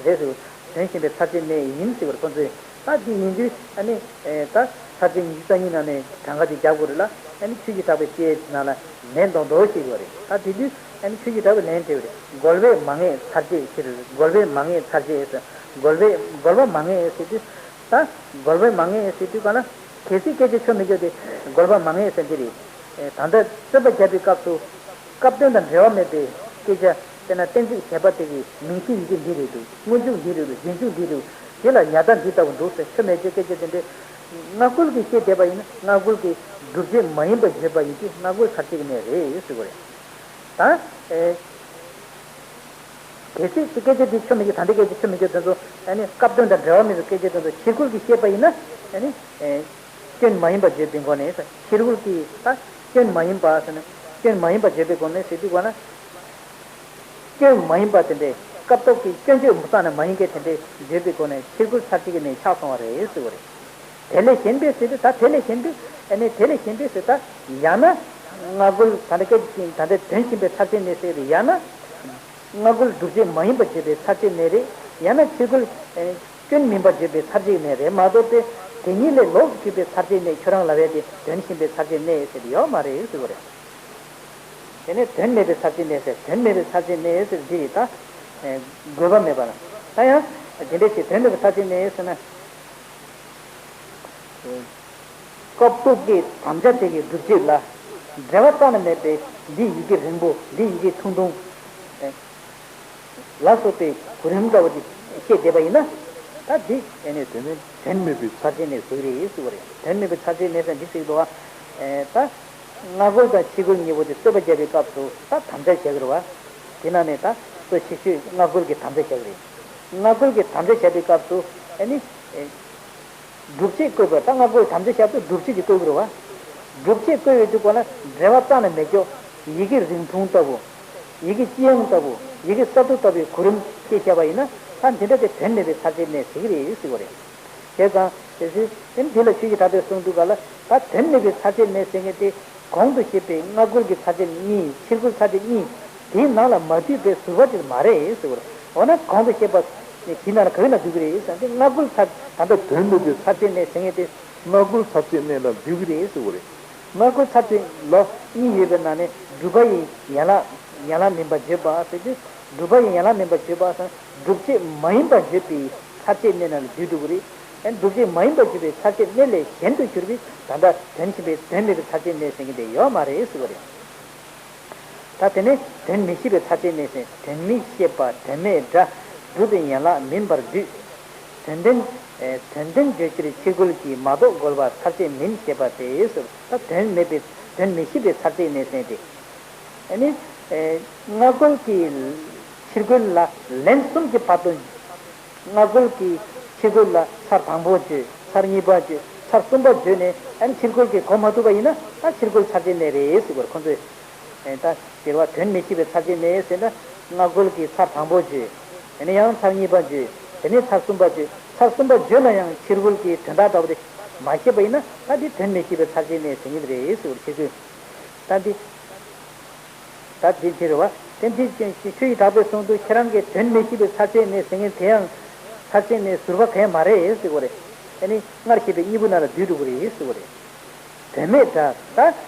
རེད་ཟེར་བ། དོན་གཞན་པའི་ཚར་གཅིག་གནས་ཡིན་ཟེར་བར་ཁོ་ཚོས་ད་འདི་ཡིན་དུས་ཨ་ནི་ད་ཚར་གཅིག་ཉི་ཤུ་རྩ་གཉིས་ནང་ནས་གྲངས་ཀ་དེ་རྒྱག་དགོས་རེད་ལ་ཨ་ནི་ཆོས་ཀྱི་གྲགས་པའི་བཤད་ནང་ལ་ལན་མདོག་མདོག་ཞིག་ཡོད་རེད། ད་དེ་དུས་ཨ་ནི་ཆོས་ཀྱི་གྲགས་པའི་ལན་དེ་རེད། རྒོལ་བས་མ་ངེས་ཚར་གཅིག་ཕྱིར་རྒོལ་བས་མ་ངེས་ཚར་གཅིག་ཟེར་རྒོལ་བས་རྒོལ་བ་མ་ངེས་ཟེར་དུས་ད་རྒོལ་བས་མ་ངེས་ཟེར་དུས་ག་ལ་གལ་སྲིད་སྐད་ཆ་ཆོ་མི་ཆོ་དེ་རྒོལ་བ་མ་ངེས་ཟེར་གྱི་རེད། ད་ལྟ་རྩོད་པ་བརྒྱབ་པའི་སྐབས་སུ། སྐབས་དོན་དང་འབྲེལ་བ་མེད་པའི་སྐད་ཆ་དཔེར་ན་གཏན་ཚིགས་བྱས་པ་དེ་གི་མིང་གཞི་ཡི་གེ་འདི་རེད་འདུག་སྔོན་འཇུག་འདི་རེད་འདུག་རྗེས་འཇུག་འདི་རེད་འདུག་དེ་ལ་ཡ་ད་འདི་ལྟ་བུ་འདུག་ཟེར་ཆོ་མེད་ཆོ་སྐད་ཆ་དེ་འདྲའི་སྔ་རྒོལ་གྱིས་བཤད་བསྡད་པ་ཡིན་ན་སྔ་རྒོལ་གྱི་སྒྲུབ་བྱེད་མ་ཡིན་པ་བརྗོད་པ་ཡིན་དུས་སྔ་རྒོལ་ཚར་གཅིག་གནས་རེད་ཟེར་བ་རེད། ད། ཨེ། གལ་སྲིད་དེ་སྐད་ཆ་འདི་ཆོ་མེད་ཆོ་ད་ལྟའི་སྐད་ཆ་ཆོ་མེད་ཆོ་དེ་ཚོ་ཨ་ནི་སྐབས་དོན་དང་འབྲེལ་བ་མེད་པའི་སྐད་ཆ་དེ་ཚོ་ཕྱི་རྒོལ་གྱིས་བཤད་པ་ཡིན་ན་ཨ་ནི། ཨེ། སྐྱོན་མ་ཡིན་པ་བརྗོད་པའི་སྒོ་ནས་ཕྱི་རྒོལ་གྱིས་ད་སྐྱོན་མ་ཡིན་པ་ཟེར་ན་སྐྱོན་མ་ཡིན་པ་བརྗོད་པའི་སྒོ་ནས་ཟེར་དུས་གོ་ན། སྐྱོན་མ་ཡིན་པ་དེ་འདྲའི་སྐབས་ཐོག་གི་སྐྱོན་བརྗོད་མུ་མཐའ་ནས་མ་ཡིན་མཁན་དེ་འདྲའི་བརྗོད་པའི་སྒོ་ནས་ཕྱིར་རྒོལ་ཚར་གཅིག་གི་ནས་ཆགས་སོང་བ་རེད་ཟེར་བ་རེད། དེ་ལས་གཞན་པའི་ཟེར་དུས་ད་དེ་ལས་གཞན་པའི་ཨ་ནི་དེ་ལས་གཞན་པའི་ཟེར་ད་ཡང་ན་སྔ་རྒོལ་ད་ལྟ་སྐད་ཀྱི་ད་ལྟ་དོན་གཞན་པའི་ཚར་གཅིག་གནས་ཟེར་རེད་ཡང་ན། སྔ་རྒོལ་སྒྲུབ་བྱེད་མ་ཡིན་པ་བརྗོད་པའི་ཚར་གཅིག་གནས་རེད། ཡང་ན་ཕྱིར་རྒོལ་ཨེ། སྐྱོན་མིན་པ་བརྗོད་པའི་ཚར་གཅིག་གནས་རེད་མ་གཏོགས་ཏེ་དེ་གཉིས་ལས་ལོགས་སུ་གྱུར་པའི་ཚར་གཅིག་གནས་ཁྱོད་རང་ལབ་ཡས་དེ་དོན་གཞན་པའི་ཚར་གཅིག་གནས་ཟེར་ཡོད་མ་རེད་ཟེར་བ་རེད། དེ་ནས་དོན་མེད་པའི་ཚར་གཅིག་གནས་ཟེར་དོན་མེད་པའི་ཚར་གཅིག་གནས་ཟེར་འདི་ཡིས་ད་ཨེ། དགོས་པ་མེད་པ་ལ་ད་ཡང་དེ་འདྲ་ཞིག་དོན་མེད་པའི་ཚར་གཅིག་གནས་ཟེར་ན། སྐབས་ཐོག་གི་དམ་བཅའ་དེ་གའི་སྒྲུབ་བྱེད་ལ་འབྲེལ་བ་རྩ་ནས་མེད་པའི་འདི་ཡི་གེ་རིང་པོ་འདི་ཡི་གེ་ཐུང་ཐུང་ལ་སོགས་པའི་གོ་རིམ་འདྲ་བོ་ཅིག་བཤད་བསྡད་པ་ཡིན་ན་ད་འདི་ཨེ་ནས་དོན་མེད་དོན་མེད་པའི་ཚར་གཅིག་གནས་ཟེར་གི་རེད་ཟེར་བ་རེད། དོན་མེད་པའི་ཚར་གཅིག་གནས་ཟེར་འདི་ཟེར་གི་འདུག་བ། ད་སྔ་རྒོལ་དང་ཕྱི་རྒོལ་གཉིས་པོ་དེ་རྩོད་པ་བརྒྱབ་པའི་སྐབས་སུ་ད་དམ་བཅའ་བཞག་གི་རེད་བ། དེ་ནང་ནས་ད་གཙོ་ཆེ་ཤོས་སྔ་རྒོལ་གྱི་དམ་བཅའ་བཞག་གི་རེད། སྔ་རྒོལ་གྱི་དམ་བཅའ་བཞག་པའི་སྐབས་སུ་ཨེ་ནི། སྒྲུབ་བྱེད་བཀོད་པ་ད་སྔ་རྒོལ་དམ་བཅའ་བཞག་དུས་སྒྲུབ་བྱེད་ཀྱི་བཀོད་དགོས་རེད་བ། སྒྲུབ་བྱེད་བཀོད་ཡོད་དུས་གོ་ན་འབྲེལ་བ་རྩ་ནས་མེད་ཀྱོག་ཡི་གེ་རིང་ཐུང་ལྟ་བུ། ཡི་གེ་སྤྱི་ཡོངས་ལྟ་བུ། ཡི་གེ་གསར་དུ་ལྟ་བུའི་གོ་རིམ་བཤད་བཞག་པ་ཡིན་ན་ད་འདི་འདྲ་དེ་དོན་མེད་པའི་ཚར་གཅིག་གནས་ཟེར་གྱི་རེད་ཟེར་བ་རེད། བྱས་ཙང་དེ་ཚོས་དེ་འདི་ལ་ཆོས་ཀྱི་གྲགས་པས་གསུངས་དུས་ག་ལ་ད་དོན་མེད་པའི་ཚར་གཅིག་གནས་ཟེར་མཁན་དེ། གོང་དུ་བཤད་པའི་སྔ་རྒོལ་གྱི་ཚར་གཅིག་གཉིས་ཕྱིར་རྒོལ་ཚར་གཅིག་གཉིས་དེའི་ནང་ལ་མ་འདུས་པའི་ཟུར་པ་དེ་མ་རེད་ཟེར་བ་རེད། འོ་ན་གོང་དུ་བཤད་པ་དེའི་ནང་ལ་ག་གི་ནང་འདུས་ཀྱི་རེད་ཟེར་ན་དེ་སྔ་རྒོལ་ཚར་ད་ལྟ་དོན་མེད་པའི་ཚར་གཅིག་གནས་ཟེར་མཁན་དེ་སྔ་རྒོལ་ཚར་གཅིག་གནས་ལ་འདུས་ཀྱི་རེད་ཟེར་བ་རེད། སྔ་རྒོལ་ཚར་གཅིག་ལ་གཉིས་ཡོད་པའི་ནང་ནས་སྒྲུབ་པ་ཡི་ཡན་ལག་ཡན་ལག་མིན་པ་བརྗོད་པ་ཟེར་དུས་སྒྲུབ་པ་ཡི་ཡན་ལག་མིན་པ་བརྗོད་པ་ཟེར་ན་སྒྲུབ་བྱེད་མ་ཡིན་པ་བརྗོད་པའི་ཚར་གཅིག་གནས་ནང་ལ་འདུས་འགྲོ་གི་རེད། ཨེ་སྒྲུབ་བྱེད་མ་ཡིན་པ་བརྗོད་པའི་ཚར་གཅིག་གནས་ལས་གཞན་དུ་གྱུར་པའི་ད་ལྟ་དོན་ཆེན་པོའི་དོན་མེད་པའི་ཚར་གཅིག་གནས་ཟེར་མཁན་དེ་ཡོད་མ་རེད་ཟེར་བ་རེད། ད་དེ་ནས་དོན་མི་ཤེས་པའི་ཚར་གཅིག་གནས་ཟེར་དོན་མི་ཤེས་པ་དོན་མེད་སྒྲ་སྒྲུབ་པའི་ཡན་ལག་མིན་པར་འདུས། དོན་ལྡན། ཨེ་དོན་ལྡན་བརྗོད་ཕྱིར་ཕྱིར་རྒོལ་གྱིས་མ་རྟོགས་རྒོལ་བ་ཚར་གཅིག་མིན་ཞེས་པ་སྟེ་ཟེར། ད་དོན་མེད་པའི་དོན་མི་ཤེས་པའི་ཚར་གཅིག་གནས་ཟེར་ཏེ། ཨ་ནི། ཨེ་སྔ་རྒོལ་གྱིས་ཕྱིར་རྒོལ་ལ་ལན་གསུམ་གྱི་བར་དུ། སྔ་རྒོལ་གྱིས་ཕྱིར་རྒོལ་ལ་ཚར་དང་པོ་བརྗོད། ཚར་གཉིས་པ་བརྗོད། ཚར་གསུམ་པ་བརྗོད་ནས་ཨ་ནི་ཕྱིར་རྒོལ་གྱིས་གོ་མ་ཐུབ་པ་ཡིན་ན་ད་ཕྱིར་རྒོལ་ཚར་གཅིག་གནས་རེད་ཟེར་བར་ཁོ་ཚོས། ཨེ་ད་ཟེར་བ་དོན་མི་ཤེས་པའི་ཚར་གཅིག་གནས་ཟེར་ན་སྔ་རྒོལ་གྱིས་ཚར་དང་པོ་བརྗོད། དེ་ནས་ཡང་ཚར་གཉིས་པ་བརྗོད། དེ་ནས་ཚར་གསུམ་པ་བརྗོད། ཚར་གསུམ་པ་བརྗོད་ན་ཡང་ཕྱིར་རྒོལ་གྱིས་དོན་དག་འདྲ་བོ་དེ་མ་ཤེས་པ་ཡིན་ན་ད་འདི་དོན་མི་ཤེས་པའི་ཚར་གཅིག་གནས་ཟེར་གྱི་རེད་ཟེར་བར་ཁྱེད་ཚོས། ད་འདི། ད་འདི་འདི་རེད་བ། དེ་འདི་ཆོས་ཀྱི་གྲགས་པས་གསུངས་འདུག་ཁྱེད་རང་གིས་དོན་མི་ཤེས་པའི་ཚར་གཅིག་གནས་ཟེར་མཁན་དེ་ཡང་ཚར་གཅིག་གནས་ཟུར་པ་གང་ཡང་མ་རེད་ཟེར་གྱི་རེད། ཨ་ནི་སྔར་བཤད་པའི་གཉིས་པོ་ནང་ལ་འདུས་འགྲོ་གི་རེད་ཟེར་གྱི་རེད། དོན་མེད་སྒྲ། ད་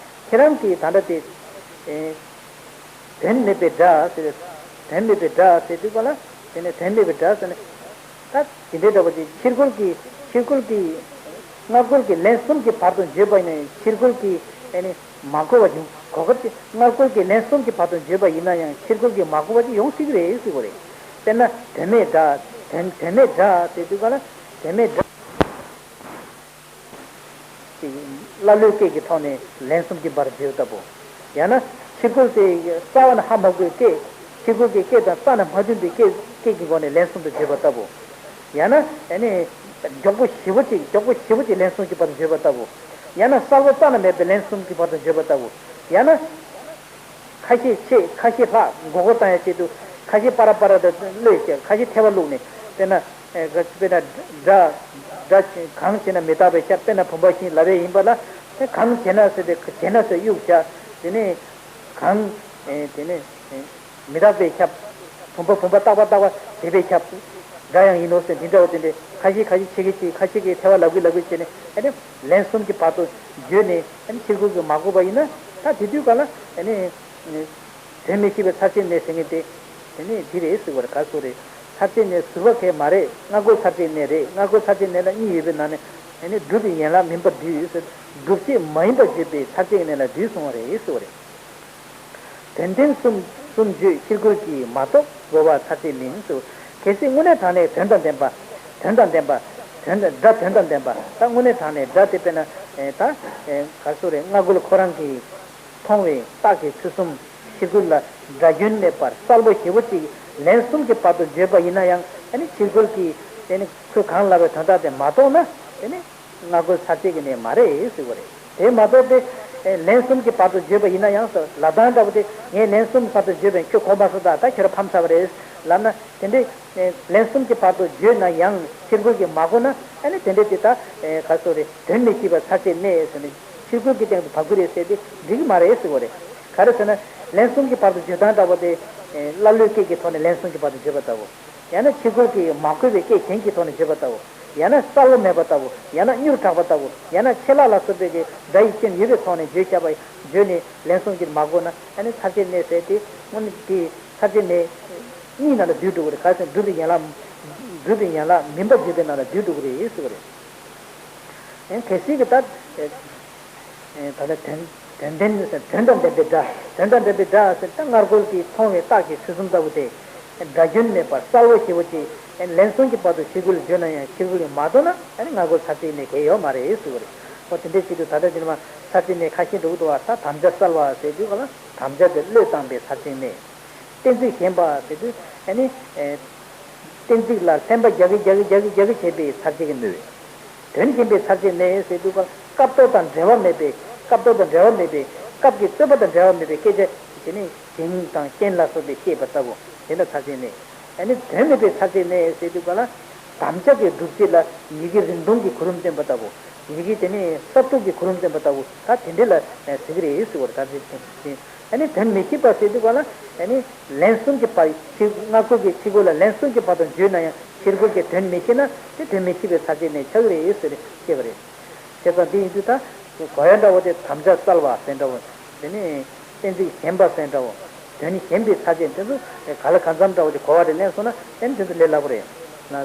ཁྱེད་རང་གིས་ད་ལྟ་དེ། ཨེ། དོན་མེད་པའི་སྒྲ་ཟེར། དོན་མེད་པའི་སྒྲ་ཟེར་དུས་ག་ལ། དེ་ནས་དོན་མེད་པའི་སྒྲ་ཟེར་ནས། ད་དེ་འདྲའི་འདྲ་བ་ཅིག་ཕྱིར་རྒོལ་གྱི་ཕྱིར་རྒོལ་གྱི། སྔ་རྒོལ་གྱི་ལན་གསུམ་གྱི་བར་དུ་བརྗོད་པ་ཡིན་ན་ཕྱིར་རྒོལ་གྱི་ཨེ་ནི་མ་གོ་བ་ཅིག་གོ་སྐབས་ཅིག་སྔ་རྒོལ་གྱི་ལན་གསུམ་གྱི་བར་དུ་བརྗོད་པ་ཡིན་ན་ཡང་ཕྱིར་རྒོལ་གྱི་མ་གོ་བ་ཅིག་ཡོང་སྲིད་ཀྱི་རེད་ཟེར་གྱི་རེད། དཔེར་ན་དོན་མེད་སྒྲ། དོན་དོན་མེད་སྒྲ་ཟེར་དུས་ག་ལ་དོན་མེད་སྒྲ། ཅིག་ཀླ་ཀློའི་སྐད་ཀྱི་ཐོག་ནས་ལན་གསུམ་གྱི་བར་བརྗོད་ལྟ་བུ། ཡང་ན་ཕྱིར་རྒོལ་དེ་རྩ་བ་ནས་ཧ་མ་གོ་བའི་སྐད། ཕྱིར་རྒོལ་གྱི་སྐད་དང་རྩ་ནས་མ་མཐུན་པའི་སྐད་སྐད་ཀྱི་སྒོ་ནས་ལན་གསུམ་དུ་བརྗོད་པ་ལྟ་བུ། ཡང་ན་ཨ་ནི་མགྱོགས་པོ་ཞེ་པོ་ཅིག་མགྱོགས་པོ་ཞེ་པོ་ཅིག་ལན་གསུམ་གྱི་བར་དུ་བརྗོད་པ་ལྟ་བུ། ཡང་ན་གསལ་པོ་རྩ་ནས་མེད་པའི་ལན་གསུམ་གྱི་བར་དུ་བརྗོད་པ་ལྟ་བུ། ཡང་ན། ཁ་ཤས་ཆེ་ཁ་ཤས་ལྷག་མགོ་སྐོར་བཏང་ཡ་ཆེད་དུ་ཁ་ཤས་པ་ར་པ་ར་དང་གློད་བྱས། ཁ་ཤས་ཐལ་བ་བླུགས་ནས། དཔེར་ན། ཨེ་ག་དཔེར་ན་སྒྲ་སྒྲ་གང་བྱས་ན་མི་རྟག་པའི་ཤ། དཔེར་ན་བུམ་པ་བཞིན་ལབ་པ་ཡིན་པ་ལ། དེ་གང་བྱས་ན་ཟེར་ཏེ་བྱས་ན་ཟེར་གཡུག་བྱ། དེ་ནས་གང་། ཨེ་དེ་ནས་ཨེ་མི་རྟག་པའི་ཤ། བུམ་པ་བུམ་པ་རྟག་པ་རྟག་པ་བྱས་པའི་ཤ། སྒྲ་ཡང་ཡིན་ནོ་ཟེར་འདི་འདྲ་བ་དེ་འདྲས་ཁ་ཤས་ཁ་ཤས་ཆེ་གེ་ཆེ་ཁ་ཤས་ཀྱིས་ཐལ་བ་ལབ་གི་ལབ་གི་བྱས་ནས་ཨ་ནི་ལན་གསུམ་གྱི་བར་དུ་བརྗོད་ནས་ཨ་ནི་ཕྱིར་རྒོལ་གྱིས་མ་གོ་བ་ཡིན་ན། ད་དེ་དུས་ག་ལ་ཨ་ནི་དོན་མི་ཤེས་པའི་ཚར་གཅོད་གནས་ཟེར་མཁན་དེ་དེ་ནི་འདི་རེད་ཟེར་བ་རེད། ག་སོ་རེད། ཚར་གཅོད་གནས་ཟུར་པ་གས་མ་རེད། སྔ་རྒོལ་ཚར་གཅོད་གནས་རེད། སྔ་རྒོལ་ཚར་གཅོད་གནས་ལ་གཉིས་ཡོད་པའི་ནང་ནས་ཨ་ནི་སྒྲུབ་པའི་ཡན་ལག་མིན་པར་བསྡུས་ཟེར། སྒྲུབ་བྱེད་མ་ཡིན་པར་བརྗོད་པའི་ཚར་གཅོད་གནས་ལ་བསྡུས་སོང་བ་རེད་ཟེར་བ་རེད། དོན་ལྡན་གསུམ་གསུམ་བརྗོད་ཕྱིར་རྒོལ་གྱིས་མ་རྟོགས་རྒོལ་བ་ཚར་གཅོད་མིན་ཟེར། གལ་སྲིད་དངོས་གནས་དྲང་གནས་དོན་དང་ལྡན་པ། དོན་དང་ལྡན་པ། དོན་དང་སྒྲ་དོན་དང་ལྡན་པ། ད་དངོས་གནས་དྲང་གནས་སྒྲ་དེ་དཔེར་ན་ཨེ་ད་ཨེ་ག་སོ་རེད། སྔ་རྒོལ་ཁོ་རང་གིས་མཐོང་བའི་རྟགས་ཀྱི་ཚུལ་གསུམ་ཕྱིར་རྒོལ་ལ་སྒྲ་སྐྱོན་མེད་པར་གསལ་པོ་ཞེ་པོ་ཅིག་ལན་གསུམ་གྱི་བར་དུ་བརྗོད་པ་ཡིན་ན་ཡང་། ཨ་ནི་ཕྱིར་རྒོལ་གྱིས་དེ་ནི་ཁོས་གང་ལབ་པའི་དོན་དག་དེ་མ་རྟོགས་ན་དེ་ནི། སྔ་རྒོལ་ཚར་གཅོད་ཀྱི་གནས་མ་རེད་ཟེར་བ་རེད། དེ་མ་གཏོགས་ཏེ། ལན་གསུམ་གྱི་བར་དུ་བརྗོད་པ་ཡིན་ན་ཡང་ཟེར། ལབ་སྟངས་འདྲ་བོ་དེ། ངས་ལན་གསུམ་བར་དུ་བརྗོད་པས་ཁྱོད་གོ་མ་སོང་། ད་ད་ཁྱོད་རང་ཕམ་ཚར་བ་རེད་ལབ་ན། དེ་འདྲའི་ལན་གསུམ་གྱི་བར་དུ་བརྗོད་ན་ཡང་ཕྱིར་རྒོལ་གྱིས་མ་གོ་ན། ཨ་ནི་དེ་འདྲའི་དེ་ད་ག་སོ་རེད། དོན་མི་ཤེས་པ་ཚར་གཅོད་གནས་ཟེར་ནས་ཕྱིར་རྒོལ་གྱི་སྟེང་དུ་བབས་ཀྱི་རེད་ཟེར་ཏེ་འགྲིག་གི་མ་རེད་ཟེར་བ་རེད། ག་རེ་ཟེར་ན། ལན་གསུམ་གྱི་བར་དུ་བརྗོད་སྟངས་འདྲ་བོ་དེ། ཀླ་ཀློའི་སྐད་ཀྱི་ཐོག་ནས་ལན་གསུམ་གྱི་བར་དུ་བརྗོད་པ་ལྟ་བུ། ཡང་ན་ཕྱིར་རྒོལ་གྱིས་མ་གོ་བའི་སྐད་གཞན་གྱི་ཐོག་ནས་བརྗོད་པ་ལྟ་བུ། ཡང་ན་གསལ་པོ་མེད་པ་ལྟ་བུ། ཡང་ན་མྱུར་དྲགས་པ་ལྟ་བུ། ཡང་ན་ཆད་ལྷག་ལ་སོགས་པའི་གི་སྒྲ་ཡི་སྐྱོན་ཡོད་པའི་ཐོག་ནས་བརྗོད་བཞག་པ། བརྗོད་ནས་ལན་གསུམ་གྱིས་མ་གོ་ན། ཨ་ནི་ཚར་གཅོད་གནས་ཟེར་ཏེ་དངོས་གནས་དེ་ཚར་གཅོད་གནས་གཉིས་ནང་ལ་བསྡུས་འགྲོ་གི་རེད། ག་ཟེར་སྒྲུབ་པའི་ཡན་ལག་སྒྲུབ་པའི་ཡན་ལག་མིན་པ་བརྗོད་པའི་ནང་ལ་བསྡུས་འགྲོ་གི་རེད་ཟེར་བ་རེད། ཨེ་གལ་སྲིད་ཀྱི་ད། ཨེ་ད་ལྟ་དོན་དོན་ལྡན་ཟེར། དོན་དང་ལྡན་པའི་སྒྲ། དོན་དང་ལྡན་པའི་སྒྲ་ཟེར་ད་སྔ་རྒོལ་གྱིས་མཐོང་བའི་རྟགས་ཀྱི་ཚུལ་གསུམ་ལྟ་བུ་དེ། སྒྲ་སྐྱོན་མེད་པར་གསལ་པོ་ཞེ་པོ་ཅིག་ལན་གསུམ་གྱི་བར་དུ་ཕྱིར་རྒོལ་བརྗོད་ན་ཡང་ཕྱིར་རྒོལ་གྱིས་མ་རྟོགས་ན། ཨ་ནི་སྔ་རྒོལ་ཚར་གཅོད་གནས་གལ་ཡོད་མ་རེད་ཟེར་བ་རེད། འོ་དེ་འདྲའི་ཆེད་དུ་ད་ལྟ་འདིར་མ་ཚར་གཅོད་གནས་ཁ་ཤས་འགྲོ་གི་འདུག་བ། ད་དམ་བཅའ་གསལ་བ་ཟེར་དུས་ག་ལ་དམ་བཅའ་དེ་བློས་བཏང་པའི་ཚར་གཅོད་གནས། གཏན་ཚིགས་ཞན་པ་ཟེར་དུས་ཨ་ནི། ཨེ། གཏན་ཚིགས་ལ་ལྷན་པ་རྒྱག་གི་རྒྱག་གི་རྒྱག་གི་རྒྱག་གི་བྱས་པའི་ཚར་གཅོད་ཀྱི་ནུས། དོན་ཞན་པའི་ཚར་གཅོད་གནས་ཟེར་དུས་སྐབས་སྐབས་ཐོག་དང་འབྲེལ་བ་མེད་པའི། སྐབས་ཐོག་དང་འབྲེལ་བ་མེད་པའི། སྐབས་ཀྱི་རྩོད་པ་དང་འབྲེལ་བ་མེད་པའི་སྐད་ཆ་དེ་ནི་ཞེན་དང་རྐྱེན་ལ་སོགས་པས་བཤད་པ་ལྟ་བུ་དེ་འདྲ་ཚར་གཅོད་གནས། ཨ་ནི་དོན་མེད་པའི་ཚར་གཅོད་གནས་ཟེར་དུས་སྐབས་ལ་དམ་བཅའ་གི་སྒྲུབ་བྱེད་ལ་ཡི་གེ་རིང་ཐུང་གི་གོ་རིམ་བསྟན་པ་ལྟ་བུ། ཡི་གེ་དེ་ནི་ས་བཏུག་གི་གོ་རིམ་བསྟན་པ་ལྟ་བུ། ད་དེ་འདྲ་ལ་ཟེར་གི་རེད་ཟེར་བ་རེད། ད་དེ་དེ། ཨ་ནི་དོན་མི་ཤེས་པ་ཟེར་དུས་ག་ལ། ཨ་ནི་ལན་གསུམ་གྱི་བར་ཕྱིར་སྔ་རྒོལ་གྱི་ཕྱིར་རྒོལ་ལ་ལན་གསུམ་གྱི་བར་དུ་བརྗོད་ན་ཡང་ཕྱིར་རྒོལ་གྱི་དོན་མི་ཤེས་ན་དེ་དོན་མི་ཤེས་པའི་ཚར་གཅོད་གནས་ཆགས་ཀྱི་རེད་ཟེར་བཤད་པ་རེད། བྱས་ཙང་འདི་ཡིན་དུས་ད་གོ་ཡ་འདྲ་བོ་དེ་དམ་བཅའ་གསལ་བ་ཟེར་འདྲ་བོ། དེ་ནི་གཏན་ཚིགས་ཞན་པ་ཟེར་འདྲ་བོ། དོན་ཞན་པའི་ཚར་གཅོད་དེ་ཚོ་ག་ལ་གང་འཚམ་འདྲ་བོ་དེ་གོ་བ་རེ་ལེན་སོང་ན་དེ་ནི་དེ་ཚོ་ལས་སླ་པོ་རེད།